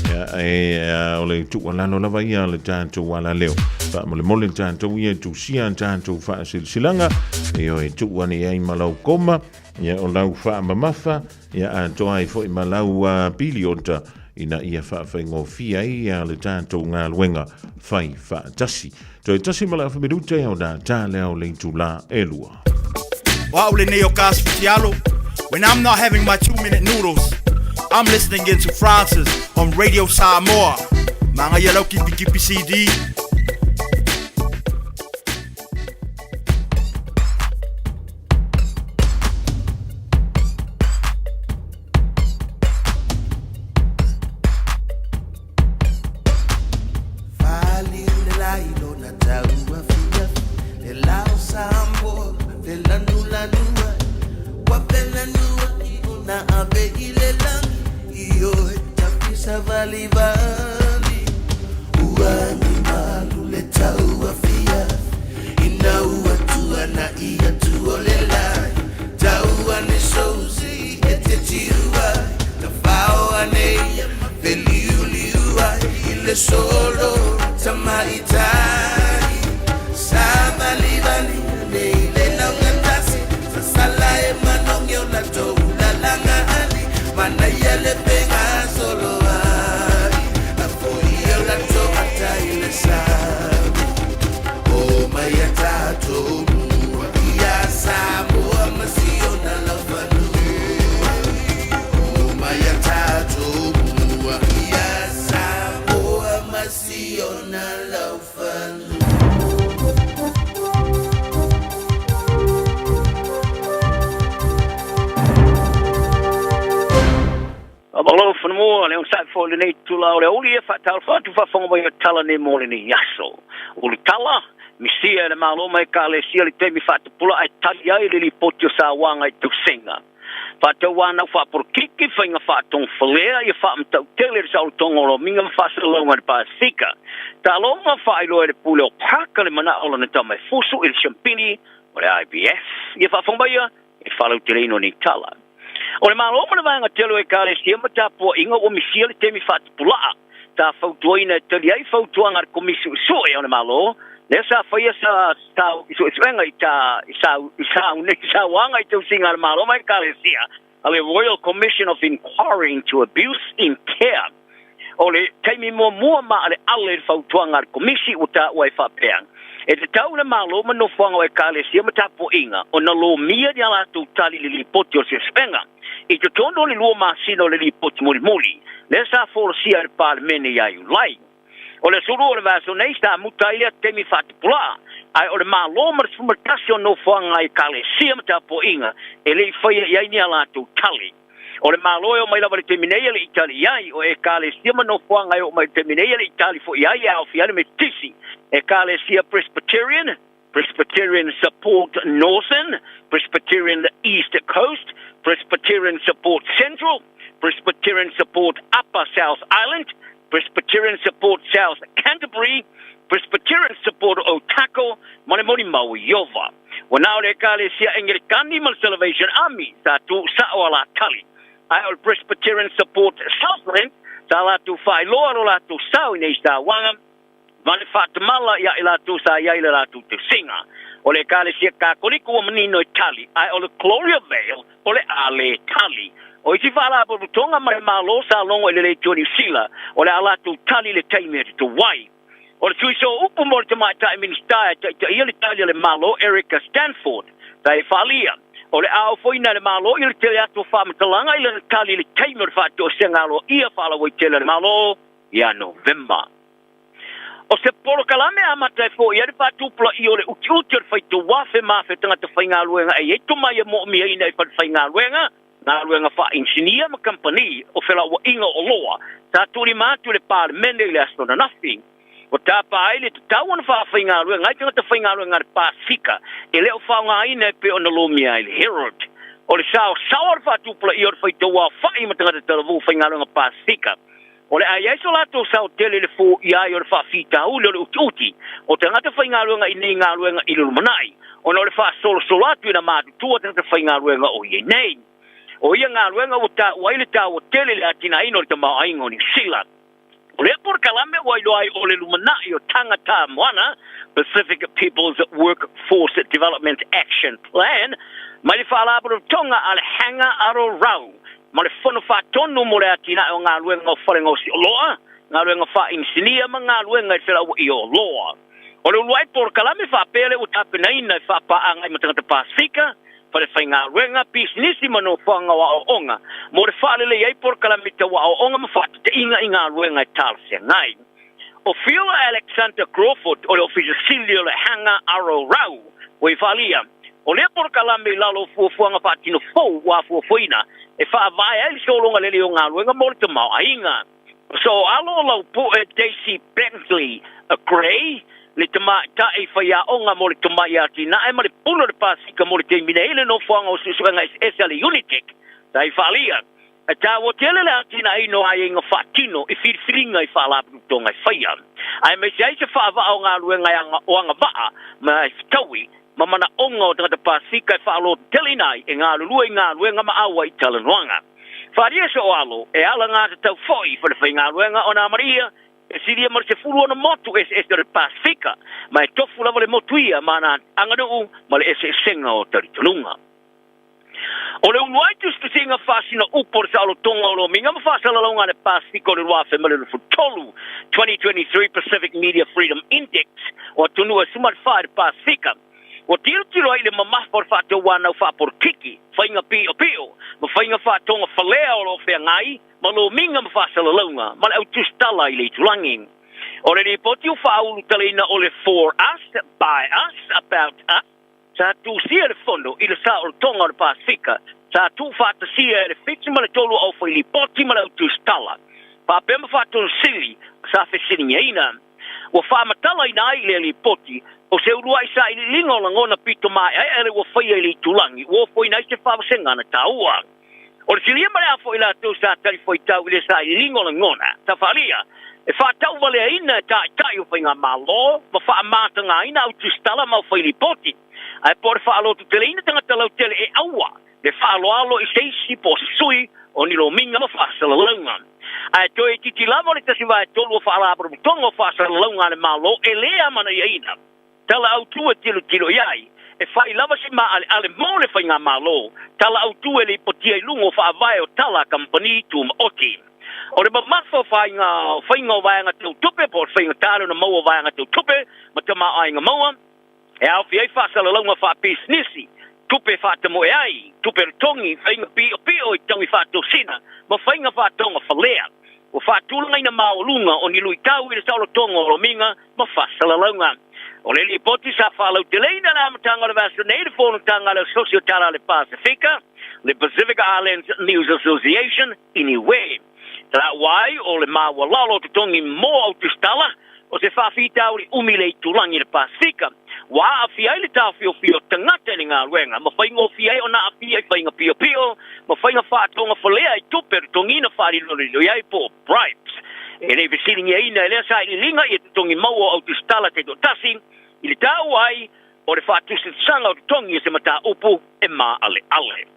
Ia, e, o le tuualalo lava ia le tatou alaleo. Faamolemole tatou ia e tusia tatou faasilasilaga, ioe, tuu ane ai ma lau koma, ia, o lau faamamafa, ia atoa ai foi ma lau piliota ina ia faafaigofie ai le tatou galuega fai faatasi. Toe tasi ma le afa minute ona tā lea o le itulā e lua. O au lenei o Gas Fitialo. When I'm not having my 2-minute noodles, I'm listening in to Francis on Radio Samoa. Manga ia lau kipi kipi CD. Malo fanua le onosai foi lenei itula o le aoauli e faatalofa atu faafofoga mai o tala nei mo lenei aso. O le tala, misia e le Malo ma Ekalesia le taimi faatapulaa e tali ai le lipoti o sauaga i tausiga. Faatauanau faapolokiki, faiga faatogafalea ia faamatautele le saolotoga o lomiga ma faasalalauga i le Pasefika. Taaloga faailoa e le Pule o Parker le manao o lana tama e fusu i le siampini o le IBF. Ia faafofoga mai ia e faalauteleina o nei tala. O le Malo ma le vaega tele o Ekalesia ma tapuaiga ua misia le taimi faatupula'a sa fautuaina e tali ai fautuaga a le Komisi Suesue o le Malo lea sa faia sa suesuega i sauaga i tausiga a le Malo ma Ekalesia a le Royal Commission of Inquiry into Abuse in Care. O le taimi muamua maaleale i le fautuaga a le Komisi ua taua ai faapea, E tatau i le Malo ma nofoaga o Ekalesia ma tapuaiga ona lomia ni a latou tali i le lipoti o le suesuega i totonu o le lua masina o le lipoti mulimuli lea sa folasia e le Palemene ia Iulai. O le aso 2 o le vaiaso nei sa muta ai lea taimi faatupula'a, ae o le Malo ma le 11 o nofoaga Ekalesia ma tapuaiga e le i faia i ai ni a latou tali. O le Malo e oo mai lava i le taimi nei e le i tali i ai, o Ekalesia ma nofoaga e oo mai i le taimi nei e le i tali foi i ai e aofia ai le Metotisi, Ekalesia Presbyterian, Presbyterian Support Northern, Presbyterian East Coast, Presbyterian Support Central, Presbyterian Support Upper South Island, Presbyterian Support South Canterbury, Presbyterian Support Otago ma le Molimau i Iova. Ua na o le Ekalesia Engelikani ma le Salvation Army sa tuusao a la tali, ae o le Presbyterian Support Southland sa latou faailoa lo latou sao i nei sauaga ma le faatamala ia i latou sa i ai le latou tausiga. O le Ekalesia Kakolika ua manino e tali, ae o le Gloria Vale o le a le tali. O isi faalapotopotoga ma le Malo sa logo i le Leitio Niu Sila, o le a latou tali i le taimi e tutu ai. O le sui sooupu mo le Tamaitai Minisita e taitaia le tali a le Malo Erica Stanford, sa e faaalia, o le a ofoina e le Malo i le tele atu o faamatalaga i lana tali i le taimi o le faatoesega aloaia faalauaitele a le Malo ia Novema. O se polokalame amata e foia ai le faatupulaia o le utiuti o le faitauafe ma afe tagata faigaluega e i ai tomai e moomiaina i falefaigaluega, galuega faainisinia ma kamupani o felauaiga o oloa sa tuulima atu i le Palemene i le aso ananafi. Ua tapa ai le tatau ona faafaigaluega ai tagata faigaluega a le Pasefika e le o faaaogaina e pei ona lomia ai le Herald. O le saosaoa o le faatupulaia o le faitauaofai ma tagata talavou faigaluega Pasefika O le a i ai so latou sao tele i le foia ai o le faafitauli o le utiuti o tagata faigaluega i nei galuega i le lumanai, ona o le faasolosolo atu i na matutua tagata faigaluega o i ai nei. O ia galuega ua taua ai le taua tele i le atinaeina o le tamaoaiga o Niu Sila. O lea polokalame ua iloa ai o le lumanai o Tagata Moana, Pacific People's Workforce Development Action Plan, mai le Faalapotopotoga a le Hanga Aro Rau, ma le Fono Faatonu mo le Atinae o Galuega o Fale Gaosi Oloa, Galuega Faainisinia ma Galuega i le Felauaiga o Oloa. O le uluai polokalame faapea lea ua tapenaina e faapaaga ai ma tagata Pasefika, falefaigaluega, pisinisi ma nofoaga o aoaoga mo le faaleleia ai polokalame tau aoaoga ma faataitaiga i galuega e talafeagai. O Phil Alexander Crawford o le Ofisa Sili o le Hanga Aro Rau ua i faaalia, o lea polokalame i lalo o fuafuaga faatino fou ua afuafuaina e faavae ai le sologa lelei o galuega mo le tamaoaiga. So alo o Laupue Daisy Bentley Gray, le tamaitai faiaoga mo le tomai atinae ma le pule o le Pasika mo le taimi nei i le nofoaga o suesuega eseese a le Unitec, sa i faaalia, E taua tele le atinaeina o aiaiga faatino i filifiliga i faalapotopotoga e faia, aemaise ai se faavaa o galuega e o agavaa ma e fetaui ma manaoga o tagata Pasefika e faalototeleina ai e galulue i galuega ma auai i talanoaga. Faaalia se oalo e alagatatau foi i falefaigaluega ona amalia e silia ma le 16 motu eseese o le Pasefika, ma e tofu lava le motu ia ma ana aganuu ma le eseesega o talitonuga. O le ulu ai tusitusiga faasino upu o le saolotoga o lomiga ma faasalalauga a le Pasefika o le 2023, 2023 Pacific Media Freedom Index, o atunuu e 14 i le Pasefika, ua tilotilo ai i le mamafa o le faatauanau faapolokiki, faiga piopio, ma faiga faatoga falea o lo o feagai ma lomiga ma faasalalauga ma le au tusitala i le itulagi. O le lipoti ua faaulutalaina o le For Us, By Us, About Us, Sa tusia le fono i le saolotoga o le Pasefika, sa tuufaatasia e le 7 ma le 3 o aufai lipoti ma le au tusitala, faapea ma faatonu sili sa fesiligiaina. Ua faamatalaina ai i lea lipoti, o se uluai sailiiliga o lagona pito maeaea le ua faia i le itulagi ua ofoina ai se faavasega na taua. O le silia ma le a foi latou sa talifuaitau i le sailiiliga o lagona, sa faaalia, e faatauvaleaina e taitai o faigamalo ma faamatagaina au tusitala ma au fai lipoti, ae po o le faalototeleina tagata lautele e aua Le faaaloalo i se isi po o se sui o ni lomiga ma faasalalauga. Ae toe itiiti lava o le 1/3 o faalapotopotoga o faasalalauga a le Malo e lē amanaiaina tala autū e tilotilo i ai, e fai lava si maaleale mo le faigamalo, tala autū e lipotia i luga o faavae o tala a kamupani tumaoti. O le mamafa o faiga faiga o vaega tau tupe po o le faigata lona maua o vaega tau tupe ma tamaoaiga maua, e aofia ai faasalalauga faapisinisi, tupe e faatamoe ai, tupe totogi, faiga piopio i taugi faatosina ma faiga faatoga falea. Ua faatulagaina maualuga o ni luitau i le saolotoga o lomiga ma faasalalauga. O le lipoti sa faalauteleina i le amataga o le vaiaso nei i le fonotaga a le Asosi o Tala a le Pasefika, le Pacific Islands News Association, i Niue. Taua ai o le maualalo o totogi mo Autusitala o se faafitauli umi i le itulagi i le Pasefika, ua aafia ai le taofiofia o tagata i le galuega ma faigofie ai ona aafia i faiga piopio ma faiga faatoga falea i tupe totogiina faalilolilo i ai po o bribes. E le i fesiligiaina e lea sailiiliga ia totogi maua o Autusitala taitoatasi i le taua ai o le faatusatusaga o totogi o se mataupu e maaleale.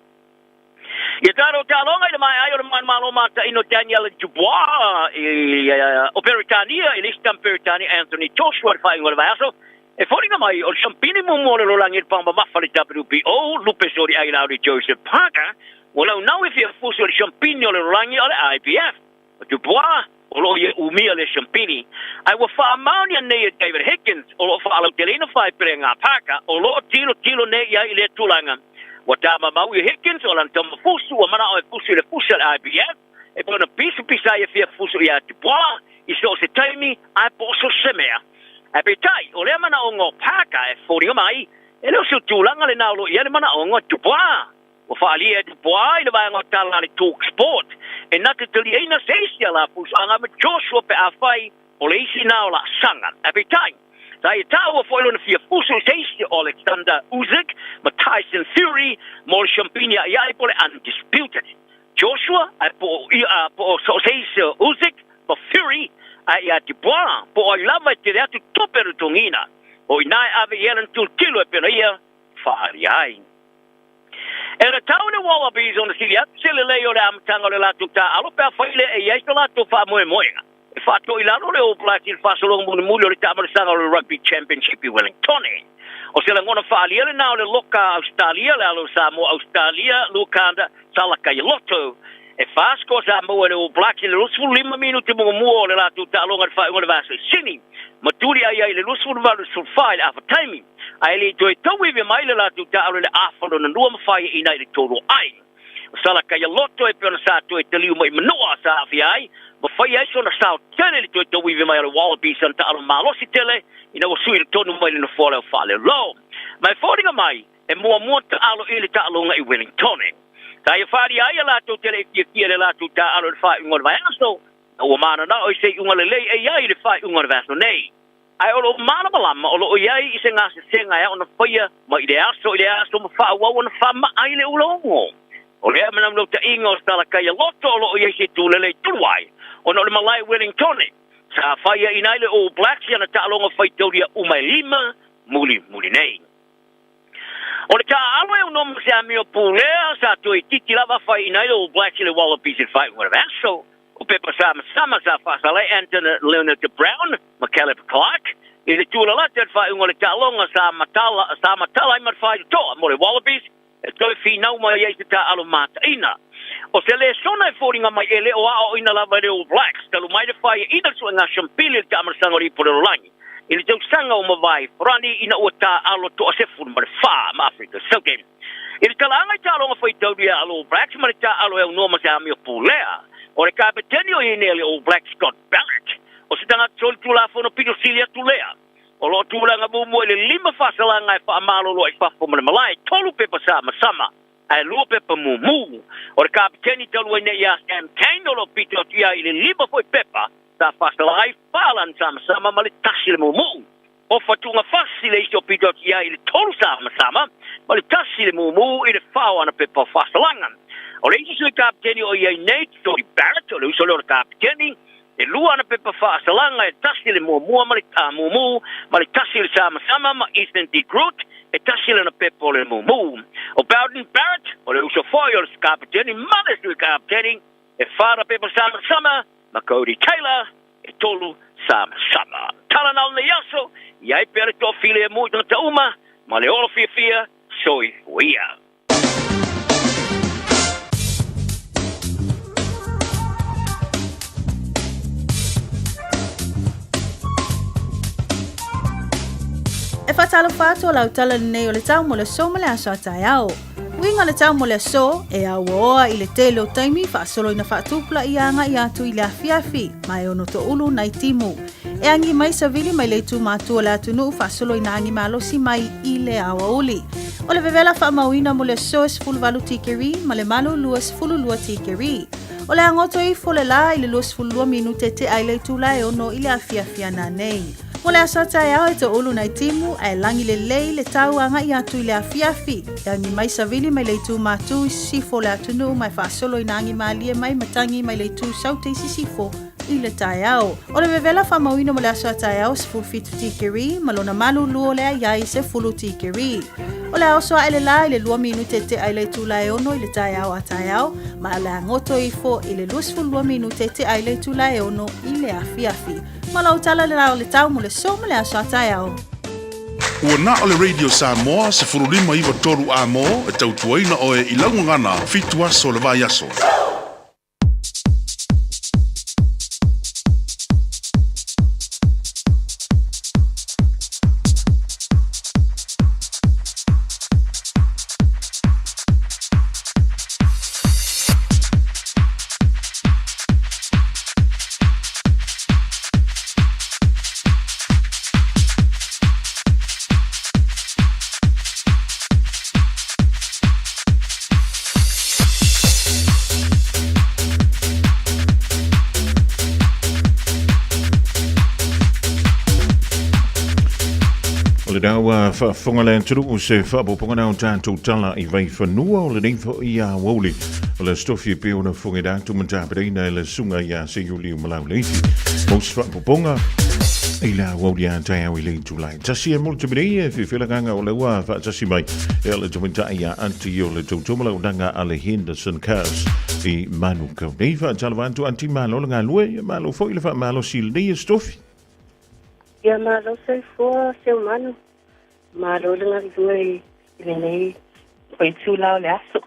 Ia tatou taaloga i le maea ai o le manumalo mataino Daniel Dubois i o Peretania i le isi tama Peretania Anthony Joshua i le faaiuga o le vaiaso. E foliga mai o le siampini muamua o le lalolagi i le paga mamafa le WBO, lupe soli ai la o le Joseph Parker, ua naunau e fia fusi o le siampini o le lalolagi o le IBF. O Dubois o lo o ia umia le siampini, ae ua faamaonia nei e David Higgins o lo o faalauteleina faaipelega a Parker o lo o tilotilo nei i ai i lea tulaga. Ua tamamau ia Higgins o lana tama fusu ua manao e fusu i le fusi a le IBF e pei ona pisapisa ai e fia fusu ia Dubois i so o se taimi ae po o so se mea. Ae peitai, o lea manaoga o Parker e foliga mai, e le o se tulaga lena o lo o i ai le manaoga o Dubois. Ua faaalia e Dubois i le vaega o tala a le Talk Sport e na te taliaina se isi ala pusaga ma Joshua pe afai o le isi na o laasaga. Ae peitai, sa ia taua foi lona fia fusu i se isi o Alexander Usyk ma Tyson Fury mo le siampini aiai po o le Undisputed. Joshua ae po o ia po o so o se isi o Usyk ma Fury ae ia Dubois po o ai lava e tele atu tupe totogiina. O i ina e ave i ai lana tilotilo e pei ona ia faaalia ai. E tatau i le Wallabies ona sili atu se lelei o le amataga o le latou taaalo pe afai le e i ai so latou faamoemoega e faato'i lalo le All Blacks i le faasologa mulimuli o le taamalasaga o le Rugby Championship i Wellingtone. O se lagona faaalia lena o le loka a Ausetalia, le alo o Samoa Ausetalia, Lukanda Salakailoto. E fa score sa maua e le All Blacks i le 25 minute muamua o le latou taaloga i le faaiuga o le vaiaso i Sini, ma tuli ai ai i le 28-14 i le afa taimi. Ae le i toe tauivi mai le latou taaalo i le afa lona lua ma faiaina i le tolu o ai. O Salakaialoto e pei ona sa toe taliu mai i Manua sa aafia ai ma faia ai sona sao tele i le toe tauivi mai o le Wallabies sana taaalo malosi tele ina ua sui tonu mai le nofoa o le au faaleolo. Ma e foliga mai e muamua taalo i le taaloga i Wellingtone. Sa ia faaalia ai a latou tele i fiafia i le latou taaalo i le faaiuga o le vaiaso, ma ua mananao i se iuga lelei e i ai i le faaiuga o le vaiaso nei. Ae o lo o malamalama o lo o i ai i se gasesega e ao ona faia mai le aso i le aso ma faaauau ona faamaa ai le ulaogo. O lea manaunautai o Salakaialoto o lo o i ai se itu lelei tulu ai ona o le malae Wellingtone sa faiaina ai le All Blacks i ana taaloga faitaulia uma e lima mulimuli nei. O le taaalo e aunoa ma se amio pulea sa toe itiiti lava faiaina ai le All Blacks i le Wallabies i le faaiuga o le vaiaso. O pepa samasama sa faasala ai Anton Leonard Brown ma Caleb Clarke i le tulalata i le faaiuga o le taaloga sa matala sa matala ai ma le faitotoa mo le Wallabies e toe finau mai ai se taaalo mataina. O se lesona e foliga mai e le o aoaoina lava e le All Blacks talu mai le faiaina le suega siampili i le taamalasaga o le ipu o le lalolagi i le tausaga ua mavae farani ina ua taaalo toa 14 ma Afrika Southern. I le talaaga i taaloga faitaulia a le All Blacks ma le taaalo e aunoa ma se amio pulea, o le kapeteni o i ai nei a le All Blacks Scott Barrett, o se tagata solitulafono pito sili atu lea. O lo o tulaga muamua i le lima faasalaga e faamalolo ai fafo ma le malae, tolu pepa samasama ae lua pepa mumu. O le kapeteni talu ai nei ia Sam Cane o lo o pito atu ia i le lima foi pepa sa faasalaga ai fa lana samasama ma le tasi le mumu. O Fatugafasi le isi o pito atu ia i le tolu samasama ma le tasi le mumu i le fa o ana pepa faasalaga. O le isi sui kapeteni o i ai nei, Jody Barrett, o le uso lea o le kapeteni. E lua ana pepa faasalaga, e tasi le muamua ma le mumu ma le tasi le samasama ma Ethan De Groot, e tasi lana pepa o le mumu. O Bowden Barrett, o le uso foi o le Kapeteni ma le Sui Kapeteni, e fa ana pepa samasama, ma Codie Taylor, e tolu samasama. Tala na o lenei aso, i ai pea le toafilemu i tagata uma, ma le ola fiafia, soifua. E faatalofa atu o lau tala lenei o le tau mo le aso ma le aso a taeao. Uiga o le tau mo le aso, e auaoa i le tele o taimi faasolo ina faatupulaia agai atu i le afiafi, ma e ono toulu nai timu. E agi mai savili mai le itu matua o le atunuu faasolo ina agi malosi mai i le aoauli. O le vevela faamauina mo le aso e 18 tikeri ma le malulu e 12 tikeri. O le agoto ifo le la i le 22 minute tea i le itula e ono i le afiafi ana nei. Mo le aso a taeao e toulu nai timu ae lagi lelei le tau agai atu i le afiafi. E agi mai savili mai le itu matu i sisifo o le atunuu ma e faasolo ina agi malie mai matagi mai le itu saute i sisifo i le taeao. O le vevela faamauina mo le aso a taeao 17 tikeri ma lona malulu o le aiai 10 tikeri. O le a oso ae le la i le 2 minute tea i le itula e ono i le taeao a taeao ma o le a goto ifo i le 22 minute tea i le itula e ono i le afiafi. Ma lau tala le la o le tau mo le so ma le aso a taeao. Ua na o le Radio Samoa 15 93 A-mo e tautuaina oe i lau gagana fitu aso o le vaiaso. O le dau a faafofoga le atunuu se faapopoga na o tatou tala i vaifanua o lenei foi a uauli. O le stofi e pei ona fofoga atu ma tapenaina e le susuga ia Seiuli Malau Leifi. Mo se faapopoga i le aoauli a taeao i le itula e tasi e mo le taimi nei e fiafia le agaga o lea ua faatasi mai e le tamaitai ia Aunty o le Tautomalaunaga a le Henderson Cars i Manukau nei. Faatalofa atu Aunty, malo le galue, ia malo foi le faamalosi i lenei aso tofi. Ia malo soifua Seumanu. Malo le galue i lenei foi itula o le aso.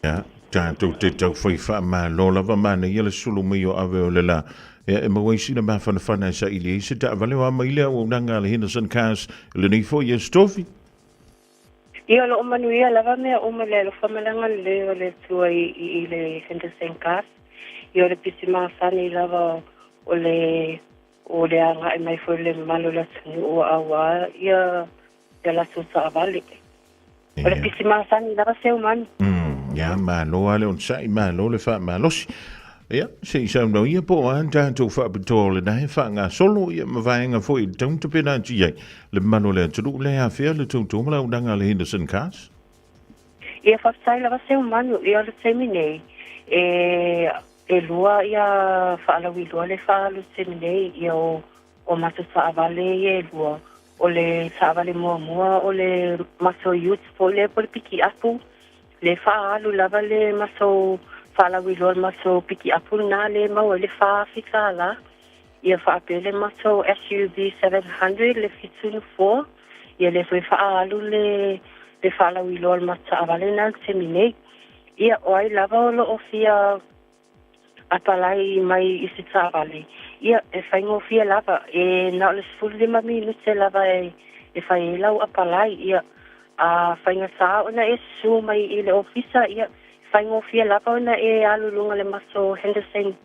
Ia, tatou te taufai faamalo lava manaia le sulu mai o ave o le la. Ia, e maua ai sina mafanafana e saili ai se taavale o a mai le auaunaga a le Henderson Cars i lenei foi aso tofi. Ia, o lo o manuia lava mea uma i le alofa ma le agalelei o le Atua i, i, i le Henderson Cars. Ia, o le pisi masani lava o le, o le agai mai foi o le mamalu o le atunuu auā ia, ia latou taavale. O le pisi masani lava Seumanu. Ia, malo lava le onosai, malo le faamalosi. Ia, se i saunoa ia po o a ni tatou faapitoa o lena e faagasolo ia ma vaega foi e tatau ona tapena atu i ai le mamalu o le atunuu le afea le toutou malaunaga a le Henderson Cars. Ia, faafetai lava Seumanu. Ia, o le taimi nei, e, e lua ia faalauiloa le faaalu i le taimi nei, ia o, o matou taavale ia e lua, O le taavale muamua o le matou ute foi lea po o le pikiapu, le faaalu lava le matou faalauiloa le matou pikiapu lena lea e maua ai le $4,000. Ia faapea le matou SUV 700 le 74, ia lea foi e faaalu le le faalauiloa o le matou taavale lena i le taimi nei. Ia, o ai lava o lo o fia apalai mai i se taavale, ia, e faigofie lava, e na o le 15 minute lava e, e fai ai lau apalai, ia, a faigata ona e susu mai i le ofisa, ia, faigofie lava ona e alu i luga o le matou Henderson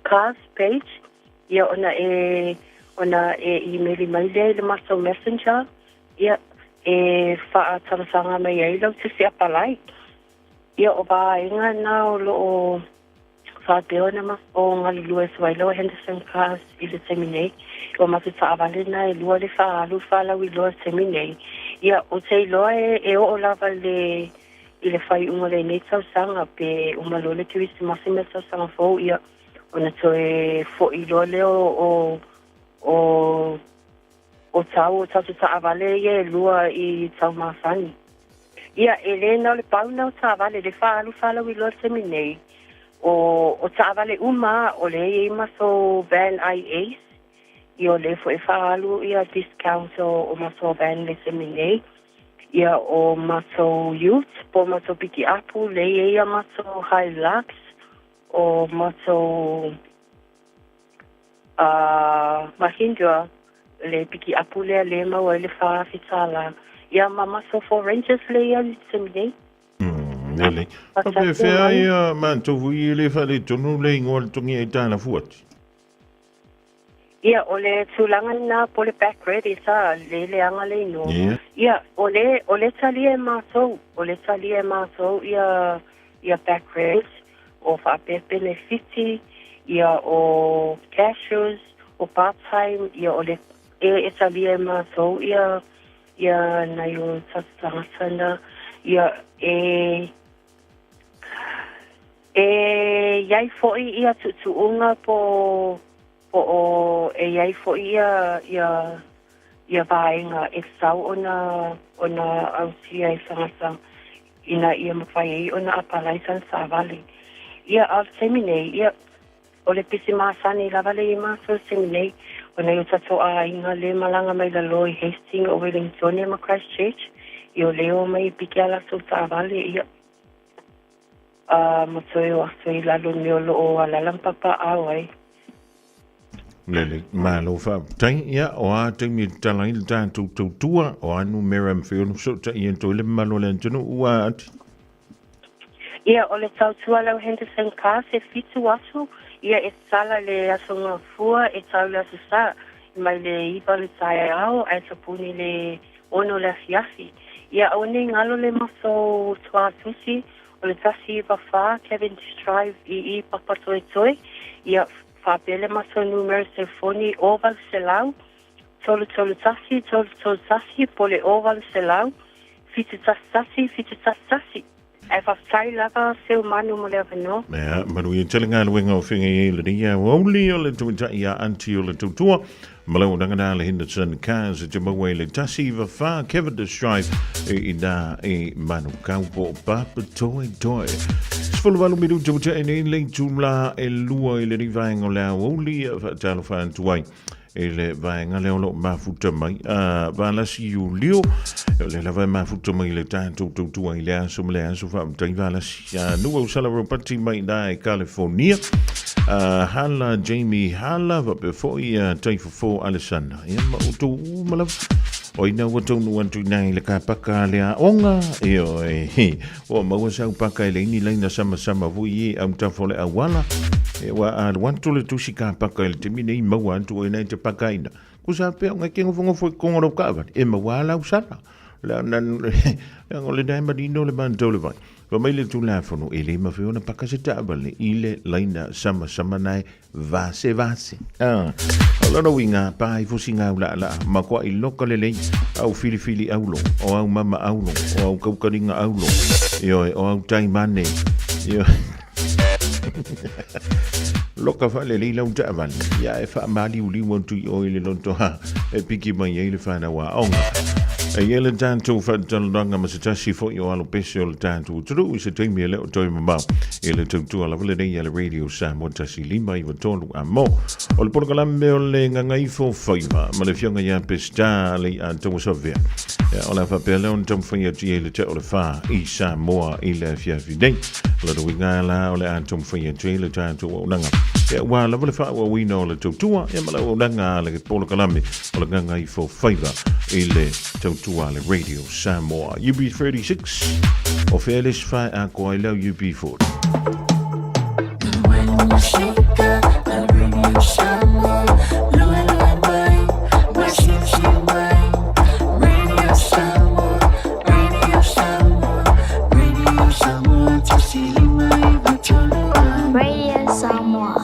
Cars page, ia, ona e, ona e imeli mai lea i le matou messenger, ia, e faatalosaga mai ai lau tusi apalai. Ia, o vaega na o lo o faapea ona o galulue atu ai lau Henderson Cars i le taimi nei. Ua matou taavale na e lua le faaalu faalauiloa i le taimi nei. Ia, ou te iloa e, e oo lava i le, i le faaiuga o lenei tausaga pe uma loa le Kerisimasi ma le tausaga fou, ia, ona toe fo'i loa lea o o o tau o tatou taavale ia e lua i tau masani. Ia, e le na o le pau lena o taavale, le faaalu faalauiloa i le taimi nei, o o taavale uma lava, o lea e i ai matou van IAs, ia o lea foi e faaalu ia discount o matou van i le taimi nei, ia o matou ute po o matou pikiapu, lea e i ai a matou Hilux, o matou a Mahindra, le pikiapu lea lea e maua ai le $4,000. Ia ma matou Ford Rangers lea e i ai i le taimi nei. Lelei. Faapefea ia matou foi e le faaletonu le igoa o le togi aitalafu atu? Ia, o le tulaga lena po o le back credit a, le leaga le igoa. Ia, o le, o le talia e matou, o le talia e matou ia, ia back credit, o faapea penefiti, ia o cashews, o part time, ia o le e, e talia e matou ia, ia nai o tatou tagata na, ia e, E i ai foi ia tuutuuga po po o e i ai foi ia ia ia vaega e tatau ona ona ausia e tagata ina ia mafai ai ona apalai sana taavale. Ia, a o le taimi nei, ia, o le pisi masani lava lea i matou i le taimi nei, ona i o tatou aiga lea e malaga mai lalo i Hastings o Wellingtone ma Christchurch, ia o lea e omai e piki a latou taavale, ia, A ma toe o atu i lalo i mea o lo o alala ma papaaao ai. Lelei, malo faafetai. Ia, o a taimi e tatala ai le tatou tautua, o a numera e mafai ona fesootai atu ai le mamalu o le atunuu ua ati? Ia, o le tautua lau Henderson Cars e 7 aso, ia e tatala le Aso Gafua e tau le Aso Sa, mai le 9 o le taeao ae tapuni le 6 le afiafi. Ia aua nei galo le matou tuatusi o le 194 Cavendish Drive i i Papatoetoe. Ia faapea le matou numera telefoni 0800 331 331 po o le 0800 711 711. Ae faafetai lava Seumanu mo le avanoa. Mea, manuia tele galuega o feagai ai lenei aoauli o le tamaitai ia Aunty o le Tautua. Ma lau unanga le Henderson Cars e te maua i le 194 Cavendish Drive e ina e Manukau po o Papatoetoe. 18 minuta ua tea nei le itula e 2 i lenei vaega o le aoauli faatalofa atu ai i le vaega lea o lo o mafuta mai a Valasi Iulio o lea lava e mafuta mai le tatou tautua i le aso ma le aso faafetai Valasi a Nua Usala Ropati mai ina i California a Hala Jamie Hala faapea foi a Taifofo Alessandra ia ma outou uma lava o ina ua taunuu atu ina i le kapaka le aoga ioe ua maua sau paka e le ini laina samasama foi i au tafa o le auala e ua alu atu le tusi kapaka i le taimi nei maua atu o ina i te pakaina ku sa pea o ngai ke ngofongofo i kongo lau kaavale e maua lau sala le na le ngo le dai manino le man tau le vai Fa mai le Tulafono e le mafai ona paka se taavale i le laina samasama nae vase vase. Ah, o lona uiga pa ai fosi ngau la la ma koa i loka lelei au filifili aulo o au mama aulo o au kaukalinga aulo ioe o au taimane ioe loka faalelei lau taavale ia e faamaliuliu atu i oe i le loto ha e piki mai ai le whanau aoga. E ia le tatou faatalanoaga ma se tasi foi o alo pese o le tatou atunuu i se taimi e le o toe mamao i le tautua lava lenei a le Radio Samoa 1 5 9 3 a mo. O le polokalame o le Gagaifo Faiva ma le afioga ia Peseta le a Tauasavea. Ia, o le a faapea lea ona taumafai atu i ai le tea o le fa i Samoa i le afiafi nei. O le uiga la o le a taumafai atu ai le tatou auaunaga. Ia, ua lava le faaauauina o le tautua, ia ma le auaunaga a le polokalame o le Gagaifo Faiva i le tautua a le Radio Samoa. UB36, o fea le isi whae a koa i lau UB40. Radio Samoa.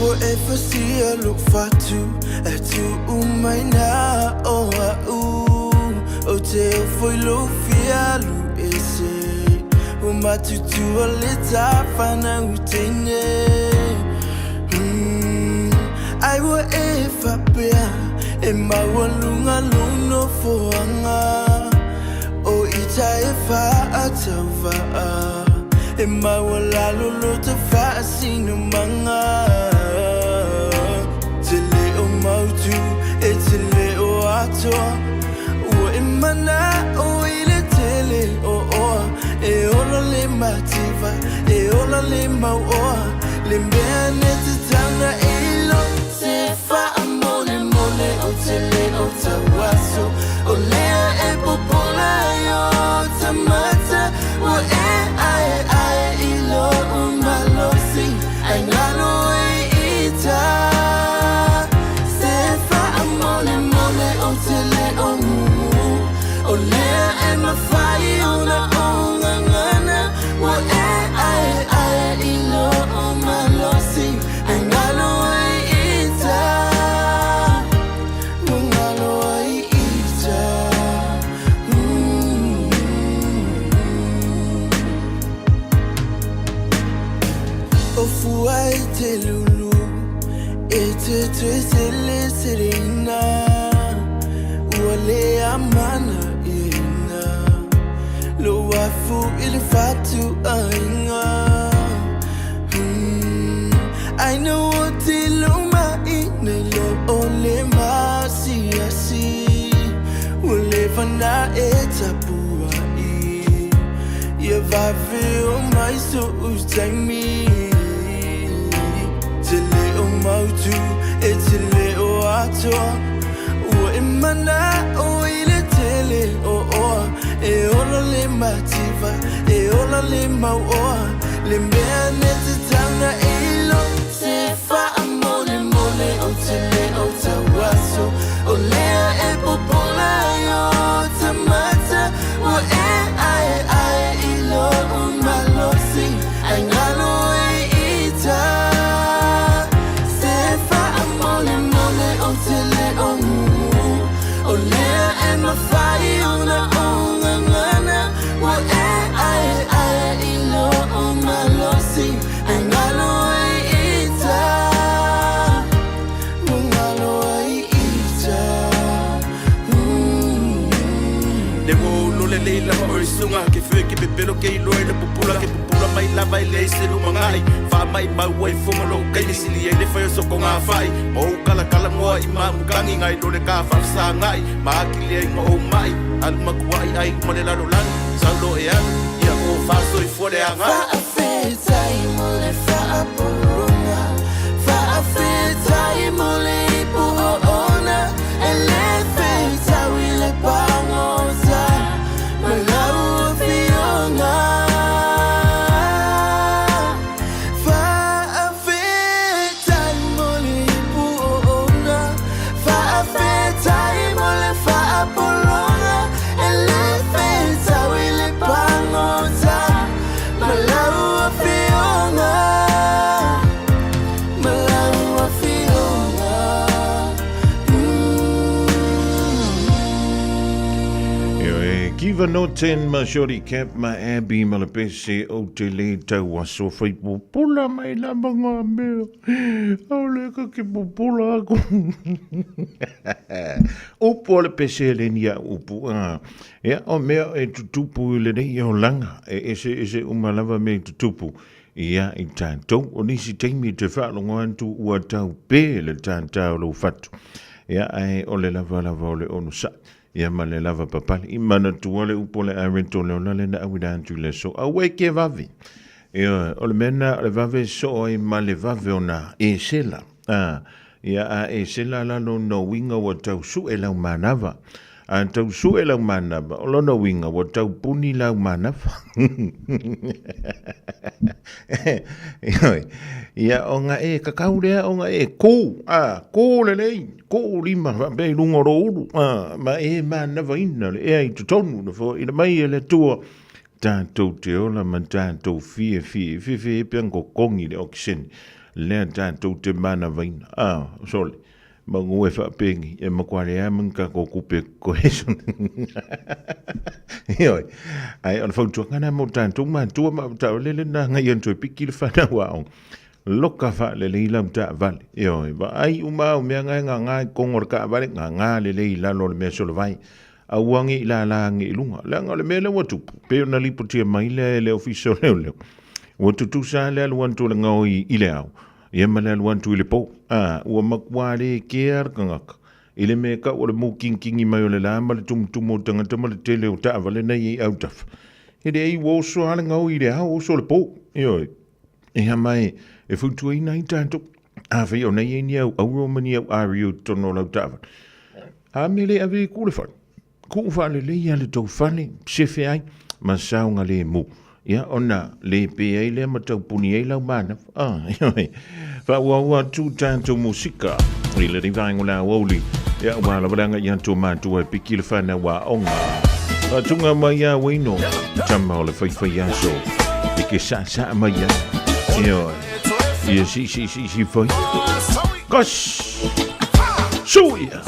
Ua e fasia lou fatu e tuu mai na o a'u. te ofo i lou fia alu ese Ua matutua le ta fanau teine mm, Ai ua e faapea e maualuga lou nofoaga O ita e faatauvaa E maualalo lo ta faasinomaga Te le o mautu e te le o atoa Ua e mana'o i le tele o oa E ola le mativa, e ola le mauoa Le mea ne tatau na e iloa Se faamolemole ou te le o tauaso O lea e popola ai o ta mata Ua e aeae i lou malosi Ai galo ai ita Se faamolemole ou te le o mumu O lea e mafai ona ou gagana Ua e aeae i lou malosi Ai galo ai ita Ua galo ai ita mm. O fua e te lulu E te toe selesereina Ua le amana ina Lou afu i le fatuaiga mm. Ai na oti lou mai Nei lo o le masiasi Ua leva na e tapuai Ia vave o mai so'u taimi Te le o mautu e te le o atoa Ua e mana'o i le tele o oa E ola le mativa, e ola le mauoa Le mea ne tatau na e iloa Se faamolemole ou te le o tauaso O lea e popola ai o ta mata Ua e aeae i lou malosi Ai galo ai ita Se faamolemole ou te le o mumu O lea e mafai ona ou gagana Ua e aeae i lou malosi Ai galo ai ita Ua galo ai ita mm. Le wo lo le lei lava o sunga ke fe ke pepelo ke iloa i le pupula ke pupula mai lava i leai se lumangai faamaimau ai foga lou kaini sili ai le fai o sokoga fai ma ou kalakala moa i mamukangi ngai lo le ka faafesagai ma akili ai ma ou mai alu makuaʻi ai ma le lalolagi sau lo e alu ia o faasoifua le agai Faafetai mo le faapologa Faafetai mo le ipu oona E le feitau i le pagota Ma lau afioga Faafetai mo le ipu oona Faafetai mo le faapologa E le feitau i le pagota Ma lau afioga Ma lau afioga Ioe, Kiva Norton ma Shorty Cap ma Abby ma le pese o te le tau aso whai popola mai lava ngā mea. Au le ka ke popola aku. Upu o le pese le ni a upu. Ah. Ia, o mea e tutupu i lenei olaga, e eseese uma lava mea e tutupu ia i tatou. O nisi taimi te faalogo atu ua tau pē le tātā o lou fatu. Ia, ae o le lava lava o le onosai. Ia ma le lava papale. I manatua le upu o le areto o le ola le na auina atu i le aso. Aua e ke vave. Ia, o le mea na o le vave soo ai ma le vave ona esela. A, ia a esela la lona uiga ua tau sue lau manava. A tau sue lau manava, o lona uiga ua tau puni lau manava. Ioe, ia ona e kakau lea ona e kū, a, kū lelei, kū lima faapea i luga o lou ulu, a, ma e manavaina le ea i totonu na foaina mai e le Atua tatou te ola ma tatou fiafia, fiafia ai pe ana kokogi le okisene lea tatou te manavaina, a, sole. Manu e faapengi e matua leai ma ni tatou tupe totoe. Ioe, ae o le fautuaga lena mo tatou matua ma taavale lena agai atu e piki le fanau aoga. Loka faalelei lau taavale. Ioe, vaai uma au mea na e gaga i totonu o le taavale, gaga lelei i lalo o le mea solovai. Aua ne i lala ane i luga. Leaga o le mea lea ua tupu, pei ona lipotia mai lea e le Ofisa o Leoleo, ua tutusa lava le alu atu o le gaoi i le ao, ia ma le alu atu i le po. A, ua matua le kea le tagata i le mea e tau o le mukinkingi mai o le la ma le tumutumu o tagata ma le tele o taavale na i ai autafa. E leai, ua oso lava le gaoi i le ao, oso le po. Ioe. Ia ma e fautuaina ai tatou, afai o na i ai ni au auro ma ni au ario i totonu o lau taavale, a mea le ave i ku le fale, Kuu faalelei a le tou fale, sefe ai ma saogalemu. Ia, ona le pe ai lea ma taupuni ai lau manava. Ah, ioe. Faaauau atu tatou musika i lenei vaega o le aoauli. Ia, ua lava le agai atu o matua e piki le fanau aoga. Faatuga mai ia Wayno, tama o le faifai aso, e ke saasaa mai ai. Ioe. Ia si si si si fai. Kos! Suia!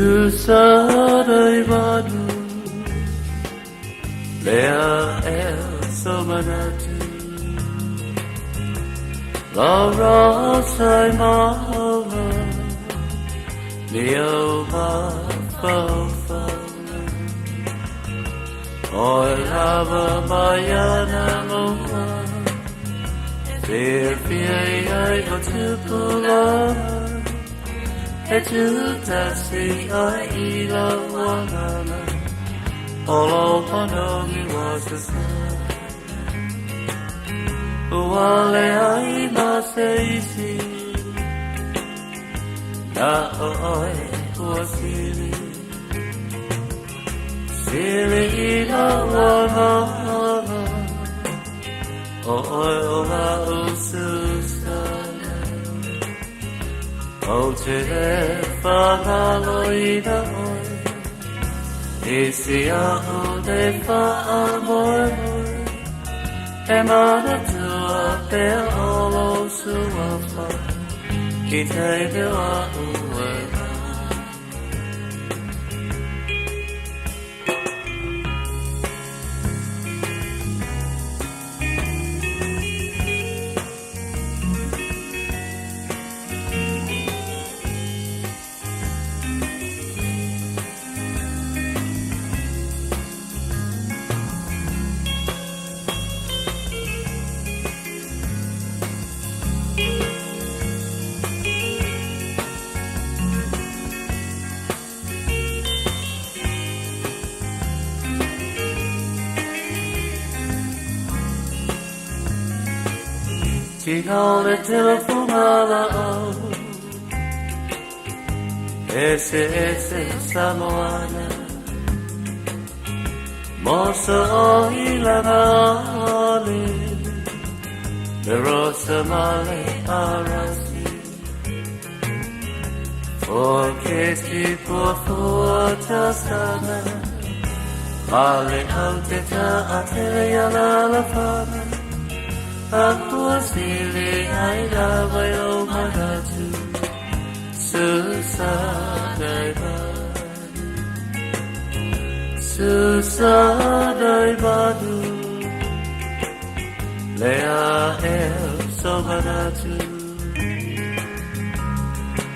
Susana i manu Lea e so manatu La rosa i maua Leo mafaufau Oe lava mai ana mua Whiawhia i ai o tupulanga E tūtasi ai i la wangana Olo panogi wasasa Ua le ai ma se isi Na o oe ua sili Sili i la wangana O oe o la ususana O te le whangalo i na oe I si au te whaamoe moe E mana tua pea o lo suafa Ki te mea ue Tina le telefonga la au Ese ese Samoana Mosa o ilanga ale Le rosa male arasi O ke si pua fua tasana Male au te ta a te ia la la fana A kua sili ai la vai o manatu Susana i manu Susana i manu Lea el so manatu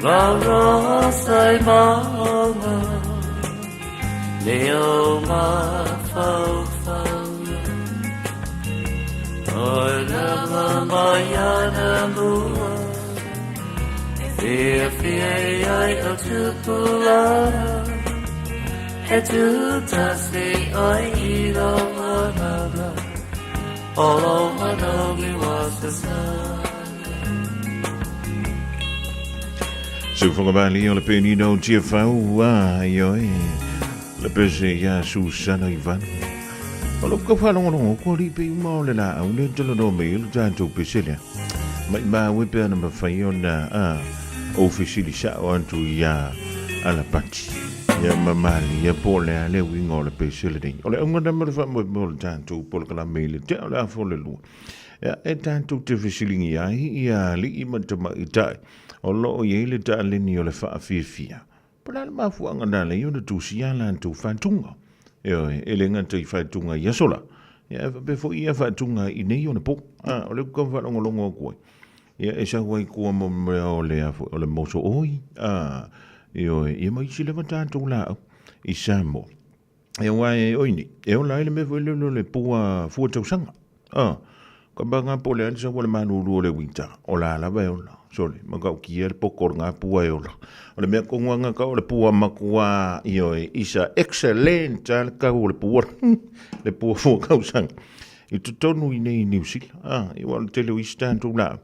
La rosa i maunga Leo mafaufau Oi lama mai ana mua Whiawhia i ai o tupulanga He tūtasi oi i ro ananga Olo manogi wasasa Seufoga vali o le penina o Tiafau a ioe le pese ia Susana Ivano. O lo ka whalongolongo ko li pe uma o le la au le tala no me le tātou pese lea. Mai mā we pe ana mawhai o na a o fisili sa o antu ia alapati. Ia mamali ia po le a le winga o le pese le nei. O le unga na mo le wha mo mo le tātou po le kala me le te o le afo le lua. Ia e tātou te fisilingi ai ia li i matama i tai. O loo i ai le taaleni o le whaafiafia. Po la le mafuanga na le ona tusia la antou whatunga. E oe, e le ngata i whatunga i asola. Ia, e pe fo ia whatunga i nei ona po. A, o le kuka whalongolongo aku ai. Ia, e sau ai kua mo mea o le, o le moso oi. A, e oe, ia mai si lewa tātou la au i Samoa. E oa e oi nei. E ola ai le mea foi le le pua fua tausanga. A, ka ba ngā po le ansa wale manu o le winter. O la lava e ola. Sole, ma kau kia le poko o ngā pua e ola. O le mea konga ngā ka o le pua makua i oe. Isa excellent a le kau o le pua. Le pua fua kausanga. I totonu i nei New Zealand. A, i wa le tele o isi tātou la.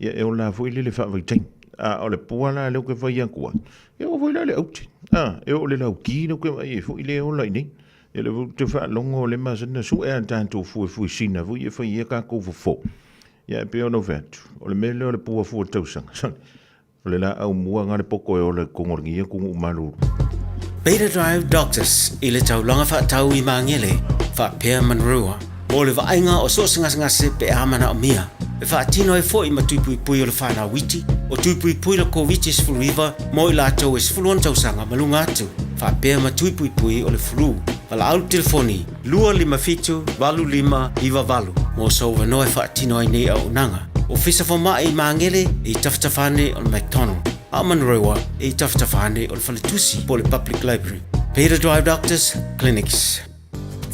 Ia e ola foi le le whaavaitaini. A, o le pua la leo ke whai akua. E o foi la le aute. A, e o le lau ki leo ke whai e foi le ola i nei. E le te whaalongo o le masana su e a tātou fue fue sina fui e whai e ka kou fofo. Ia e pe ono whatu. O le mea leo le pua fua tausanga. Sorry. O le la au mua ngā le poko e o le kongorangi ia kungu umaluru. Beta Drive Doctors i le taulaga faatau i Magele, faapea Monroe, mo le vaaiga o so o se gasegase pe a manaomia. E faatino ai foi ma tui puipui o le fanau iti, o tui puipui le Koviti-19 mo i latou e 16 tausaga ma luga atu, faapea ma tui puipui o le flu. Valaau le telefoni 257 8598 mo sou avanoa e faatino ai nei auaunaga. Ofisa Fomai i Magele e i tafatafa ane o le McDonald, a o Manurewa e i tafatafa ane o le Faletusi po o le Public Library. Peter Drive Doctors Clinics.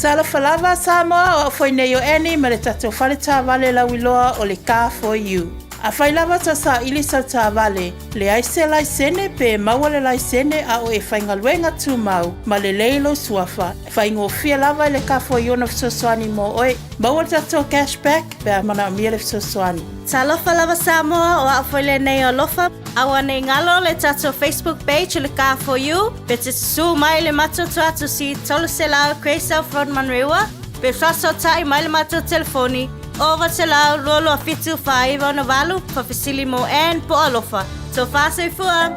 Talofa lava Samoa, o au foi nei o Annie ma le tatou fale taavale lauiloa o le Car for You. Afai lava tou saili sau taavale, leai se laisene pe maua le laisene a o e faigaluega tumau ma lelei lou suafa, faigofie lava i le Car for You ona fesoasoani mo oe. Maua le tatou cash back pe a manaomia le fesoasoani. Talofa lava Samoa, o au foi lenei o Alofa. Aua nei galo le tatou Facebook page o le Car for You, pe te susū mai le matou tuatusi 300 Grey South Road Manurewa, pe fesootai mai le matou telefoni 0900 227 498, faafesili mo Ann po o Alofa. Tofa soifua!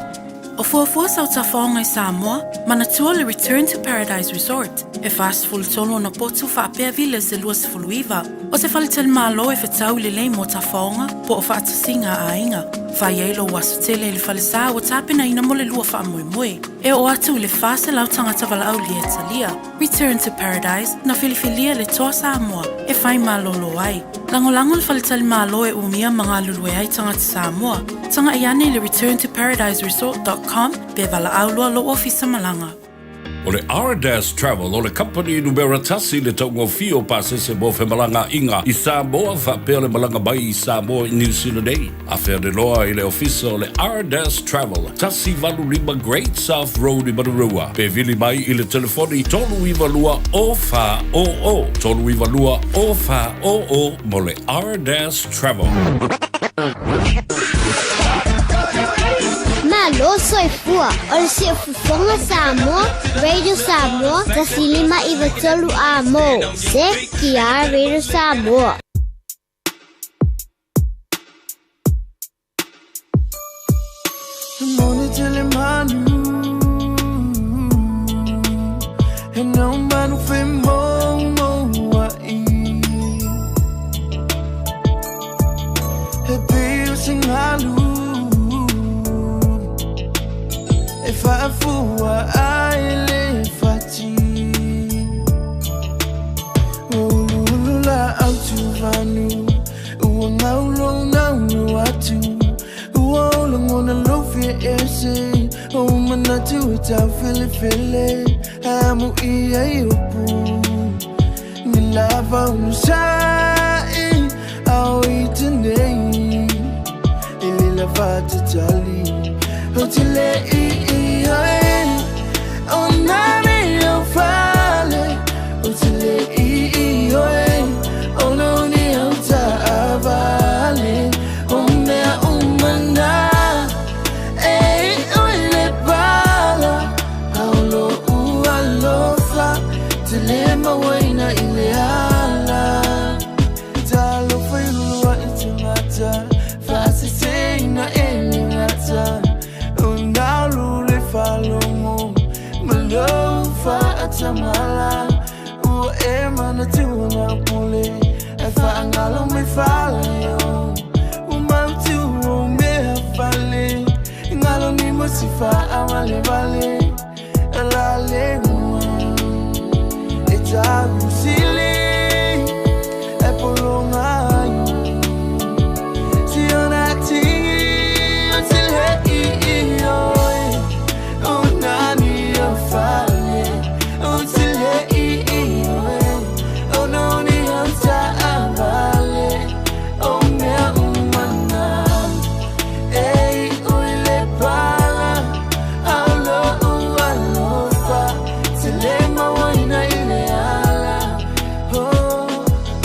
O fuafua sau tafaoga i Samoa, manatua le Return to Paradise Resort, e 43 ona potu faapea villas e 29. O se faletalimalo e fetau lelei mo tafaoga po o faatasiga a aiga. Fai ai lou aso tele i le falesa ua tapenaina mo le lua faamoemoe. E oo atu i le 400 tagata valaaulia e talia. Return to Paradise, na filifilia le Toa Samoa e fai malolo ai. Lagolago le faletalimalo e umia ma galulue ai tagata Samoa. Tagai ane i le returntoparadiseresort.com pe valaau loa lou ofisa malaga. O le Ardas Travel o le kamupani numera tasi i le taugofie o pasese mo femalagaaiga i Samoa faapea le malaga mai i Samoa i Niu Sila nei. Afea le loa i le ofisa o le Ardas Travel, 185 Great South Road i Manurewa, pe vili mai i le telefoni 392 0400, 392 0400 mo le Ardas Travel. Malo soifua, o le Siufofoga Samoa, Radio Samoa, 1593 A mo, CKR Radio Samoa. Moni tele manu E nau manu fe mo mo ai He pio singalu E faafua ai le fati Ulu la au tu vanu Ua ngau lo nau no atu Ua ola ngona lo fia ese O manatu e tau fele fele Amu i ai upu Ni lava unu sai Au i te nei I le lava te tali O te le i i ai O nani o fale O te le i i oi O no ni au ta avale O mea umana E o le pala Aulo ualofa Te le mawaina i le ala Talofa i lua i te mata Faasiseina e le gata O nalu le falogo Ma lou faatamala Ua e manatua na pule E faagalo mai fale o Ua mautu o mea fale Galo ni mo si faavalevale E la legua E tausili E pologa ai Si ona tigi O te le i i oi O nani o fale O te le i i oi O noni o taavale O mea umana E i le pala Aulo ualofa Te le mawaina i le ala Oh,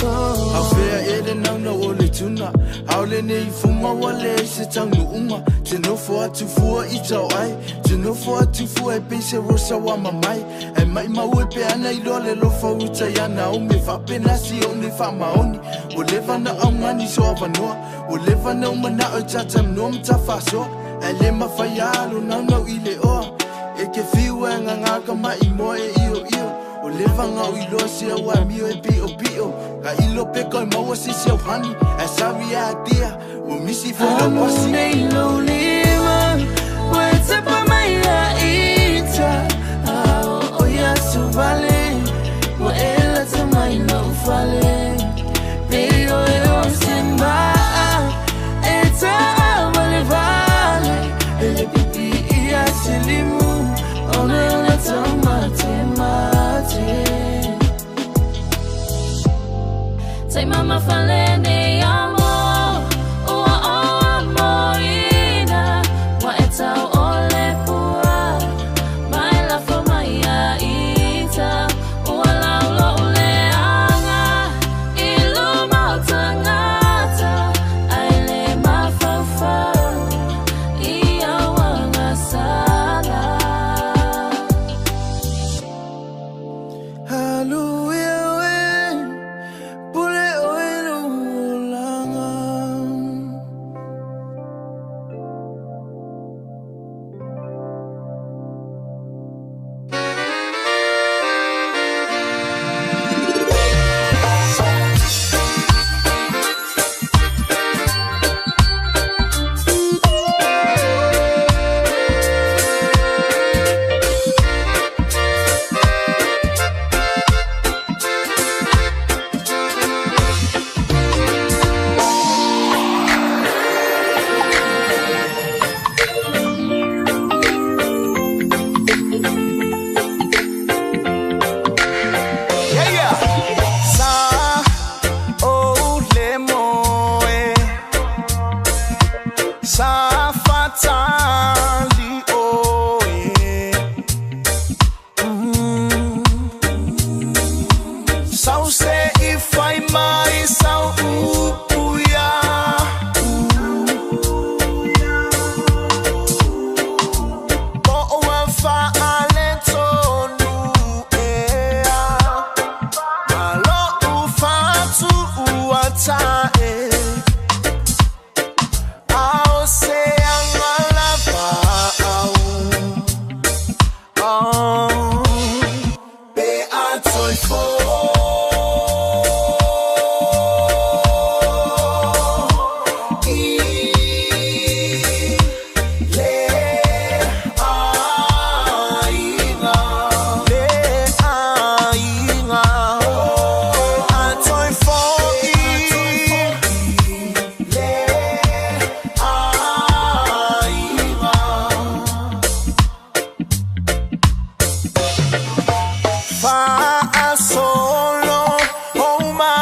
oh. Afea e le nauna o le tuna Ao le nei funga wa le se taunuunga Te nofo atu fua i tau ai Te nofo atu fua e pei se rosa wa mamai E mai mau e pe ana i loa le lofa uta ia na o me faapena si o ne faamaoni Ua leva na augani so avanoa Ua leva na umanao e tatamanoa ma tafasoa Ae le mafai alo naunau i le oa E ke fiu e ngagaka mai moa e io io. O le vanga o iloa se au amio e pio pio. Ka ilo peko e maua se se au hani. E sawi a atia, ua misi foi lau pasi. Nei lou lima, ua e tapa mai ia ita. A o o ia suvale, ua e lata mai lou fale. Pei o e o se maa, e taa vale vale. E le pipi ia se limu, o le o le taumate mate. Tai mama fale nei amo, ua o amo ina, ua e tau o le pua, mai la fo mai a ita, ua laulo o le anga, i luma o tangata, ai le mafaufau, i au agasala. Hallelujah, we, pule oe lo olanga. Yeah, yeah. Sa o le moe. Sa fatali oe. Sau se i fai mai sau upuia. Po o fa ale tonu ea. Malo u fatu ua tae. Ao se angala au. Oh, pe a toi fo. I le aiga. Le aiga. A toi fo i le aiga. Fa a solo o ma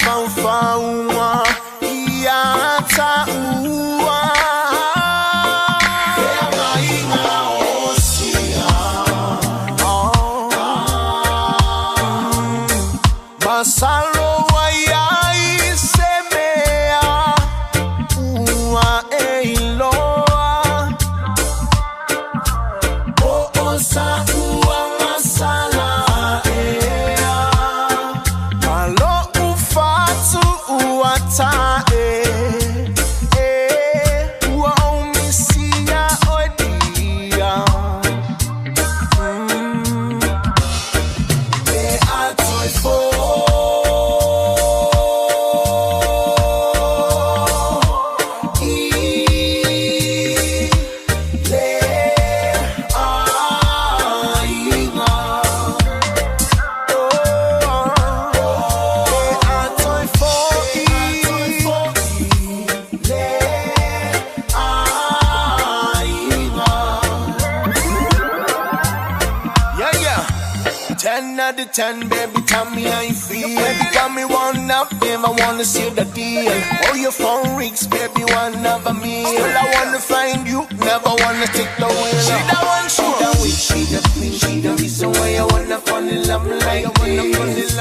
fau faua ia ta ua. Fea maiga o sia. Masalo ai ai se mea ua e iloa. O o sa ua masala ea. Malo u fatu ua tae. E ua o misia o dia. Pe a toi fo. I le aiga. Pe a toi fo i le aiga. Yeah, yeah. 10 out of 10, baby, tell me how you feel. Baby, got me one up, never wanna seal the deal. Oh, your phone rings, baby, one of a meal. Still, I wanna find you, never wanna take the wheel. She the one, she the witch, she the queen, she the reason why I wanna fall in love like this.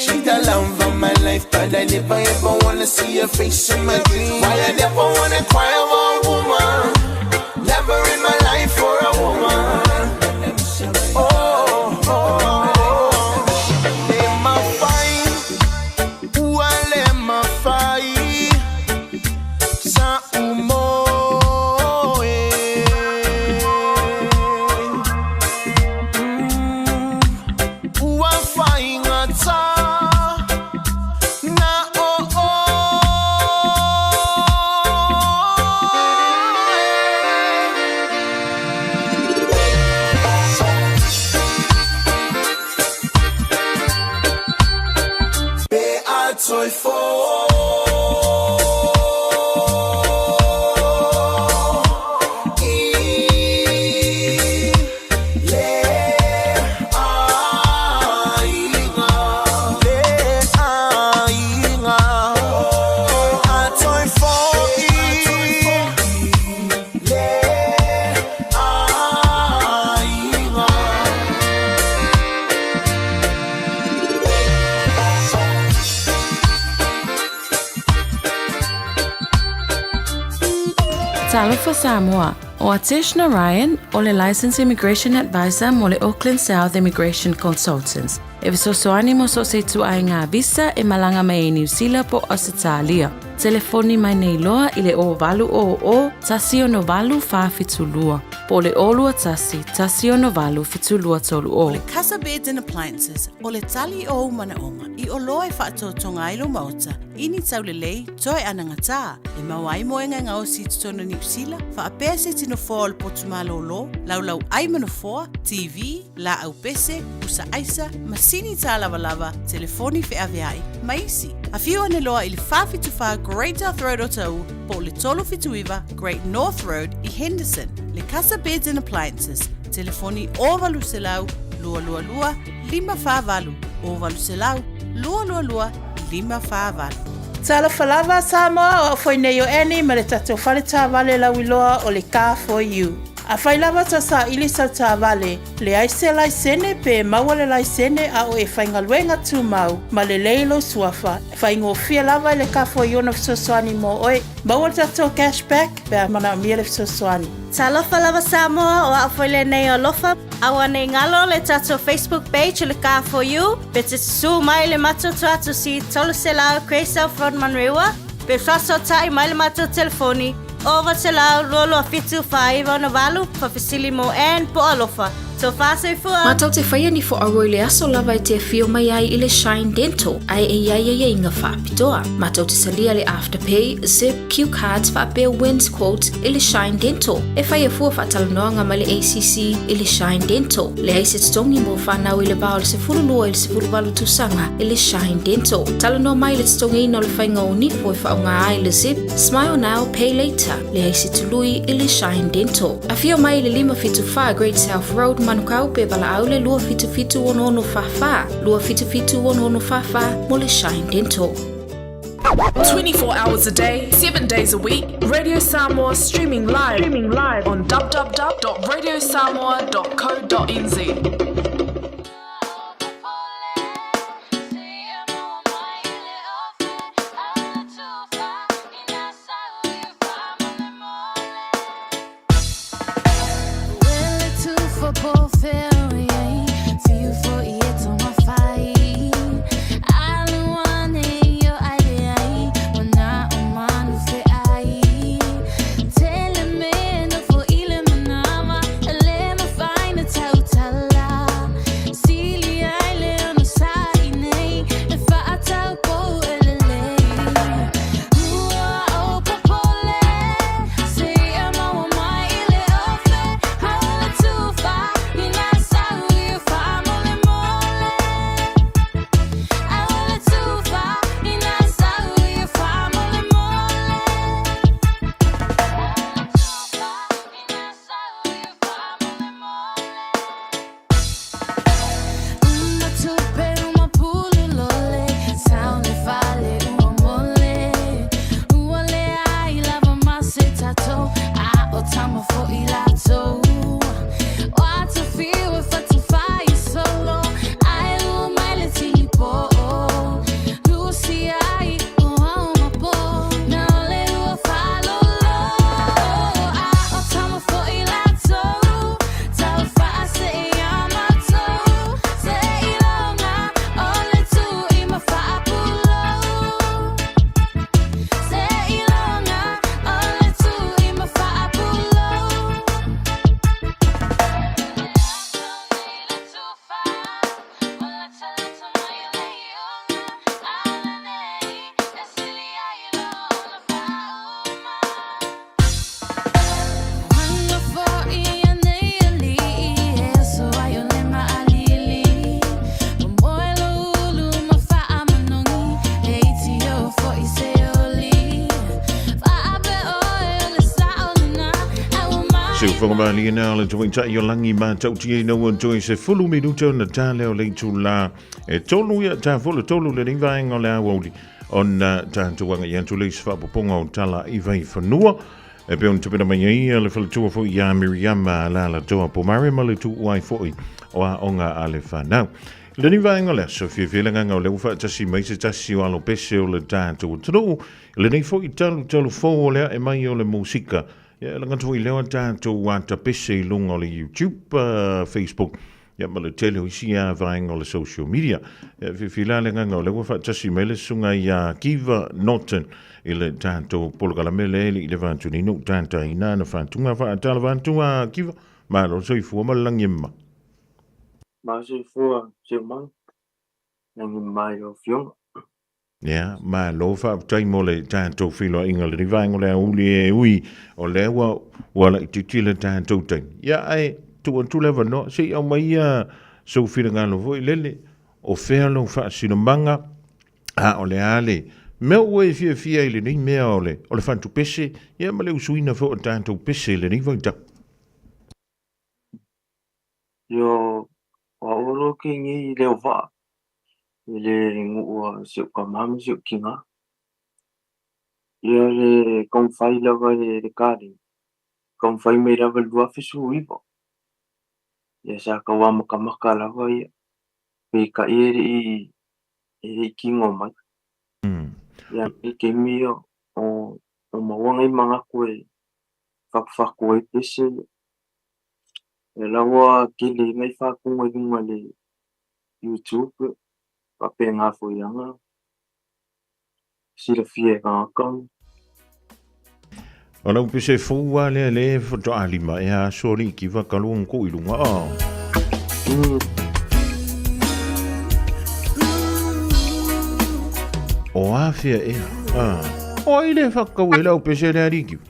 She the love of my life, but I never ever wanna see her face in my dreams. Why I never wanna cry over a woman? Never in my life for a woman. Oh, oh, oh. Le mafai, ua le mafai, sa umoe. Talofa Samoa, o Atesh Narayan o le Licensed Immigration Advisor mo le Auckland South Immigration Consultants. E fesoasoani mo so o se ituaiga visa e malaga mai ai Niu Sila po o Ausetalia. Telefoni mai nei loa i le 0800 168 472 po o le 021 168 7230. O le Casa Beds and Appliances, o le tali o ou manaoga i oloa e faatotoga ai lou maota i ni taulelei toe anagatā, e maua ai moega e gaosi i totonu o Niu Sila, faapea se tino foa o le potu malōlō, laulau ai ma nofoa, TV, laau pese, pusa aisa, masini tālavalava, telefoni feaveai, ma isi. Afio ane loa i le 474 Great South Road Otahuhu po o le 379 Great North Road i Henderson. Le Casa Beds and Appliances, telefoni 0800 222 548, 0800 222 548. Talofa lava Samoa, o au foi nei o Annie ma le tatou fale taavale lauiloa o le Car For You. Afai lava ta saili sau taavale, leai se laisene pe maua le laisene a o e faigaluega tumau ma lelei lou suafa, faigofie lava i le Car For You ona fesoasoani mo oe. Maua le tatou cash back pe a manaomia le fesoasoani. Talofa lava Samoa, o au foi lenei o Alofa. Aua nei galo le tatou Facebook page o le Car For You, pe te susu mai le matou tuatusi 300 Grey South Road Manurewa, pe faasootai mai le matou telefoni 0800 227 4968, faafesili mo Ann po o Alofa. Tofa soifua! Matou te whaia ni whaaro i le aso lava e te awhio mai ai i le Shine Dental, ae e iai ai inga whaapitoa. Matou te salia le Afterpay, Zip, Q Cards whaapea Wins Quote i le Shine Dental. E whai a fua whaatalanoanga mai le ACC i le Shine Dental. Leai se totogi mo whanau i le va o le 12 i le 18 tausaga i le Shine Dental. Talanoa mai le totogiina o le whainga o nifo e whaonga ai le Zip, Smile Now, Pay Later. Leai se tului i le Shine Dental. Afio mai i le 574 Great South Road, Manukau pe valaau le 277 6644, 277 6644 mo le Shine Dental. 24 hours a day, 7 days a week, Radio Samoa streaming live, streaming live on www.radiosamoa.co.nz. Se whakamalia nā le tawaitai o langi mā tauti e nau toi se fulu minuta o na tāle o leitu la e tolu ia tā fulu tolu le ringaenga o le awauli ona tātou anga i atu leis whaapoponga o tala i vai whanua E pei ona tupena mai ai le faletua foi iā Miriama Alaalatoa Pomare ma le tuuai foi o aoga a le fanau. I lenei vaega o le aso, fiafia le agaga o lea ua faatasi mai se tasi o alo pese o le tatou atunuu i lenei foi talutalu fou o le ae mai o le musika Ia, e laga atu foi lea o tatou ata pese i luga o le YouTube, Facebook, ia ma le tele o isi vaega o le social media. Ia, fiafia la le agaga o lea ua faatasi mai le susuga ia Kiva Norton i le tatou polokalame lea e le i leva atu nei na ou tataina ana faatuga faatalofa atu a Kiva. Malo le soifua ma le lagi e mama. Malo le soifua Siumaga, lagi e mama i lau Afioga. Ia, malo faafetai mo le tatou feiloaiga i lenei vaega o le aoauli e ui o lea ua ua laitiiti le tatou taimi. Ia, ae tuu atu le avanoa, se i aumai ia sou finagalo foi lele, o fea lou faasinomaga, a o le a le mea ua e fiafia ai i lenei mea o le, o le fatupese, ia ma le usuina foi o tatou pese i lenei vaitau. Io, o au loa ke nei i leo vaa. I le nu'u a si o'u tamā ma si o'u tinā. Ia le taumafai lava e le kaleni, taumafai mai lava i le 2019. Ia sa tau amatamata lava ia, peitai e le i e le i kino mai. Ia i taimi ia o o maua nai manatu e fatufatu ai pese ia. Ia la ua tele ai nai faatuga i luga i le YouTube faapena foi ana silafia e tagata. O lau pese fou lava lea lea faatoa lima ea aso alii Kiva talu ona tuu i luga oh. O afea ea? Ah. O ai le whakakau e lau pese lea alii Kiva?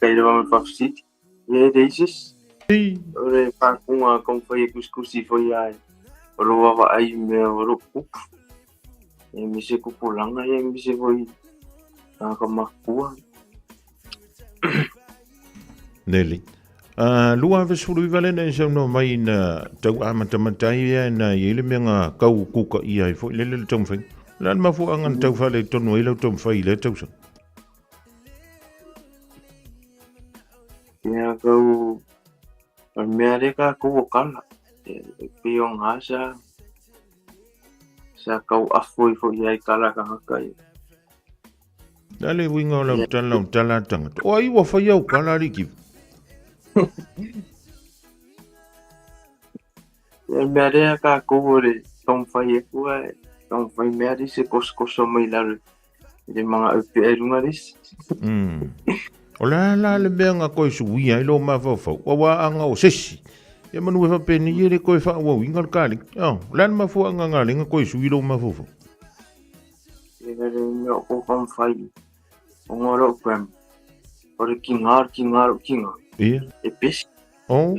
Kei rawa me whakasiti. Ia e leai se isi. O le whākunga taumafai e kusikusi foi ai o lo vaavaai i mea o lo tutupu. E aemaise tupulaga ia aemaise foi tagata matutua. Lelei. 2019 lena e saunoa mai na tau amatamata ai ia na i ai le mea na kau kukaia ai foi lele le taumafaiga. O le a le mafuaaga na tau faaletonu ai lau taumafai i lea tausaga? Ia kau o le mea lea tatou o kala e pei o ngā sa sa kau afu ai foi ai kala tagata ia. Le a le uiga o lau tala o tala a tagata? O ai ua fai au kala alii Kiva? Ia le mea lea tatou o le taumafai atu ae taumafai mea lea se kosokoso mai lalo i le manaʻo pea i luga le isi. O le a la le mea na koe suia ai lou mafaufau, aua ana o se isi, ia manu e faapenei e le toe faaauauina le kalegi. O le a le mafuaaga na ala ai na toe sui lou mafaufau? Ia le mea o kou taumafai ona o lou grandma, o le kina, o le kina, o lou kina. Ia. E pesi. Oh.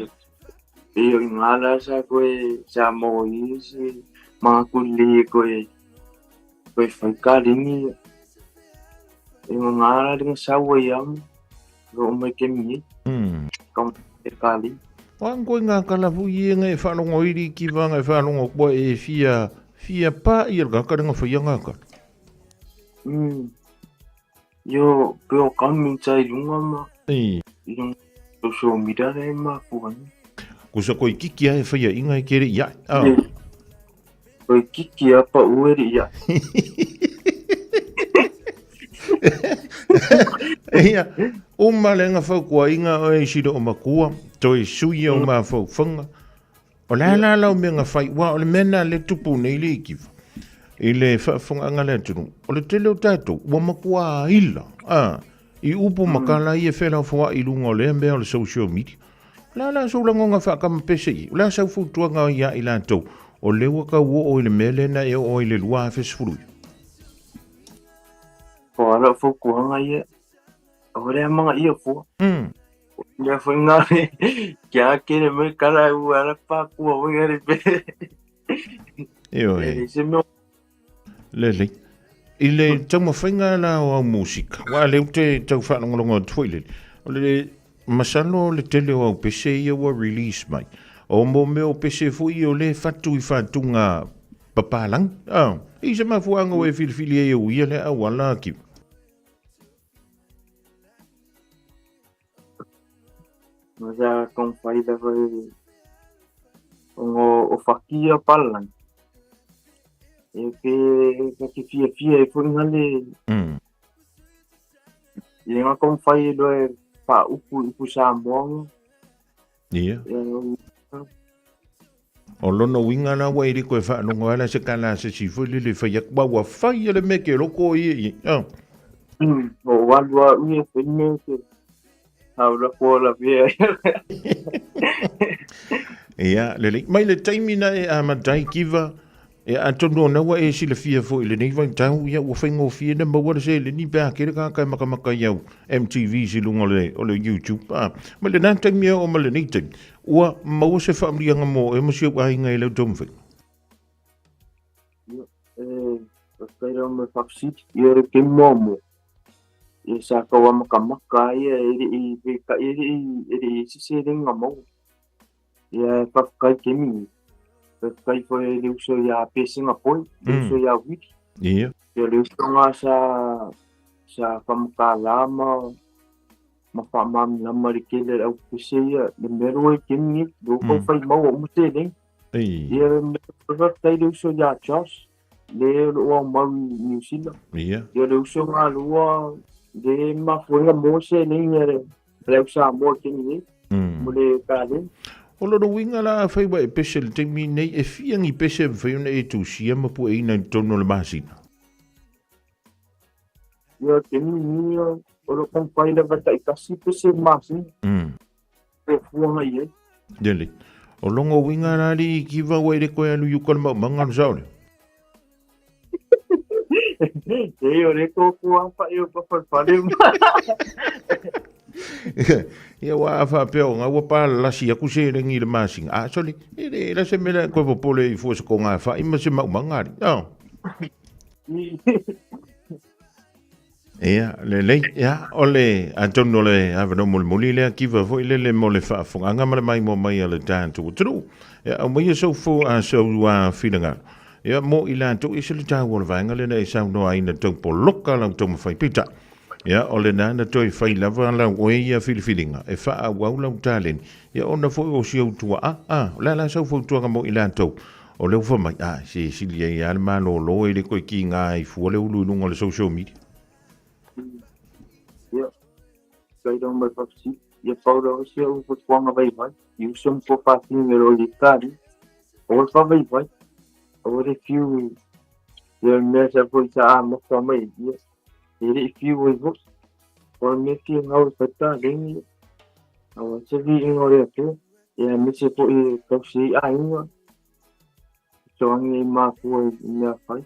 Pei o i ngā la sa koe sa maua i se manatu lelei e koe koe fai kaleni e ngā la le sau ai au lo mai ke mi. Ka e kaleni. Wa koe ngā kala fui e ngai whalongo iri ki wā ngai whalongo kua e fia fia pa i al ka nga whai ngā kala. Io pe o kami tai lunga ma. I. I lunga social media le ma fuani. Kusa koe kiki ai whaia inga e kere ia. Ah. Koe kiki a pa uere ia. Ia, o malenga fau kua inga o e sira o makua, toi suia o mawhauwhanga. O la la lau mea nga whai, wa o le mea nā le tupu nei le ikiwa. I le whaafonganga le atunu, o le tele o tātou, ua makua a ila, a, i upu makala ia whela o whawa i lunga o lea mea o le social media. La la sau lagonga whaakama pese i, o la sau fautuaga ia i lātou, o le ua kau o i le mea lena e o i le 2019. O ala fautuaga ia, o lea manga ia fua. Lea foi ngā kia kere mai kala ua ala pākua foi ngā pe. E oe. E se mea. Lelei. I le taumafaiga la o au musika, wa le ute tau whaalongolongo atu foi lele. O le masalo o le tele o au pese ia ua release mai. O mo mea o pese foi o le fatu i whātunga papalangi. Ah, i se mafuanga o e filifili e au ia le au ala ki. Ma sa taumafai lava e ona o fakia palalagi. E pe ka te fiafia ai foi ngale. Ia nga taumafai e loa e faaupu i upu Samoa. Ia. O lona uiga la ua e le toe faalogo ai la se tala a se isi foi lele e fai atu, aua ua fai e le mea ke loko ia i ai. O alu a ui e fai mea ke hau la ko la vea. Ia, lelei. Mai le taimi na e amata ai Kiva, Ia, atonu ona ua e silafia foi i lenei vaitau, ia ua faigofie ona maua le seleni pe a kele tagata e makamaka i au MTVs i luga o le, o le YouTube. A, mai lena taimi e oo mai lenei taimi, ua maua se faamaliaga mo oe ma si ou aiga i lau taumafaiga? Ia, e, faafetai lava mo le faafesili. Ia, o le taimi muamua, ia sa tau amakamaka ai ia e le i, peitai e le i, e le i i ai se seleni na maua. Ia, e faafetai i le taimi nei. Faafetai foi i le uso ia Pesega Boy, le uso ia Wiki. Ia. Ia le uso nga sa sa faamatala ma ma faamalamalama i le tele o le au pese ia, le mea lea i le taimi nei, lea ua tau fai maua uma seleni. Ia, faafetai i le uso ia Josh, le o lo o aumau i Niu Sila. Ia. Ia le uso nga lua, le mafuega mo seleni a le au Samoa i le taimi nei. Mo le kaleni. O lona uiga la, afai ua e pese i le taimi lenei, e fia ni pese e mafai ona e tusia ma pueina i totonu o le masina? Ia, taimi lenei, o lo o taumafai lava taitasi pese i le masina. E fuaga i ai. Lelei. O lona uiga la alii Kiva ua e le toe alu i uka le maumaga o le sao lea? Ei, o le kōkō a whae o Papalpale. Ia ua a faapea o ngā ua pālalasi aku se rengi i le masina. A, sorry, e le la se mea koe popole i fua se ko ngā whai ma se maumaga ari. Oh. Ia, lelei, ia, o le, atonu o le avanoa mulimuli lea, kiva foi lele mo le faafofogaaga ma le maimoa mai a le tatou atunuu. Ia, aumaia sou fo, a sou finagalo. Ia, mo i latou, e ese le taua o le vaega lea na e saunoa ai na tau poloka lau taumafai. Peitai, ia, o lena na toe fai lava lau oe ia filifiliga e faaauau lau taleni, ia, ona foi o si ou tuaa, a, o le a la sau fautuaga mo i latou? O lea ua fai mai, a, se sili ai lava le malolo e le toe kiga ai fua le ulu i luga o le social media. Ia, kai rau mai whakatī. Ia pau rau si au fautuaga vaivai. I uso ma ko whātini me roi i kāri. Aua le whavaivai. Aua le whiu i ia mea sa foi sa a mata mai. Ia, e le i whiu ai hoi. O le mea fia ngau e whai tārengi. Aua se vi inga o le atua. Ia aemaise foi e tausi ai aiga, fesoasoani ai mākua i mea fai.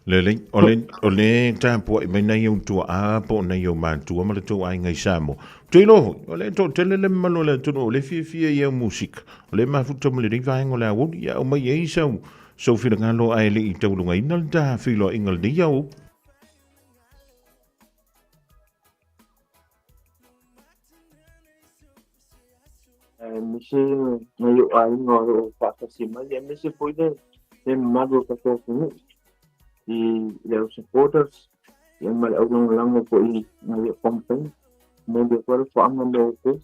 Lelei, o le, o le tapua'i mai nai ou tua'a po o nai ou matua ma le tou aiga i Samoa. Ou te iloa foi, o le toatele le mamalu o le atunuu o le fiafia i au musika, o le mafuta ma lenei vaega o le aoauli, ia aumai ai sau, sou finagalo ae le i taulugaina le ta feiloaiga lenei aoauli. Aemaise nai ou aiga o lo o faatasi mai, aemaise foi le mamalu o le tatou atunuu i le au supporters ia ma le au lagolago foi i nai ou campaign. Momoli atu ai le foaga mo outou.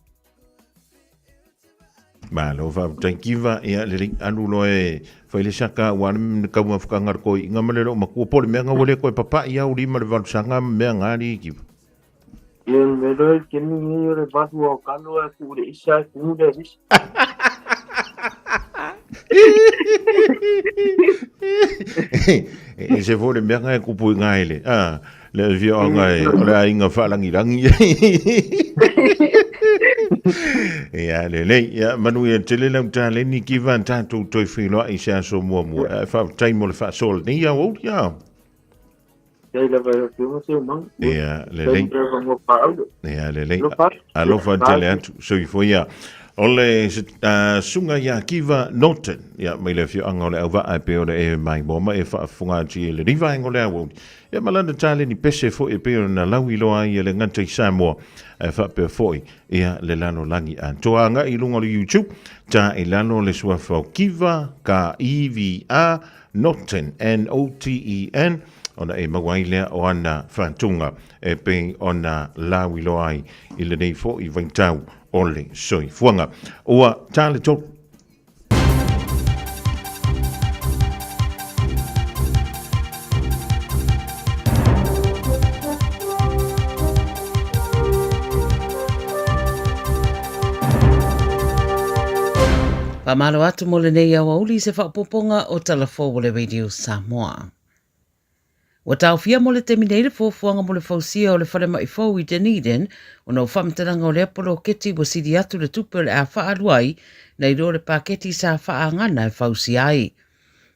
Malo faafetai Kiva, ia lelei alu loa e fai le saka aua le taumafukaga a le toeaina ma le loo matua po o le mea na ua le toe papa'i au lima le valusaga ma mea na alii Kiva. Ia le mea loa i le taimi lenei o le valu o kalo ae tuu le isa ae tumu le alisi. E ese foi le mea na e tupu i ina i le, a, le afioaga e, o le aiga faalagilagi. Ia, lelei, ia, manuia tele lau taleni Kiva, tatou toe feiloai i se aso muamua. Ae faafetai mo le faasoa lenei aoauli, a. Faafetai lava i lau Afioga Seumanu. Ia, lelei. Ia, lelei. Alofa tele atu, soifua ia. O le susuga ia Kiva Norton, ia, mai le afioaga o Leauvaa e pei ona e maimoa ma e faafofoga atu i lenei vaega o le aoauli. Ia, ma lana taleni pese foi e pei ona lauiloa ai e le gata i Samoa, ae faapea foi ia le lalolagi atoa. Agai i luga o le YouTube, ta i lalo le suafa o Kiva, K-I-V-A, Noten, N-O-T-E-N, ona e maua ai lea o ana faatuga e pei ona lauiloa ai i lenei foi vaitau o le soifuaga. Ua ta le tolu. Faamalo atu mo lenei aoauli i se faaopoopoga o Tala Fou o le Radio Samoa. Ua taofia mo le taimi nei le fuafuaga mo le fausia o le falemai fou i Dunedin ona o faamatalaga o lea poloketi ua sili atu le tupe o le a faaalu ai nai lo le paketi sa faaagana e fausia ai.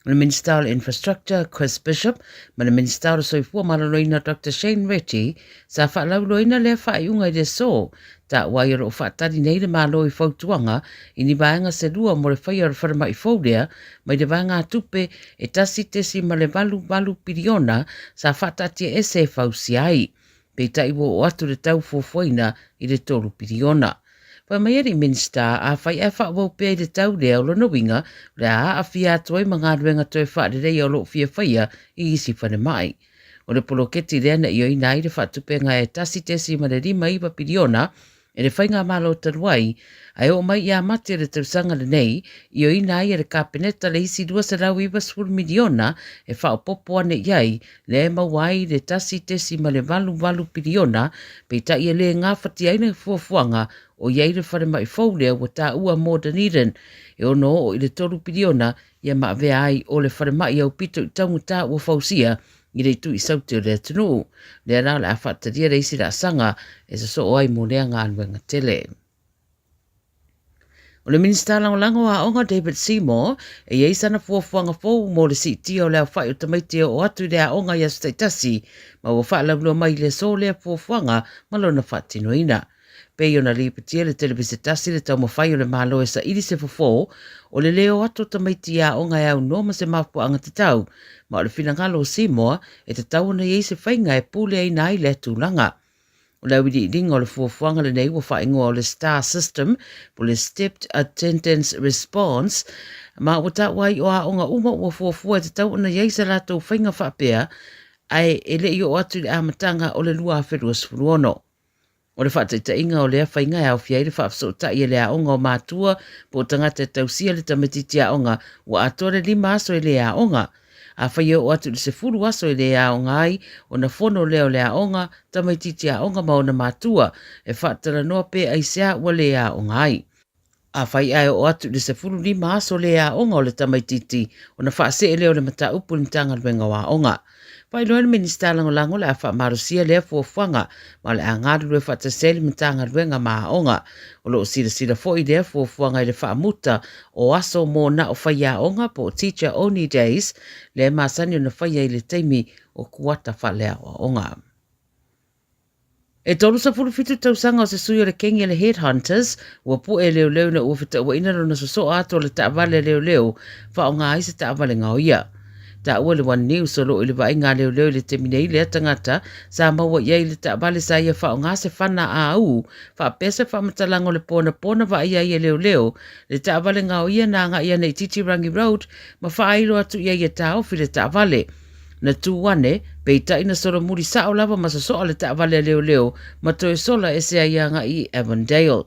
O le Minisita o le Infrastructure Chris Bishop ma le Minisita o le Soifua Maloloina Doctor Shane Reti sa faalauiloaina lea faaiuga i le aso taua ai o lo o faatali nei le Malo i fautuaga i ni vaega se lua mo le faia o le falemai fou lea mai le vaegatupe e 1.88 piliona sa faataatiaese e fausia ai. Peitai ua oo atu le tau fuafuaina i le 3 piliona. Fai mai alii Minisita, afai ae faaauau pea i le tau lea, o lona uiga, o le a aafia atu ai ma galuega toe faaleleia o lo o fia faia i isi falemai. O le poloketi lea na ioeina ai le faatupenga e 1.59 piliona e le Faigamalo talu ai, ae oo mai ia Mati o le tausaga lenei, ioeina ai e le Kapeneta le isi $290 miliona e faaopoopo ane i ai, lea e maua ai le 1.88 piliona, peitai e le gafatia ai le fuafuaga o i ai le falemai fou lea ua taua mo Dunedin, e ono oo i le $3 piliona ia ma avea ai o le falemai aupito i taugata ua fausia i le itu i saute o le atunuu. Lea la o le a faatalia le isi laasaga e sosoo ai mo lea galuega tele. O le Minisita Lagolago o Aoga David Seymour e i ai sana fuafuaga fou mo le siitia o le aofai o tamaiti e oo atu i le aoga i aso taitasi ma ua faalauiloa mai i le aso lea fuafuaga ma lona faatinoina. Pei ona lipotia e le Televise Tasi le taumafai o le Malo e saili se fofo o le lē o atu o tamaiti i aoga e aunoa ma se mafuaaga tatau, ma o le finagalo o Seymour e tatau ona i ai se faiga e puleaina ai lea tulaga. O le auiliiliga o le fuafuaga lenei ua faaigoa o le star System po o le Stepped Attendance Response, ma ua taua ai o aoga uma ua fuafua e tatau ona i ai se latou faiga faapea ae e le i oo atu i le amataga o le 2026. O le faataitaiga o lea faiga e aofia ai le faafesootai e le aoga o matua po o tagata e tausia le tamaitiiti aoga ua atoa le lima aso e le aoga. Afai e oo atu i le 10 aso e le aoga ai, ona fono lea o le aoga, tamaitiiti aoga ma ona matua e faatalanoa pe aisea ua le aoga ai. Afai ae oo atu i le 15 aso le aoga o le tamaitiiti, ona faasee lea o le mataupu i le Matagaluega o Aoga. Faailoa e le Minisita Lagolago o le a faamalosia lea fuafuaga ma o le a galulue faatasi ai le Matagaluega ma Aoga. O lo o silasila foi lea fuafuaga i le faamuta o aso mo na o faiaoga po o teacher only days lea e masani ona faia i le taimi o kuata faaleaoaoga. E 37 tausaga o se sui o le kengi a le Headhunters, ua pu'e e leoleo ina ua fetauaina lona soso'a atu o le taavale a leoleo faaaoga ai se taavale gaoia. Taua le One News o lo o i le vaaiga a leoleo i le taimi nei lea tagata sa maua i ai le taavale sa ia faaaoga se fana āū faapea se faamatalaga o le ponapona vaaia ai e leoleo le taavale gaoia na agai ane i Titirangi Road ma faailo atu i ai e taofi le taavale. Na tū ane, peitai na solomuli sao lava ma sosoa le taavale a leoleo ma toe sola ese ai agai i Avondale.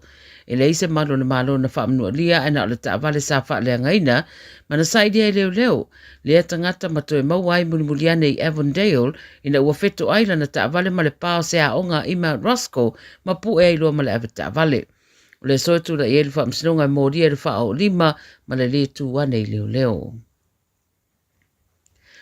E leai se malu o le Malo na faamanualia ae na o le taavale sa faaleagaina ma na sailia e leoleo lea tagata ma toe maua ai mulimuli ane i Avondale ina ua fetoai lana taavale ma le pa o se aoga i Mount Roskill ma pu'e ai loa ma le avetaavale. O le aso e tulai ai le faamasinoga e molia i le faaoolima ma le lē tū ane i leoleo.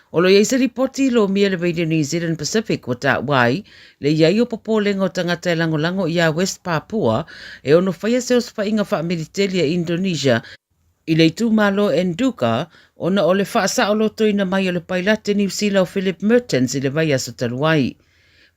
O lo o i ai se lipoti i lomia le Radio New Zealand Pacific ua taua ai le i ai o popolega o tagata e lagolago iā West Papua e ono faia se osofaiga faamiliteli a Indonesia i le itumalo Nduga ona o le faasaolotoina mai o le pailate Niu Sila o Philip Mertens i le vaiaso talu ai.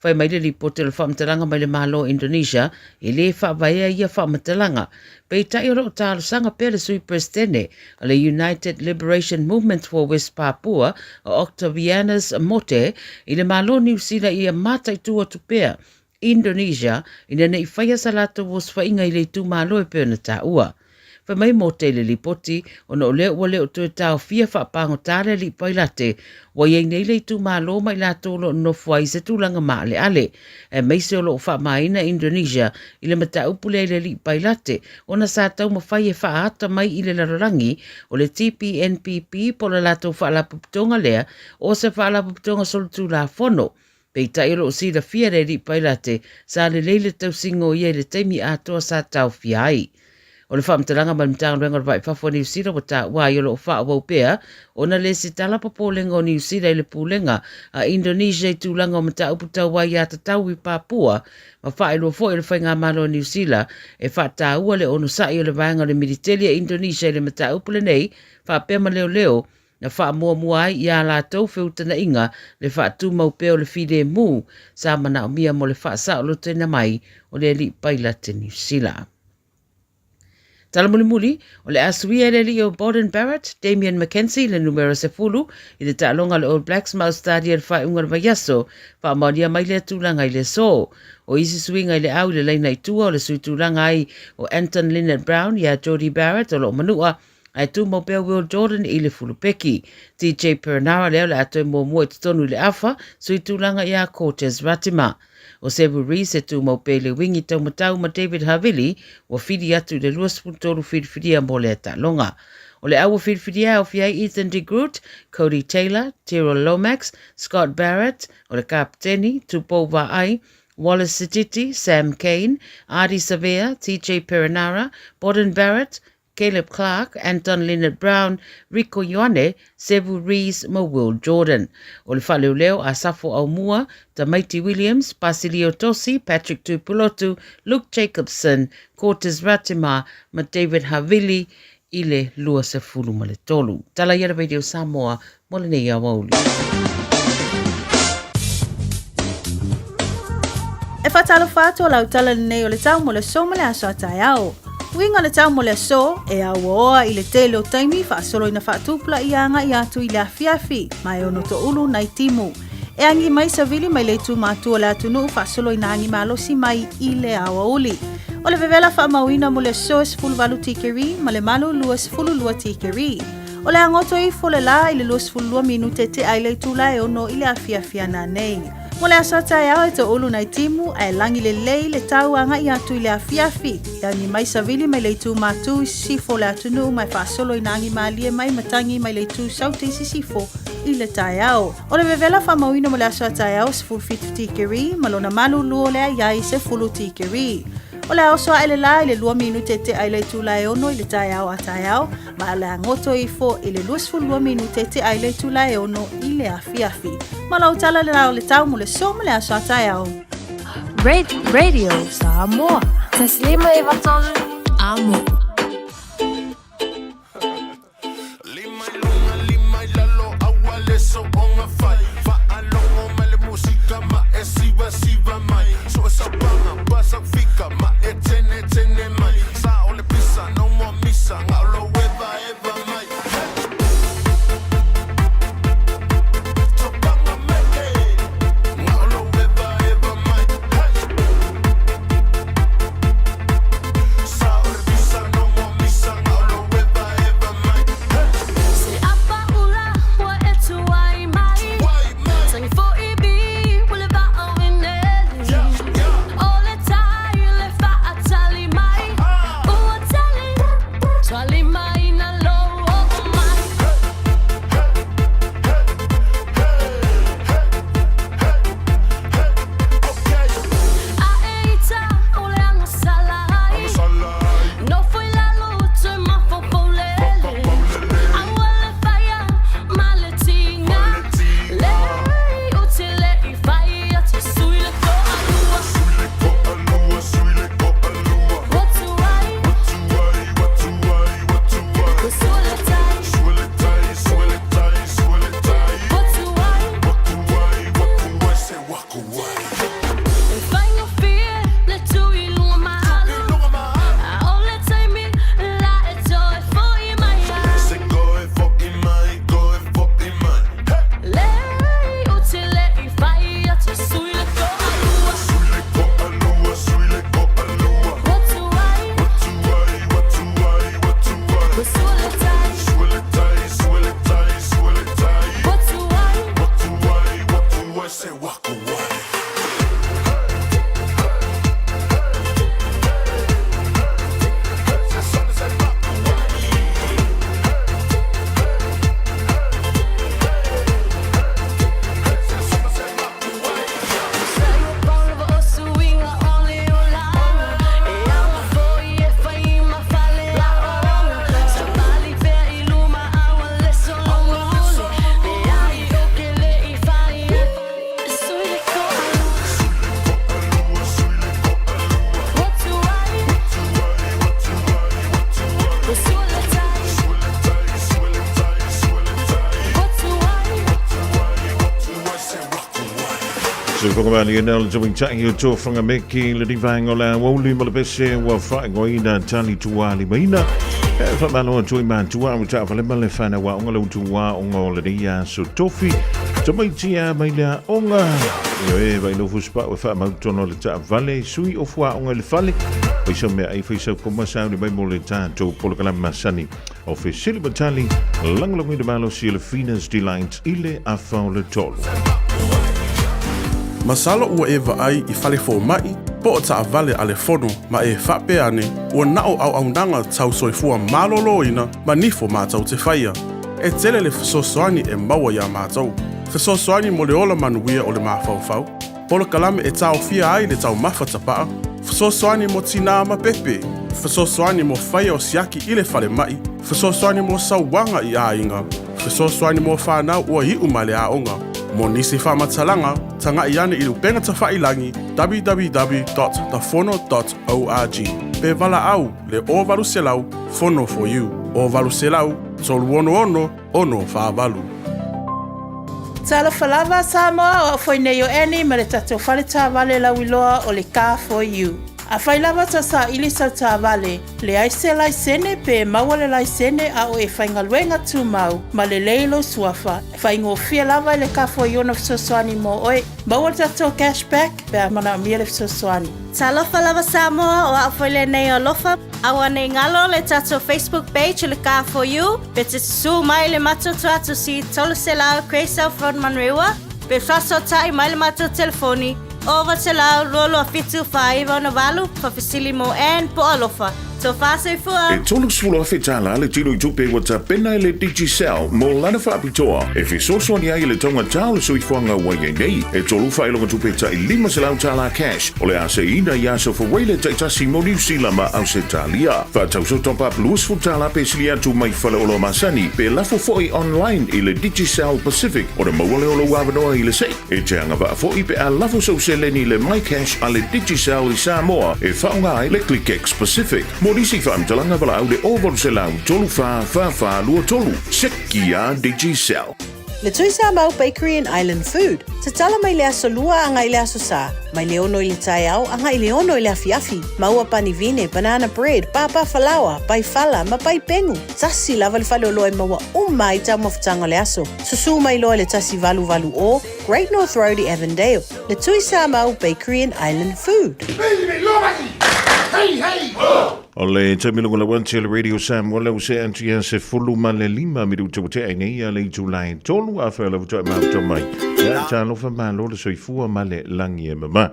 Fai mai le lipoti o le faamatalaga mai le Malo o Indonesia, e lē faavaea ia faamatalaga. Peitai o lo o talosaga pea le Sui Peresetene o le United Liberation Movement for West Papua o Octavianus Mote i le Malo o Niu Sila ia mataitu atu pea Indonesia ina ne i faia sa latou osofaiga i le itumalo e pei ona taua. Fai mai Mote i le lipoti, ona o lea ua le o toe taofia faapagota le alii Pailate, ua i ai nei le itumalo ma i latou o lo o nonofo ai i se tulaga maaleale, aemaise o lo o faamaina Indonesia i le mataupu lea i le alii Pailate, ona sa taumafai e faaata mai i le lalolagi o le TPNPB po o le latou faalapotopotoga lea o se faalapotopotoga solitulafono. Peitai o lo o silafia le alii Pailate sa lelei le tausiga o ia i le taimi atoa sa taofia ai. O le faamatalaga mai le Matagaluega o le Va i Fafo a Niu Sila ua taua ai o lo o faaauau pea ona lesitala popolega o Niu Sila i le pulega a Indonesia i tulaga o mataupu tau aiatatau i Papua ma faailoa foi e le Faigamalo a Niu Sila e faataua le onosai o le vaega o le militeli a Indonesia i le mataupu lenei faapea ma leoleo na faamuamua ai i ā latou feutagaiga le faatumau pea o le filemu sa manaomia mo le faasaolotoina mai o le alii pailate Niu Sila. Tala mulimuli, o le a suia e le alii o Beauden Barrett, Damian McKenzie, le numera 10 i le taaloga a le All Blacks ma Ausetalia i le faaiuga o le vaiaso, faamaonia mai lea tulaga i le aso. O isi suiga i le au i le laina i tua o le sui tulaga ai o Anton Lienert-Brown iā Jordie Barrett o lo o manua ae tumau pea Will Jordan i le fulupeki. TJ Perenara lea o le a toe muamua i totonu i le afa, sui tulaga iā Cortez Ratima. O Sevu Reece e tumau pea i le wingi taumatau ma David Havili ua whiri atu i le 23 whiriwhiria mō lea taaloga. O le au ua whiriwhiria e aofia ai Ethan de Groot, Codie Taylor, Tyrell Lomax, Scott Barrett, o le kapiteni, Tupou Va'ai, Wallace Sititi, Sam Cane, Ardie Savea, TJ Perenara, Beauden Barrett, Caleb Clarke, Anton Lienert-Brown, Rieko Ioane, Sevu Reece ma Will Jordan. O le faaleoleo a Safo Aumua, Tamaiti Williams, Pasilio Tosi, Patrick Tuipulotu, Luke Jacobson, Cortez Ratima ma David Havili i le 23. Tala ia le Radio Samoa mo lenei aoauli. E faatalofa atu o lau tala lenei o le tau mo le aso ma le aso a taeao. Uiga o le tau mo le aso, e auaoa i le tele o taimi faasolo ina faatupulaia agai atu i le afiafi, ma e ono toulu nai timu. E agi mai savili mai le itu matua o le atunuu faasolo ina agi malosi mai i le aoauli. O le vevela faamauina mo le aso e 18 tikeri ma le malu 22 tikeri. O le a goto ifo le lā i le 22 minute tea i le itula e ono i le afiafi ana nei. Mo le aso a taeao e toulu nai timu ae lagi lelei le tau agai atu i le afiafi. E agi mai savili mai le itu matū i sisifo o le atunuu ma e faasolo ina agi malie mai matagi mai le itu saute i sisifo i le taeao. O le vevela faamauina mo le aso a taeao e 17 tikeri ma lona malulu o le aiai 10 tikeri. O le a oso ae le lā i le 2 minute tea i le itula e ono i le taeao a taeao, ma o le a goto ifo i le 22 minute tea i le itula e ono i le afiafi. Ma lau tala le la o le tau mo le so ma le aso a taeao. Radio Samoa. Taslima e vatolu amo. Soifuaga o le tauita'i o Tofaga Meki le vaega o le aoauli ma le pese ua faaigoaina tali tuālimaina. E faamalo atu i matua ua taavale ma le fanau aoga le utuaoga o lenei aso tofi. Tamaiti a mai le aoga. Ioe vai lo fusupa'u e faamautono le taavale sui o fuaoga i le fale. Faisau mea ai faisau koma sauni mai mo le tatou polokalame masani o fesili ma tali lagolagoina malosi e le Fina's Delight i le afa o le 3. Masalo ua e vaai i fale fomai po o taavale a le fono ma e faapea ane ua na o auaunaga tau soifua maloloina ma nifo matou te faia. E tele le fesoasoani e maua iā matou. Fesoasoani mo le ola manuia o le mafaufau, polokalame e taofia ai le taumafa tapaa, fesoasoani mo tinā ma pepe, fesoasoani mo faia o siaki i le falemai, fesoasoani mo sauaga i aiga, fesoasoani mo fanau ua iu mai le aoga. Mo nisi faamatalaga, tagai ane i le upega tafailagi www.thefono.org pe valaau le 0800 Fono for you 0800 366 648. Talofa lava Samoa, o au foi nei o Annie ma le tatou fale taavale lauiloa o le Car for You. Afai lava tou saili sau taavale, leai se laisene pe maua le laisene a o e faigaluega tumau ma lelei lou suafa, faigofie lava i le Car for You ona fesoasoani mo oe. Maua le tatou cash back pe a manaomia le fesoasoani. Talofa lava Samoa, o au foi lenei o Alofa. Aua nei galo le tatou Facebook page o le Car for You, pe te susu mai le matou tuatusi 300 Grey South Road Manurewa, pe fesootai mai le matou telefoni 0800 227 4968, faafesili mo Ann po o Alofa. Tofa soifua! E 30,000 tala le tino i tupe ua tapena e le Digicel mo lana faapitoa e fesoasoani ai i le taugatā o le soifuaga ua i ai nei. E tolu faailoga tupe tai 500 tala cash o le a seiina i aso Fawele taitasi mo Niu Sila ma Ausetalia. Faatauso top up 20 tala pe sili atu mai faleoloa masani pe lafo foi online i le Digicel Pacific ona maua lea o lou avanoa i le sei. E te agavaa foi pe a lafo sou seleni i le MyCash a le Digicel i Samoa e faaaoga ai le ClickX Pacific. Mo nisi faamatalaga valaau le 0800 34 44 23. Sekia Digicel. Le Tuisamau Bakery and Island Food, tatala mai le aso Lua agai le aso Sa, mai le 6 i le taeao agai le 6 i le afiafi. Maua pani vine, banana bread, pāpā falaoa, pai fala ma pai pengu. Tasi lava le faleoloa e maua uma ai taumafataga o le aso. Susū mai loa i le 1880 Great North Road i Avondale, Le Tuisamau Bakery and Island Food. O le taimi luga lau atu i le Radio Samoa lea ua see atu ia 15 minuta ua tea ai nei ia le itula e tolu afai o lea ua toe mafuta mai. Ia, talofa malo le soifua ma le lagi e mama.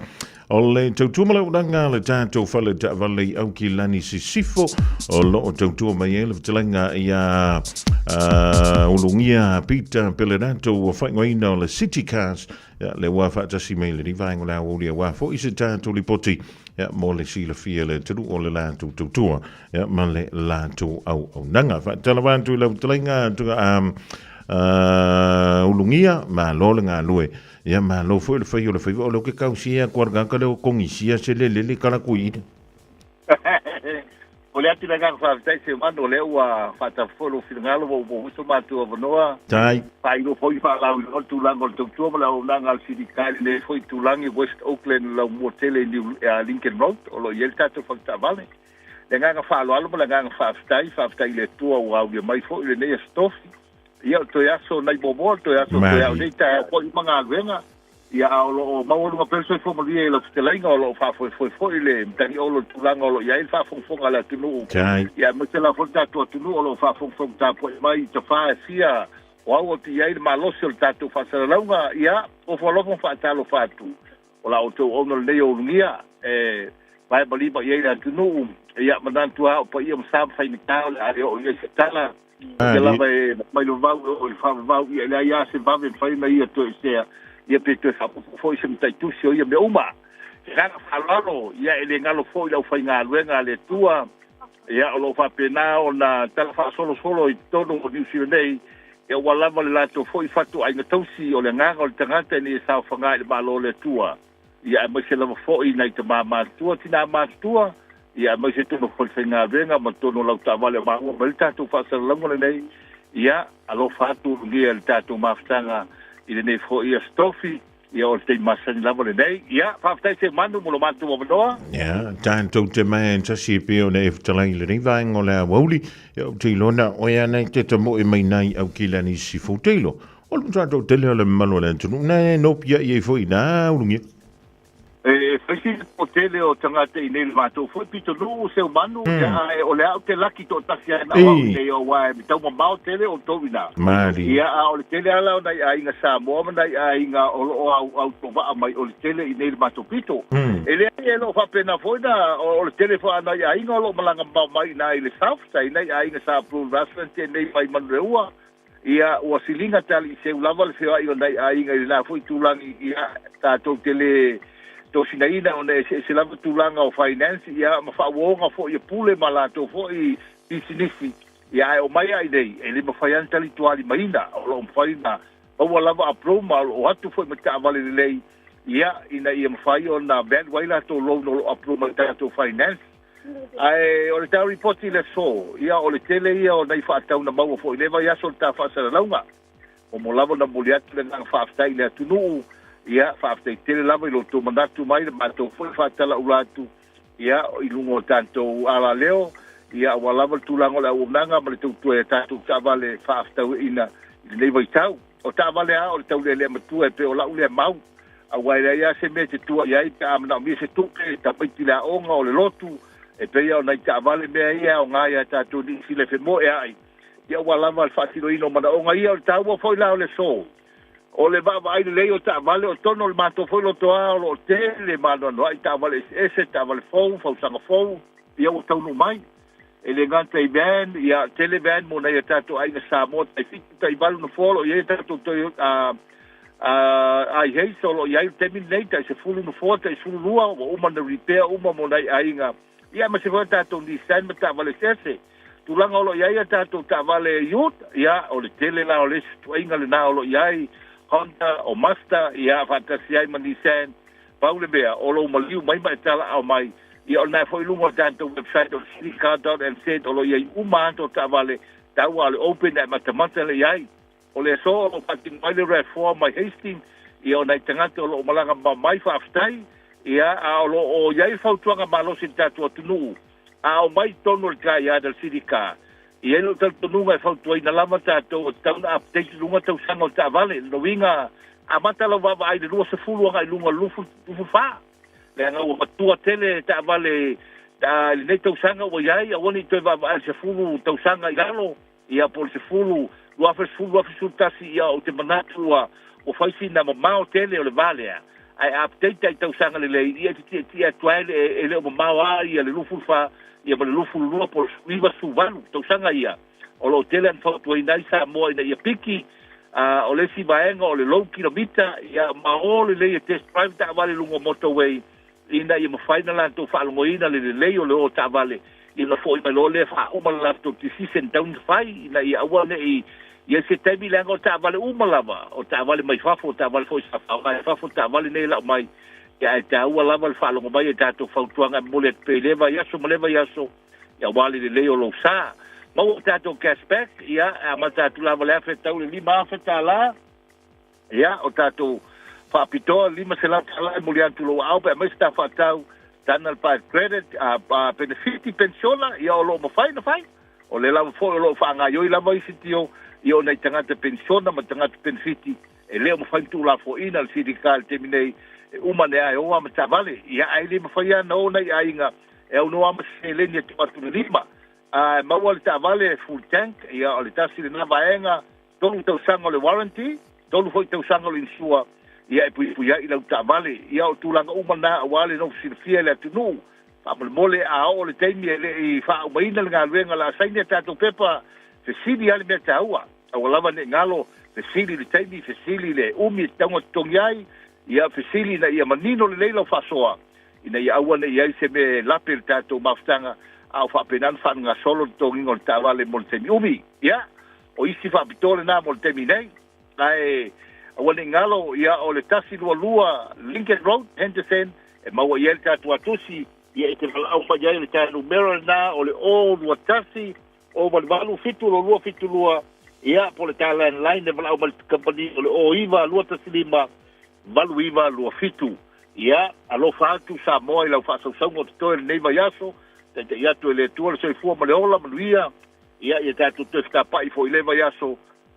O le tautua ma le auaunaga a le tatou fale taavale i Aukilani Sisifo o lo o tautua mai ai le fetalaiga ia Ulugia Peter Pelenato ua faaigoaina o le City Cars ia, le ua faatasi mai lenei vaega o le aoauli aua foi se tatou lipoti ia, mo le silafia e le atunuu o le latou tautua ia, ma le latou auaunaga. Faatalofa atu i lau fetalaiga Ulugia, malo le galue. Ia malo foi le fai o le faiva o lea ke kausia atu a le tagata lea o kogisia se le lele kala kui ina. Momoli atu le agaga faafetai Seumanu o lea ua faatafa foi lou finagalo ua uma foi so matou avanoa. Tai. Faailoa foi faalauiloa le tulaga o le tautua ma le auaunaga a le Sirika i lenei foi itulagi West Auckland laumua tele i New Lincoln Road o lo o i ai le tatou fale taavale. Le agaga faaaloalo ma le agaga faafetai, faafetai i le Atua ua aulia mai foi lenei aso tofi. Ia, o le toe aso nai muamua, o le toe aso toe ao nei taeao foi uma galuega. Ia, a o lo o maualuga pea le soifua manuia i lau fetalaiga, o lo o faafoefoe foi le matagi-olo i le tulaga o lo o i ai le faafogafoga a le atunuu. Ia, aemaise lava foi le tatou atunuu o lo o faafogafoga tapuai mai i tafa e fia o au atu i ai le malosi o le tatou faasalalauga. Ia, ofo alofa ma faatalofa atu. O la outou auauna lenei o Ulugia e vae ma lima i ai le atunuu, ia manatu lava o paia ma sa ma faigata o le a le oo i ai se tala. Ia lava e mai le vavau e oo i le faavavau, ia e leai lava se vave e mafai ona ia toesea, ia pe toe faaopoopo foi se mataitusi o ia mea uma. He agaga faaaloalo, ia e le galo foi le aufaigaluega a le Atua, ia o lo o faapena ona tala faasolosolo i totonu o Niu Sila nei, Ia ua lava le latou foi fatuaiga tausi o le agaga o le tagata ina ia saofaga i le Malo o le Atua, ia aemaise lava foi nai tamā matutua, tinā matutua, ia aemaise tonu foi le faigaluega ma tonu o lau taavale o maua mai le tatou faasalalauga lenei, ia alofa atu ulugia i le tatou mafutaga i lenei foi aso tofi. Ia o le taimi masani lava lenei. Ia, faafetai Seumanu mo lo matou avanoa. Ia, tatou te mae tasi e pei ona e fetalai i lenei vaega o le aoauli. Ia, ou te iloa oe ana i te tamoe mai nai au kilani i sifo teilo. O le tatou tele o le mamalu o le atunuu, na e nopia i ai foi nā ulungia. E fai sina toatele o tagata i nei le matou foi pitonuu Seumanu ia o le a ou te laki toatasi ai na o au i nei aua e tau mamao tele outou i ina. Malie. Ia a o le tele lava la o nai aiga Samoa ma nai aiga o lo o autovaa mai o le tele i nei le matou pito. E leai e le o faapena foi na o le tele foi a nai aiga o lo o malaga mamao mai i ina i le South sa i nai aiga sa Blue Restaurant nei mai Manureua. Ia, ua siliga te alii seu lava le feoai o nai aiga i lena foi tulaga, ia, tatou te le tosinaina ona e eseese lava tulaga o finance, ia, ma faauoga foi o pule ma latou foi pisinisi, ia, ae omai lava i nei, e le mafai lava ona talitualimaina, o lo o mafai ona maua lava aproma, o lo o atu foi ma taavale lelei, ia, ina ia mafai ona value ai latou loan o lo o approve mai tatou finance. Ae o le tau ripoti i le aso, ia o le tele ia o nai faatau na maua foi i lea vaiaso o le ta faasalalauga. Momo lava ona momoli atu le agaga faafetai i le atunuu, ia faafetai tele lava i lo outou manatu mai le matou foi faatalaula atu, ia i luga o tatou alaleo, ia aua lava le tulaga o le auaunaga ma le tautua i a tatou taavale faafetauaiina i lenei vaitau. O taavale lava o le taulealea matua e pei o lau lea mau, aua e leai lava se mea e te tua i ai pe a manaomia se tupe, tamaiti i le aoga, o le lotu, e pei lava o nai taavale mea ia e aoga ia tatou Niu Sila e femoeai, ia ua lava le faatinoina o manaoga ia. O le taua foi la o le aso, o le vaavaai lelei o taavale, o totonu o le matou foi lotoa o lo o tele ma anoanoai taavale eseese, taavale fou, fausaga fou, ia ua taunuu mai. E le gata i van, ia tele van mo nai a tatou aiga Samoa tai 7, tai 8 nofoa o lo o i ai a tatou Toyota IH o lo o i ai i le taimi lenei, tai 10 nofoa, tai 12 ua uma ona repair uma mo nai aiga. Ia aemaise foi a tatou Nissan ma taavale eseese. Tulaga o lo o i ai a tatou taavale ute, ia o le tele la o le isi tuaiga lena o lo o i ai Honda o Mazda, ia faatasi ai ma Nissan. Pau le mea, o lou maliu mai ma e talaao mai, ia o lena foi i luga o le tatou website o le citycar.nz o lo o i ai uma atu o taavale taua a le open e matamata lea i ai. O le aso o lo o faatino ai le RAV4 mai Hastings, ia o nai tagata o lo o malaga mamao mai faafetai, ia a o lo o i ai fautuaga malosi i le tatou atunuu, a omai i totonu o le car yard a le City Car, e i ai lou talitonuga e fautuaina lava tatou e tatau ona update i luga tausaga o le taavale. Lona uiga, amata lau vaavaai i le 20 agai i luga o le 24, leaga ua matua tele taavale i lenei tausaga ua i ai, aua ne i toe vaavaai i le 10 tausaga i lalo, ia po o le 10, 2010, 2011, ia ou te manatu ua fai sina mamao tele o le va lea, ae a update i tausaga lelei, ia e te tietie atu ai e le o mamao lava ia le 24 ia ma le 22 po o le 98 tausaga ia, o lo o tele ona fautuaina ai Samoa ina ia piki. O le isi vaega o le low kilomita, ia ma o lelei e test drive taavale i luga o motorway ina ia mafai ona latou faalogoina le lelei o le o taavale, ia ona foi mai loa lea faauma le latou decision tau na fai ina ia aua ne i i ai se taimi, leaga o taavale uma lava, o taavale mai fafo, o taavale foi sa faaaoga i fafo, o taavale nei e lau mai, ia ae taua lava le faalogo mai o tatou fautuaga e momoli atu pea i lea vaiaso ma lea vaiaso, ia aua le lelei o lou sa. Maua tatou cash back, ia e amata atu lava le $1,000 tau le $5,000. Ia, o tatou faapitoa $500 e moli atu lou aao pe aumai se ta faatau tana le private credit, a penefiti penisiona, ia o lo o mafai ona fai. O lea lava foi o lo o faagaioi lava isi tio, ia o nai tagata penisiona ma tagata penefiti e le o mafai ona tuulafoaiina le CDK i le taimi nei, e uma ane lava e o lava ma taavale. Ia, ae le mafai lava ona o nai aiga e aunoa ma se seleni e tuu atu i le lima. A maua le taavale full tank, ia o le tasi lena vaega. 3 tausaga o le warranty, 3 foi tausaga o le insure, ia e puipui ai i lau taavale. Ia o tulaga uma na aua le nofo silafia e le atunuu. Faamolemole a oo le taimi e le i faaaumaina le galuega o le a saini a tatou pepa, fesili lava le mea taua. Aua lava ne i galo, fesili i le taimi, fesili i le umi e tatau ona totogi ai, ia fesili ina ia manino lelei lau faasoa, ina ia aua ne i i ai se mea e lape i le tatou mafutaga, a o faapena ona faagasolo le totogiga o le taavale mo le taimi umi. Ia, o isi faapitoa lena mo le taimi nei. Ae aua ne i galo, ia o le 122 Lincoln Road, Henderson, e maua i ai le tatou atusi, ia e te valaau mai ai i le ta numera lena o le 021 088 722 72, ia po o le ta landline e valaau mai le kamupani o le 09 215 8 9 2 7. Ia, alofa atu Samoa i lau faasausauga o totoe lenei vaiaso, taita'i atu e le Atua le soifua ma le ola manuia, ia ia tatou toe fetapa'i foi i le vaiaso,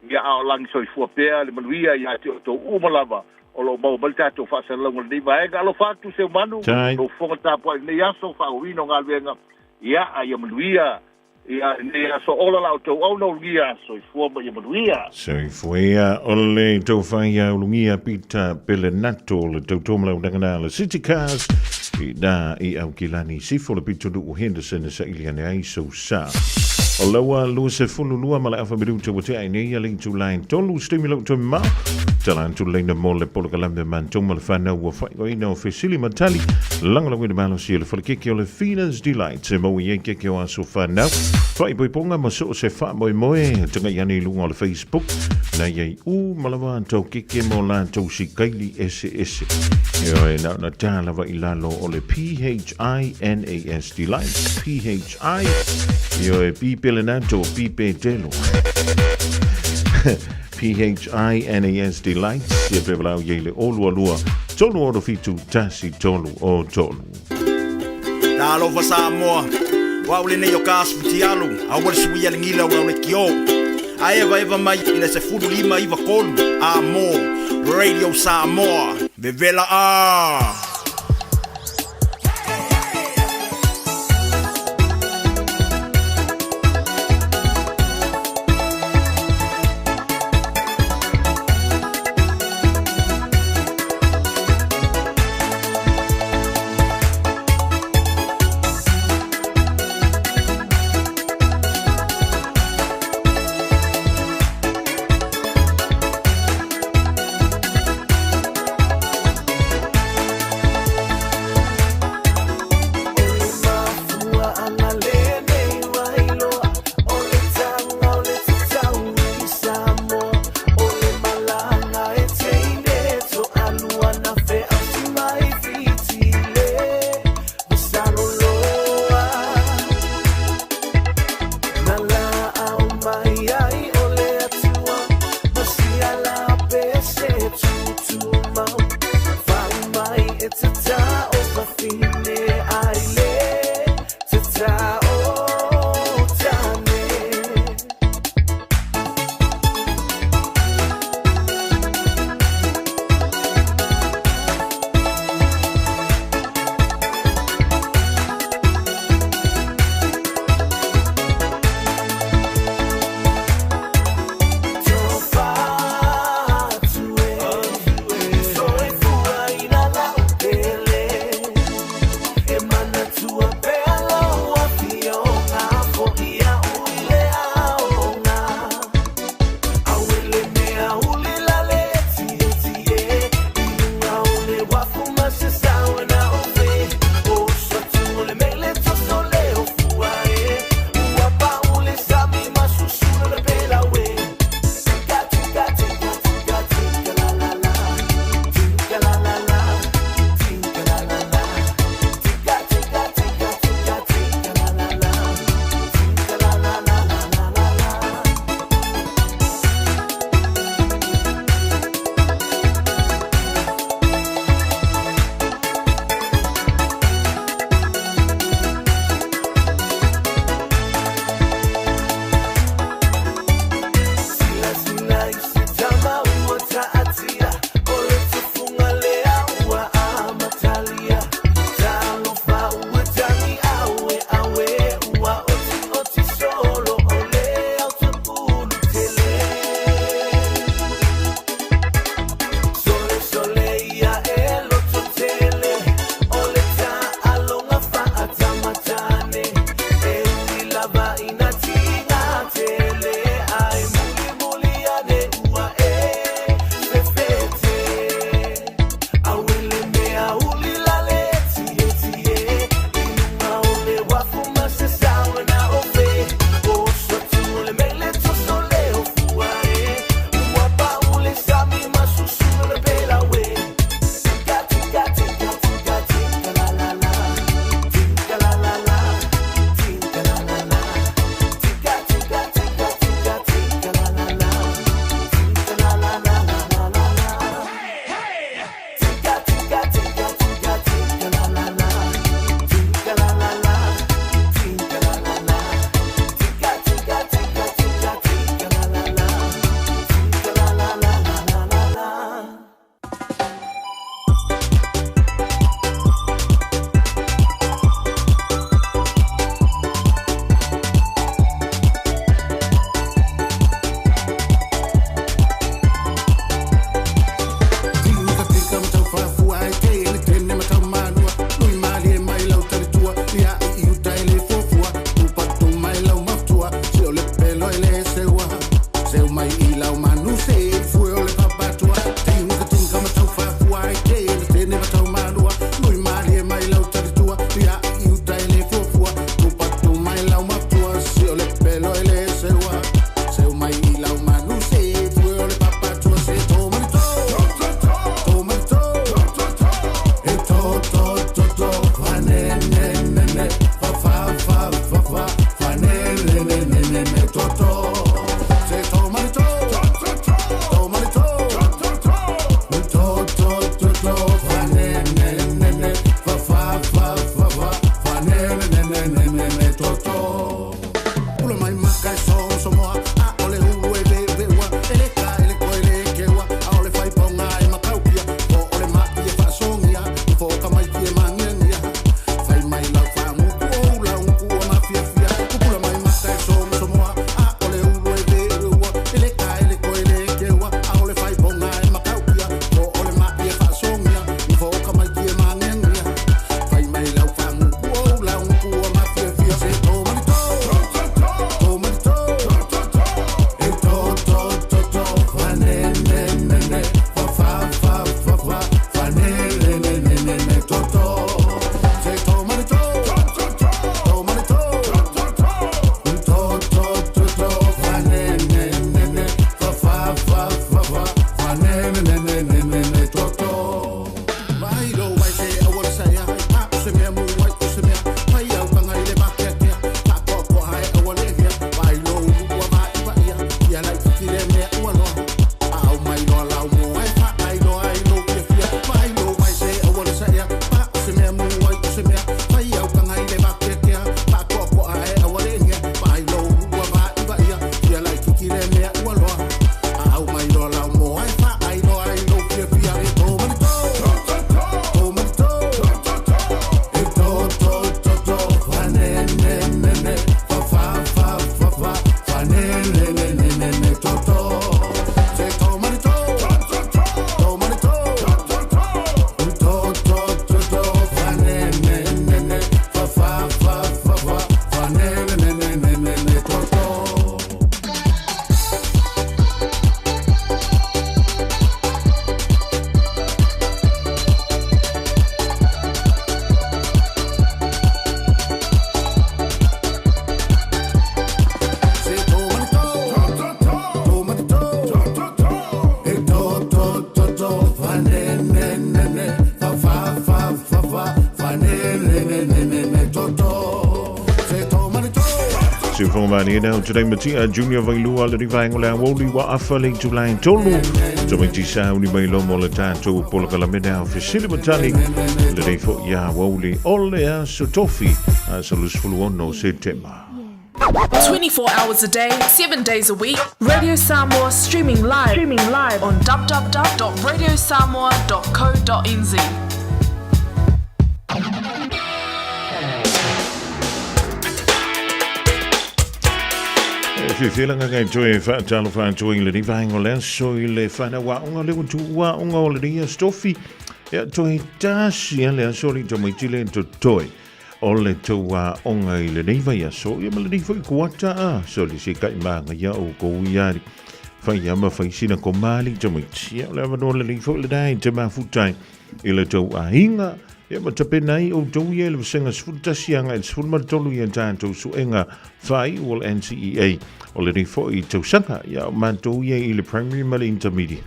ia a o lagi soifua pea le manuia iā te outou uma lava o lo o maua mai le tatou faasalalauga i lenei vaega. Alofa atu Seumanu, lou fofoga tapuai i lenei aso, faaauauina o galuega, ia a ia manuia ia lenei aso, ola la outou auna ulugia, soifua ma ia manuia. Soifua ia o le tofa ia ulugia Peter Pelenato le tautoa ma lau dagana le City Cars i na i Aukilani Sifo le pitonuu Henderson e saili ane ai sou sa. O laua 22 ma le afa minuta ua tea ai nei a le itula e tolu se taimi lau toe mamao. Tala atu leina mo le polokalame matou ma le whanau ua whaioina o fesili ma tali. Lagolagoina malosi e le falekeke o le Fina's Delight e maua i ai keke o aso whanau. Whaipoiponga ma so o se whaamoemoe tagai ane i luga o le Facebook na iai u ma lava tau keke mo latou sikaili ese ese. E oe na ona tā lava i lalo o le P-H-I-N-A-S Delight P-H-I E oe P Pelenato P Petelo P-H-I-N-A-S Delight Ia pe walau iai le olua lua tolu ono fitu tasi tolu o tolu. Talofa Samoa, o au lenei o ka asu futialu, aua le suia le gila o le kio. A evaeva mai i le 15 93 a mo Radio Samoa. Vevela a! Logomalie now today Matia Junior Vailua le rivaenga o le aoauli ua afa le itula e tolu. Tamaiti sauni mai lomo le tātou polokalame ao fesili ma tali lenei foi aoauli o le aso Tofi, aso 26 Setema. 24 hours a day, 7 days a week, Radio Samoa streaming live, streaming live on www.radiosamoa.co.nz. E fiafia le agaga e toe faatalofa atu ai i lenei vaega o le aso i le fanau aoga lea ua tuua aoga o lenei aso Tofi. Ia toe tasi lava le aso o le tamaiti lea e totoe o le tou aoga i lenei vaiaso, ia ma lenei foi kuata a soli se kai māngaia o kou ia ali. Fai ama fai sina ko mali tamaiti. Ia o le avanoa lenei foi lena e te mafutai i le tou aiga, ia ma tapena ai outou ia i le vasega 11 agai i le 13 ia tatou suega faaiu o le NCEA o lenei foi tausaga. Ia o matou ia i le primary ma le intermediate.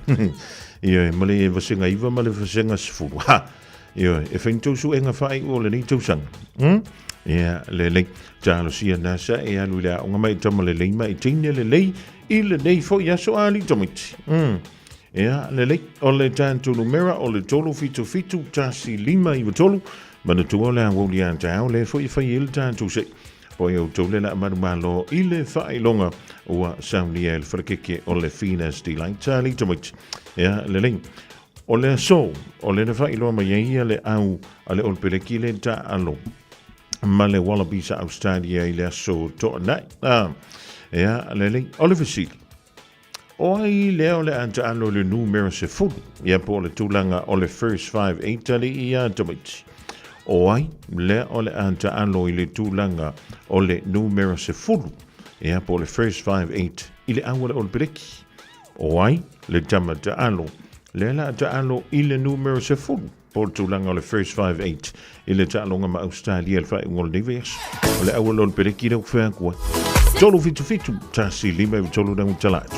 Ia ma le vasega 9 ma le vasega 10. Ha! Ia e fai ni tou suega faaiu o lenei tausaga. Ia lelei. Talosia na sa e alu i le aoga mai tama lelei mai teine lelei i lenei foi aso a alii tamaiti. Ia, lelei, o le tatou numera o le 377 1593, manatua o le aoauli a taeao lea foi e fai ai le tatou se'i. Po ai outou le laa manumalo i le faailoga ua saunia e le falekeke o le Fina's Delight a alii tamaiti. Ia, lelei. O le aso, o lea na faailoa mai ai ia le au a le Olopeleki le taalo ma le Wallabies a Australia i le aso Toonai. Ah, ia, lelei, o le fesili. O ai lea o le a taalo i le numera 10, ia po o le tulaga o le first 5-8 alii ia tamaiti? O ai lea o le a taalo i le tulaga o le numera 10, ia po o le first 5-8 i le au a le Olopeleki? O ai le tama taalo lea la a taalo i le numera 10 po o le tulaga o le first 5-8 i le taaloga ma Ausetalia i le faaiuga o lenei vaiaso? O le au a le Olopeleki lea ua fai atu ai. 377 1 5 3 le tala atu.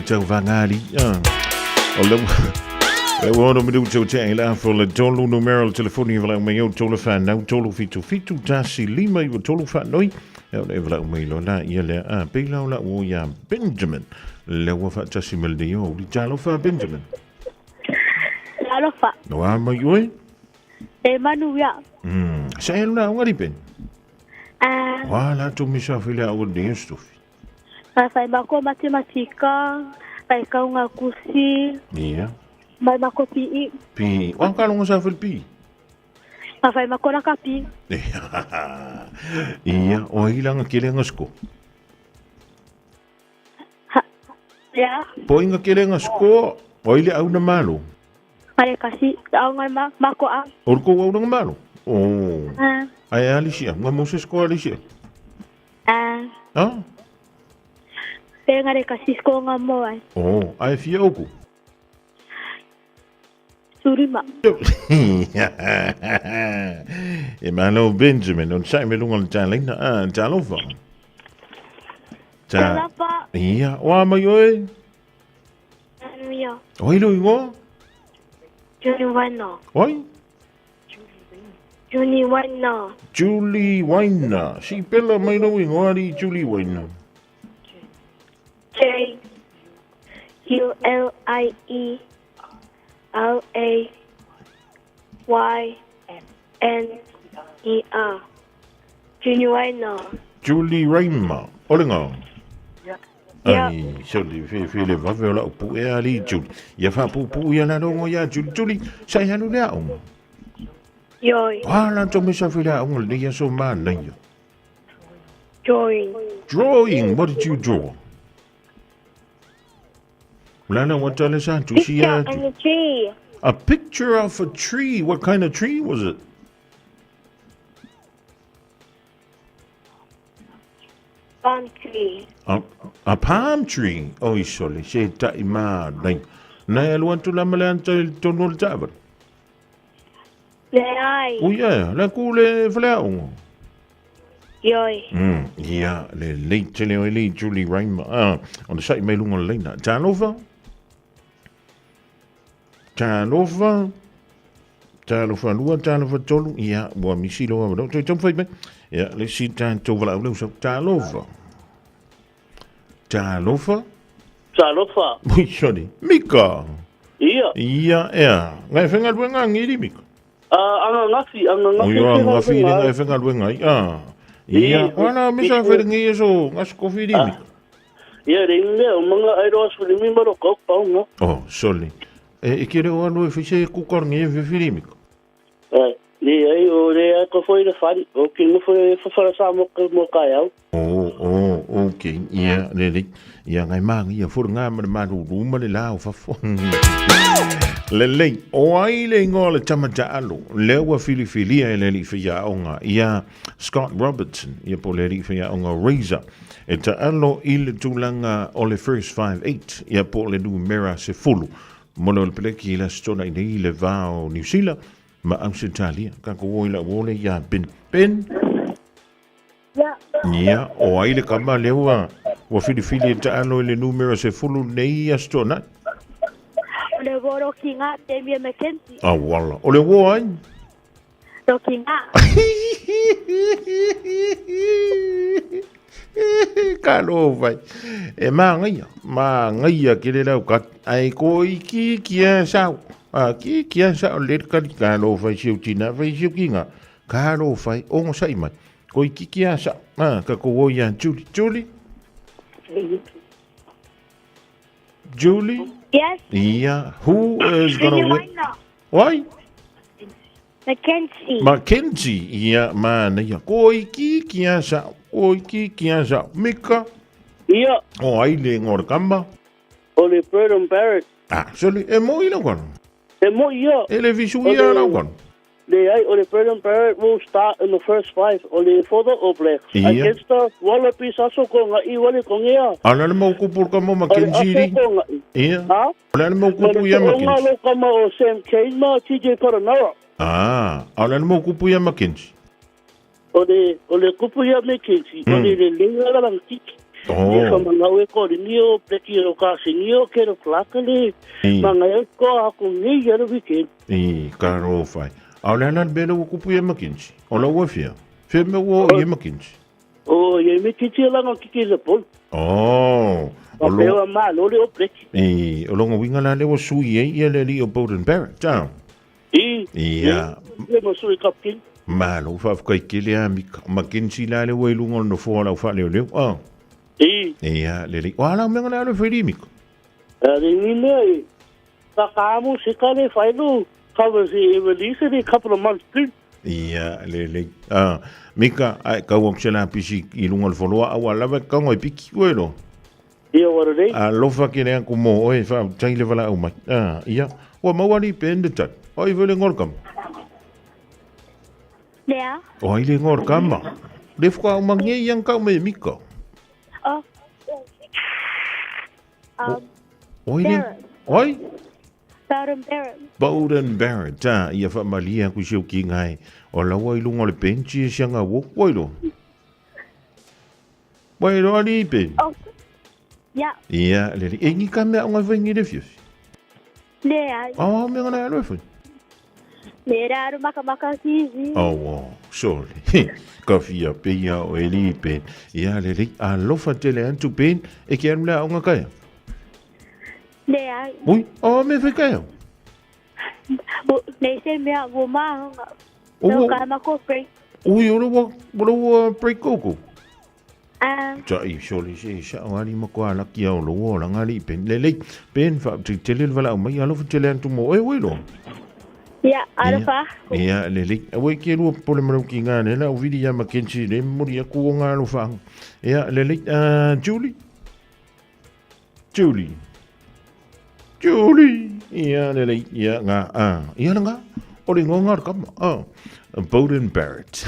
tau vagali. O le Le ua ono minuta o tea i le afa o le tolu numera o le telefoni e valaau mai au tolu whanau tolu fitu fitu tasi lima iwa tolu whanoi e o le e valaau mai loa la ia lea a pei lau la ua ia Benjamin le ua whaatasi ma lenei o uli talofa Benjamin. Talofa. No a mai oe? E manu ia. Sa e luna au ngari Ben? Ah. Wa la tu misa fili au ni stufi. Mai whai mako matematika, whai kaunga kusi. Ia. Mai mako PE. PE. Wa ka longa sa fili PE? Mai whai mako raka PE. Ia, o hilanga kele sko. Ia. Po inga kele sko, o ile au na malo. Mare kasi, au ngai ma, mako a. O ko au na malo. Oh. Ah. Ai Alicia, nga mo se sko Alicia. Ah. Ah? Pe ngare kasi sko nga mo ai. Oh, ai fia oku. Surima. E malo Benjamin, on sai me lunga le talina, ah, talofa. Ta. Talofa. Ia, o a mai oe? Anuia. O hilo ingoa? Johnny Waina. Oi? Johnny Waina. Julie Waina. Si pela mai lau ingoa ri Julie Waina. J U L I E L A Y N E R. Julie Waina. Julie Raima. Ole ngā. Ia. Ai, so le fe fe le vave o lau pu e ali Julie. Ia wha pu pu ia la rongo ia Julie. Julie, sa i halu lea onga. Yoi. Wā la tō mesa fe lea onga le ia so mā nei. Drawing. Drawing, what did you draw? Lala, what tale sa tu si Picture and a tree. A picture of a tree. What kind of tree was it? Palm tree. A palm tree. Oi sole, se ta'i mā nei. Nei alu atu la male anta i tonu o le ta'avale. Le ai. O ia, la ku le whalea ongo. Yoi. Ia, le lei tele o le Julie Raima. Ah, o le sai mai lunga le leina. Talofa? Talofa? Talofa lua, talofa tolu. Ia, ua misi loa wano. Toi tau whai mai. Ia, le si tātou wala au leu sau. Talofa. Talofa? Talofa. Ui, sorry. Mika. Ia. Ia, ea. Ngai whenga luenga ngiri, Mika. Anga ngafi, anga ngafi. Ui, anga ngafi, le ngai whenga luenga. Ia. Ia. Wana, misa whare ngi eso, ngas kofi ri, Mika. Ia, re inge, o manga aero asu le mi maro kau pau nga. Oh, sorry. E kere o anu e whise e kukar ngi e whiwhiri, Mika. Le ai, o le ai ko foi le whari, o ki ngofo e whawhara sa mo mo kai au. Oh, oh, okay. Ia, le le. Ia ngai maangi, ia fura ngā mana maru ruma le lao fafo. Le le, o ai le ingoa le tama ta'alo, le ua filifilia e le alii faiaoga ia Scott Robertson, ia po le alii faiaoga Razor, e ta'alo i le tulaga o le First 5-8, ia po le numera sefulu, mo le Olepeleki i le Aso Toonai nei i le va o Niu Sila ma Ausetalia. Ka ko oi la ua le ia Ben. Ben? Ia. Ia, o ai le kama le ua, ua filifili e ta'alo i le numera sefulu nei i Aso Toonai? O le ua roki ngā Damien McKenzie. A wala. O le ua ai? Roki ngā. Ka lo vai. E māngaia, māngaia ki le lau ka ai ko i ki ki a sau. A ki ki a sau le kari ka lo vai siu tina vai siu ki ngā. Ka lo vai ongo sai mai. Ko i ki ki a sau. A ka ko o ia Julie. Julie? Julie? Yes. Yeah. Who is gonna Julie win? Waina. Why? Mackenzie. Mackenzie. Ia, mana ia. Ko i ki ki a sau. Ko i ki ki a sau. Mika. Ia. O ai le ngora kamba. O le Burton Barrett. Ah, soli, e mo i lau kono. E mo ia. E le visu ia lau kono. Le ai, o le Burton Barrett will start in the first five. O le for the All Blacks. Ia. Against the Wallabies aso ko nga i wale ko ngea. Ala le mau kupu ka mo Mackenzie O le ri. aso ko nga i. Ia. Ha? Ala le mau kupu ia O ngā Mackenzie. lo kama o Sam Cane ma TJ Paranara. Ah, ala le mau kupu ia Mackenzie. O le kupu ia Mackenzie. O le le lenga la lang tiki. Oh. E whamanau e kore ni o Becky o ka singi o Kero Clark le manga e ko aku ni ia le weekend. I ka ro whai. A o le ala le mea ua kupu ia McKinsey. O la ua fia. Fia mea ua o ia McKinsey. O ia McKinsey langa kiki le pol. Oh. O lo pewa ma lo le o Becky. I o longa winga la le ua sui e ia le li o Bowden Barrett. Tau. I. Ia. Le mo sui kapkin. Malo whaafkai kele a mika. McKinsey la le ua i lunga o le nofoa lau whaaleo leo. Oh. I. Ia, le li. O ala mea ngana alo whairi mika. A le ni mea i. Whakaamu se ka le whailu. Covers i release in a couple of months too. Ia, le le. Ah, mika, ai kau aku se la pisi i lunga o le foloa, aua lava e kango e piki ue lo. Ia, wara nei. Alofa ke le aku mo oe, wha tai le wala au mai. Ah, ia. Ua maua ni pen de tau. Oi vele ngor kama. Lea. O ai le ngor kama. Le whaka au mangi e iang kau me mika. Oh. Oi le. Oi? Bowden Barrett. Bowden Barrett, ah, ia whaamalia ku siu ki ngai. O laua i lunga o le benchi e sianga wo, woi lo. Woi lo ali pe. Oh. Ya. Ia, le li. E ngi ka mea o ngai whai ngi le fiafi. Le ai. Oh, mea ngana alo e whai. Le rā aru maka maka ki zi. Oh, oh, sorry. Ka fia pe ia o e li pe. Ia, le li. Alofa tele antu pen. E ke anu lea o ngā kaia. Le ai. Ui, oh, me whai kaia. Nei se mea, wo māhanga. No ka mako break. Ui, ora wa, ora wa break koko. Ta'i sole se sa o ali ma koa laki au lo o langa li pen le le pen fa ti tele le vala mai alo tele antu mo e we lo. Ia, alofa. Ia, le le. Awe ke lua pole marau ki ngā ne la o vili ia Mackenzie le muri aku o ngā alofa. Ia, le le, Julie. Julie. Julie. Ia, le le, ia, ngā, ah, ia la ngā. O le ngā ngā kama, ah. Bowden Barrett.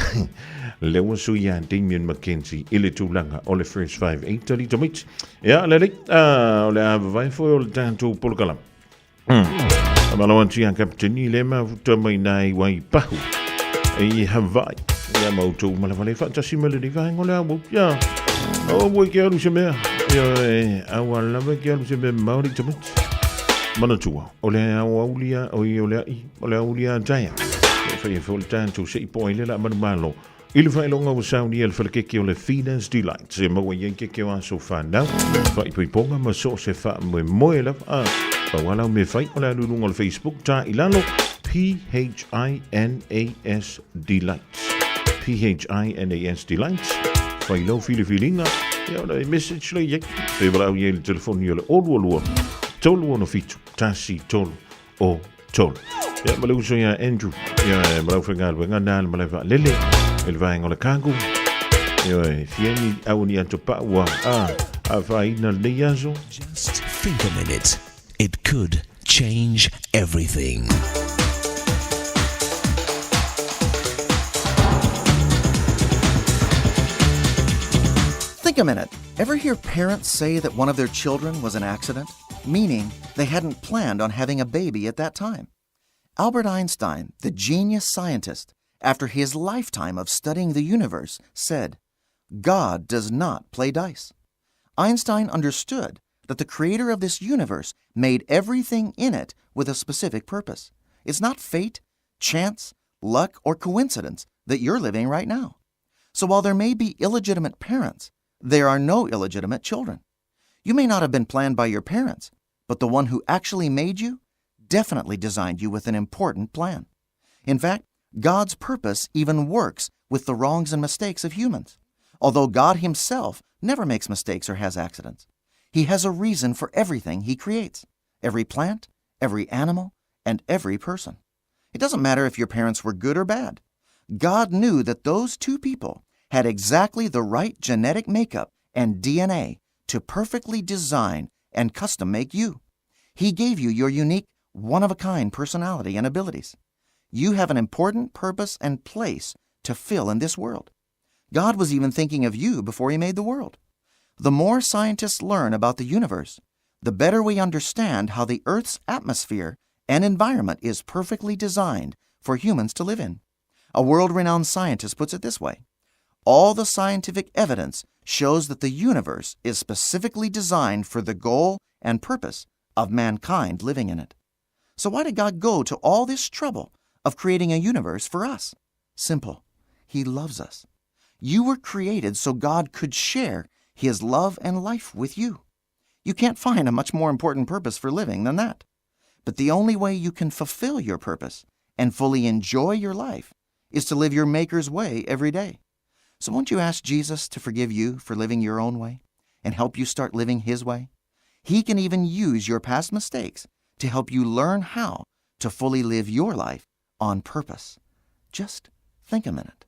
Le ua sui ia Damien McKenzie i le tulaga o le First 5-8 ali tamaiti. Ia, le le, ah, o le a vavae foi o le tātou polokalama. Malo atu ia Kapiteni le mafuta mai nai wai pahu i Hawaii. Ia mautou malavale whaatasi ma le vaenga o le awa. Ia, o ua ke alu se mea. Ia, e, aua lava ke alu se mea Māori tamaiti. Manatua, o le ao aulia, o i o le ai, o le aulia taia. E whai e whai tātou se i poai le la manu malo. I le faailoga ua saunia le falekeke o le Whina's Delights e maua i ai keke o aso whanau, faaipoipoga ma so o se faamoemoe lava. A, pau a lau mea fai o le alu i luga o le Facebook, tā i lalo, P-H-I-N-A-S Delights. P-H-I-N-A-S Delights. Fai lau filifiliga, ia ona e message lea i ai. Pe valaau i ai i le telefoni o le 022 367 13 o tolu. Ia, ma le uso ia Andrew, ia, ma lau whaigaluega nā le malae vaalele, e le vaenga o le cargo. Ia, e fia ni au ni ato paua, a, a whaina lenei aso. Just think a minute. It could change everything. Think a minute. Ever hear parents say that one of their children was an accident? Meaning they hadn't planned on having a baby at that time. Albert Einstein, the genius scientist, after his lifetime of studying the universe, said, God does not play dice. Einstein understood that the creator of this universe made everything in it with a specific purpose. It's not fate, chance, luck, or coincidence that you're living right now. So while there may be illegitimate parents, there are no illegitimate children. You may not have been planned by your parents, but the one who actually made you definitely designed you with an important plan. In fact, God's purpose even works with the wrongs and mistakes of humans. Although God Himself never makes mistakes or has accidents, He has a reason for everything He creates every plant, every animal, and every person. It doesn't matter if your parents were good or bad. God knew that those two people had exactly the right genetic makeup and DNA to perfectly design and custom make you. He gave you your unique, one of a kind personality and abilities. You have an important purpose and place to fill in this world. God was even thinking of you before He made the world. The more scientists learn about the universe, the better we understand how the Earth's atmosphere and environment is perfectly designed for humans to live in. A world renowned scientist puts it this way. All the scientific evidence shows that the universe is specifically designed for the goal and purpose of mankind living in it. So, why did God go to all this trouble of creating a universe for us? Simple. He loves us. You were created so God could share His love and life with you. You can't find a much more important purpose for living than that. But the only way you can fulfill your purpose and fully enjoy your life is to live your Maker's way every day. So won't you ask Jesus to forgive you for living your own way and help you start living His way? He can even use your past mistakes to help you learn how to fully live your life on purpose. Just think a minute.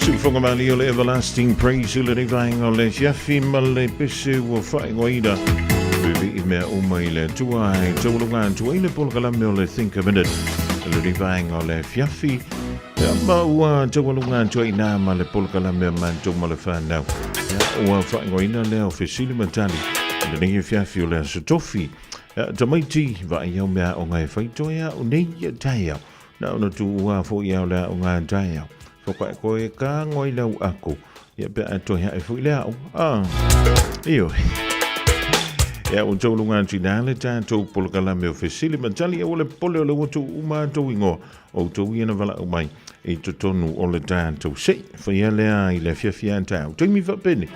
Siufogamali o le Everlasting Praise i lenei vaega o le afiafi ma le pese ua faaigoaina. Vivi i mea uma i le Atua e taualuga atu ai le polokalame o le Think a Minute i lenei vaega o le afiafi. Ia, ma ua taualuga atu ai nā ma le polokalame a matou ma le whānau. Ia, ua faaigoaina lea o fesili ma tali i lenei afiafi o le Aso Tofi. Ia, tamaiti, vaai au mea aoga e whai toe au nei ia taeao. Na ona tuua foi au le aoga a taeao. Whakae koe ka ngoi lau ako. Ia pe a toe hae foi le ao. Ah, ioe. Ia, ua tauluga atu i nā le tātou polokalame o fesili ma tali e ua le pole o le ua tuu uma tou ingoa o outou ia na valaau mai i totonu o le tātou sei. Whaia lea i le afiafi a tāu. Taimi whapene,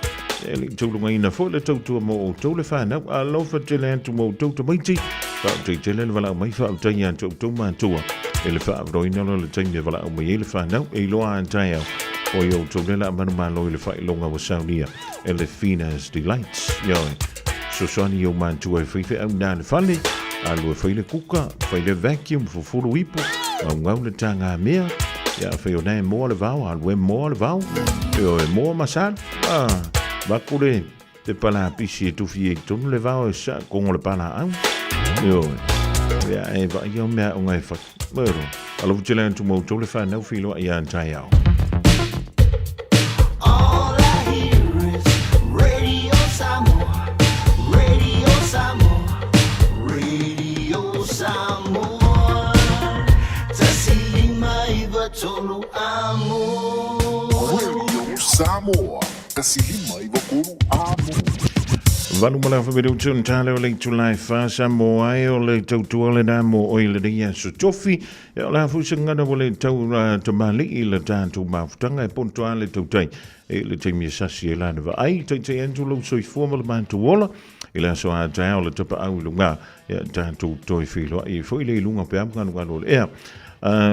e le i taulugaina foi le tautua mo outou le whānau. Alofa tele atu mo outou tamaiti. Whautei tele le valaau mai whautei atu outou mātua. E le whaavroina lo le taimi e valaau mai e le whānau e iloa a taeao. O i outou le la manu malo i le whailonga wa saunia e le Fina's Delights. Ioe. Fesoasoani i ou matua e fai feau na le fale, alu e fai le kuka, fai le vacuum, fufulu ipu, gaugau le tagamea, ia afai o na e moa le vao, alu e moa le vao, ioe, moa ma salu, a, vaku le pepa lapisi e tufi ai i totonu le vao e sa kongo le palaau, ioe, ia e vaaia o mea aoga e fai. Mero, alofa tele atu ma outou le whanau whiloa i a taeao. All I hear is Radio Samoa, Radio Samoa, Radio Samoa. 1593 amo. Radio Samoa, 1593 amo. Valu ma le afa minutu na tale o le itula e fa Samoa ai o le tautua lena mo oe i lenei aso tofi. Ia o le a foi se gagana ua le tau tamalii i le tatou mafutaga e poto a le tautai i le taimi e sasi ai lana vaai. Taitai atu lou soifua ma le matou ola i le aso a taeao le tapaau i luga ia tatou toe feiloai ai foi le i luga o peau galugalu o le ea.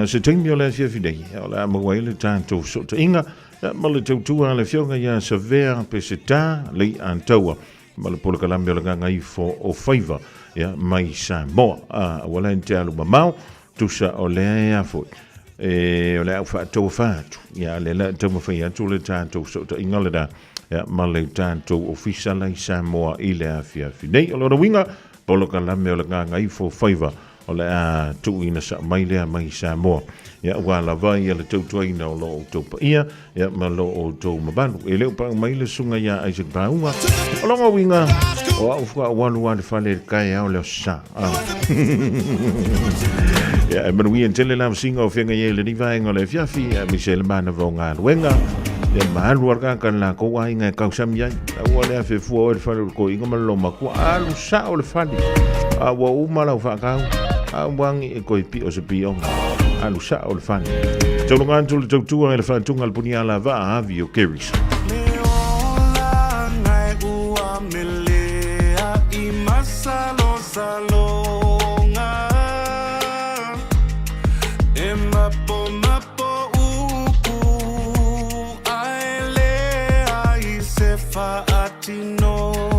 Se taimi o le afiafi nei, o le a maua ai le tatou fesootaiga ma le tautua a le Afioga ia Savea Peseta Leiataua ma le polokalame o le Gagaifo o Faiva ia, mai Samoa. Aua la e te alu mamao, tusa o lea e a foi. E, o le a ou faatauafa atu, ia, lea la e taumafai atu le tatou fesootaiga lena ia, ma le tatou ofisa la i Samoa i le afiafi nei. O lona uiga, polokalame o le Gagaifo o Faiva O le a tuuina sao mai lea mai Samoa. Ia, ua lava ia le tautuaina o lo outou paia, ia, ma lo outou mamalu. E le o pau mai le susuga ia Isaac Pauga. O lona uiga, o au faatoa ou alu lava i le fale i le taeao le Aso Sa. Ia, e manuia tele la vasiga o feagai ai i lenei vaega o le afiafi, aemaise ai le manava o galuega. Ia, ma alu lava le tagata i le latou aiga e tausami ai. Aua le afe fua oe i le fale o le toeaina ma le loomatua. Alu sao le fale. A ua uma lau faatau, a ua agi e toe pio se pioga. Alu sao le fale. Taulaga atu le tautua i le faatuga a le puniala vaa avi o Kerry's. Le olaga e ua melea i masalosaloga E mapomapo upu ae leai se faatinoga.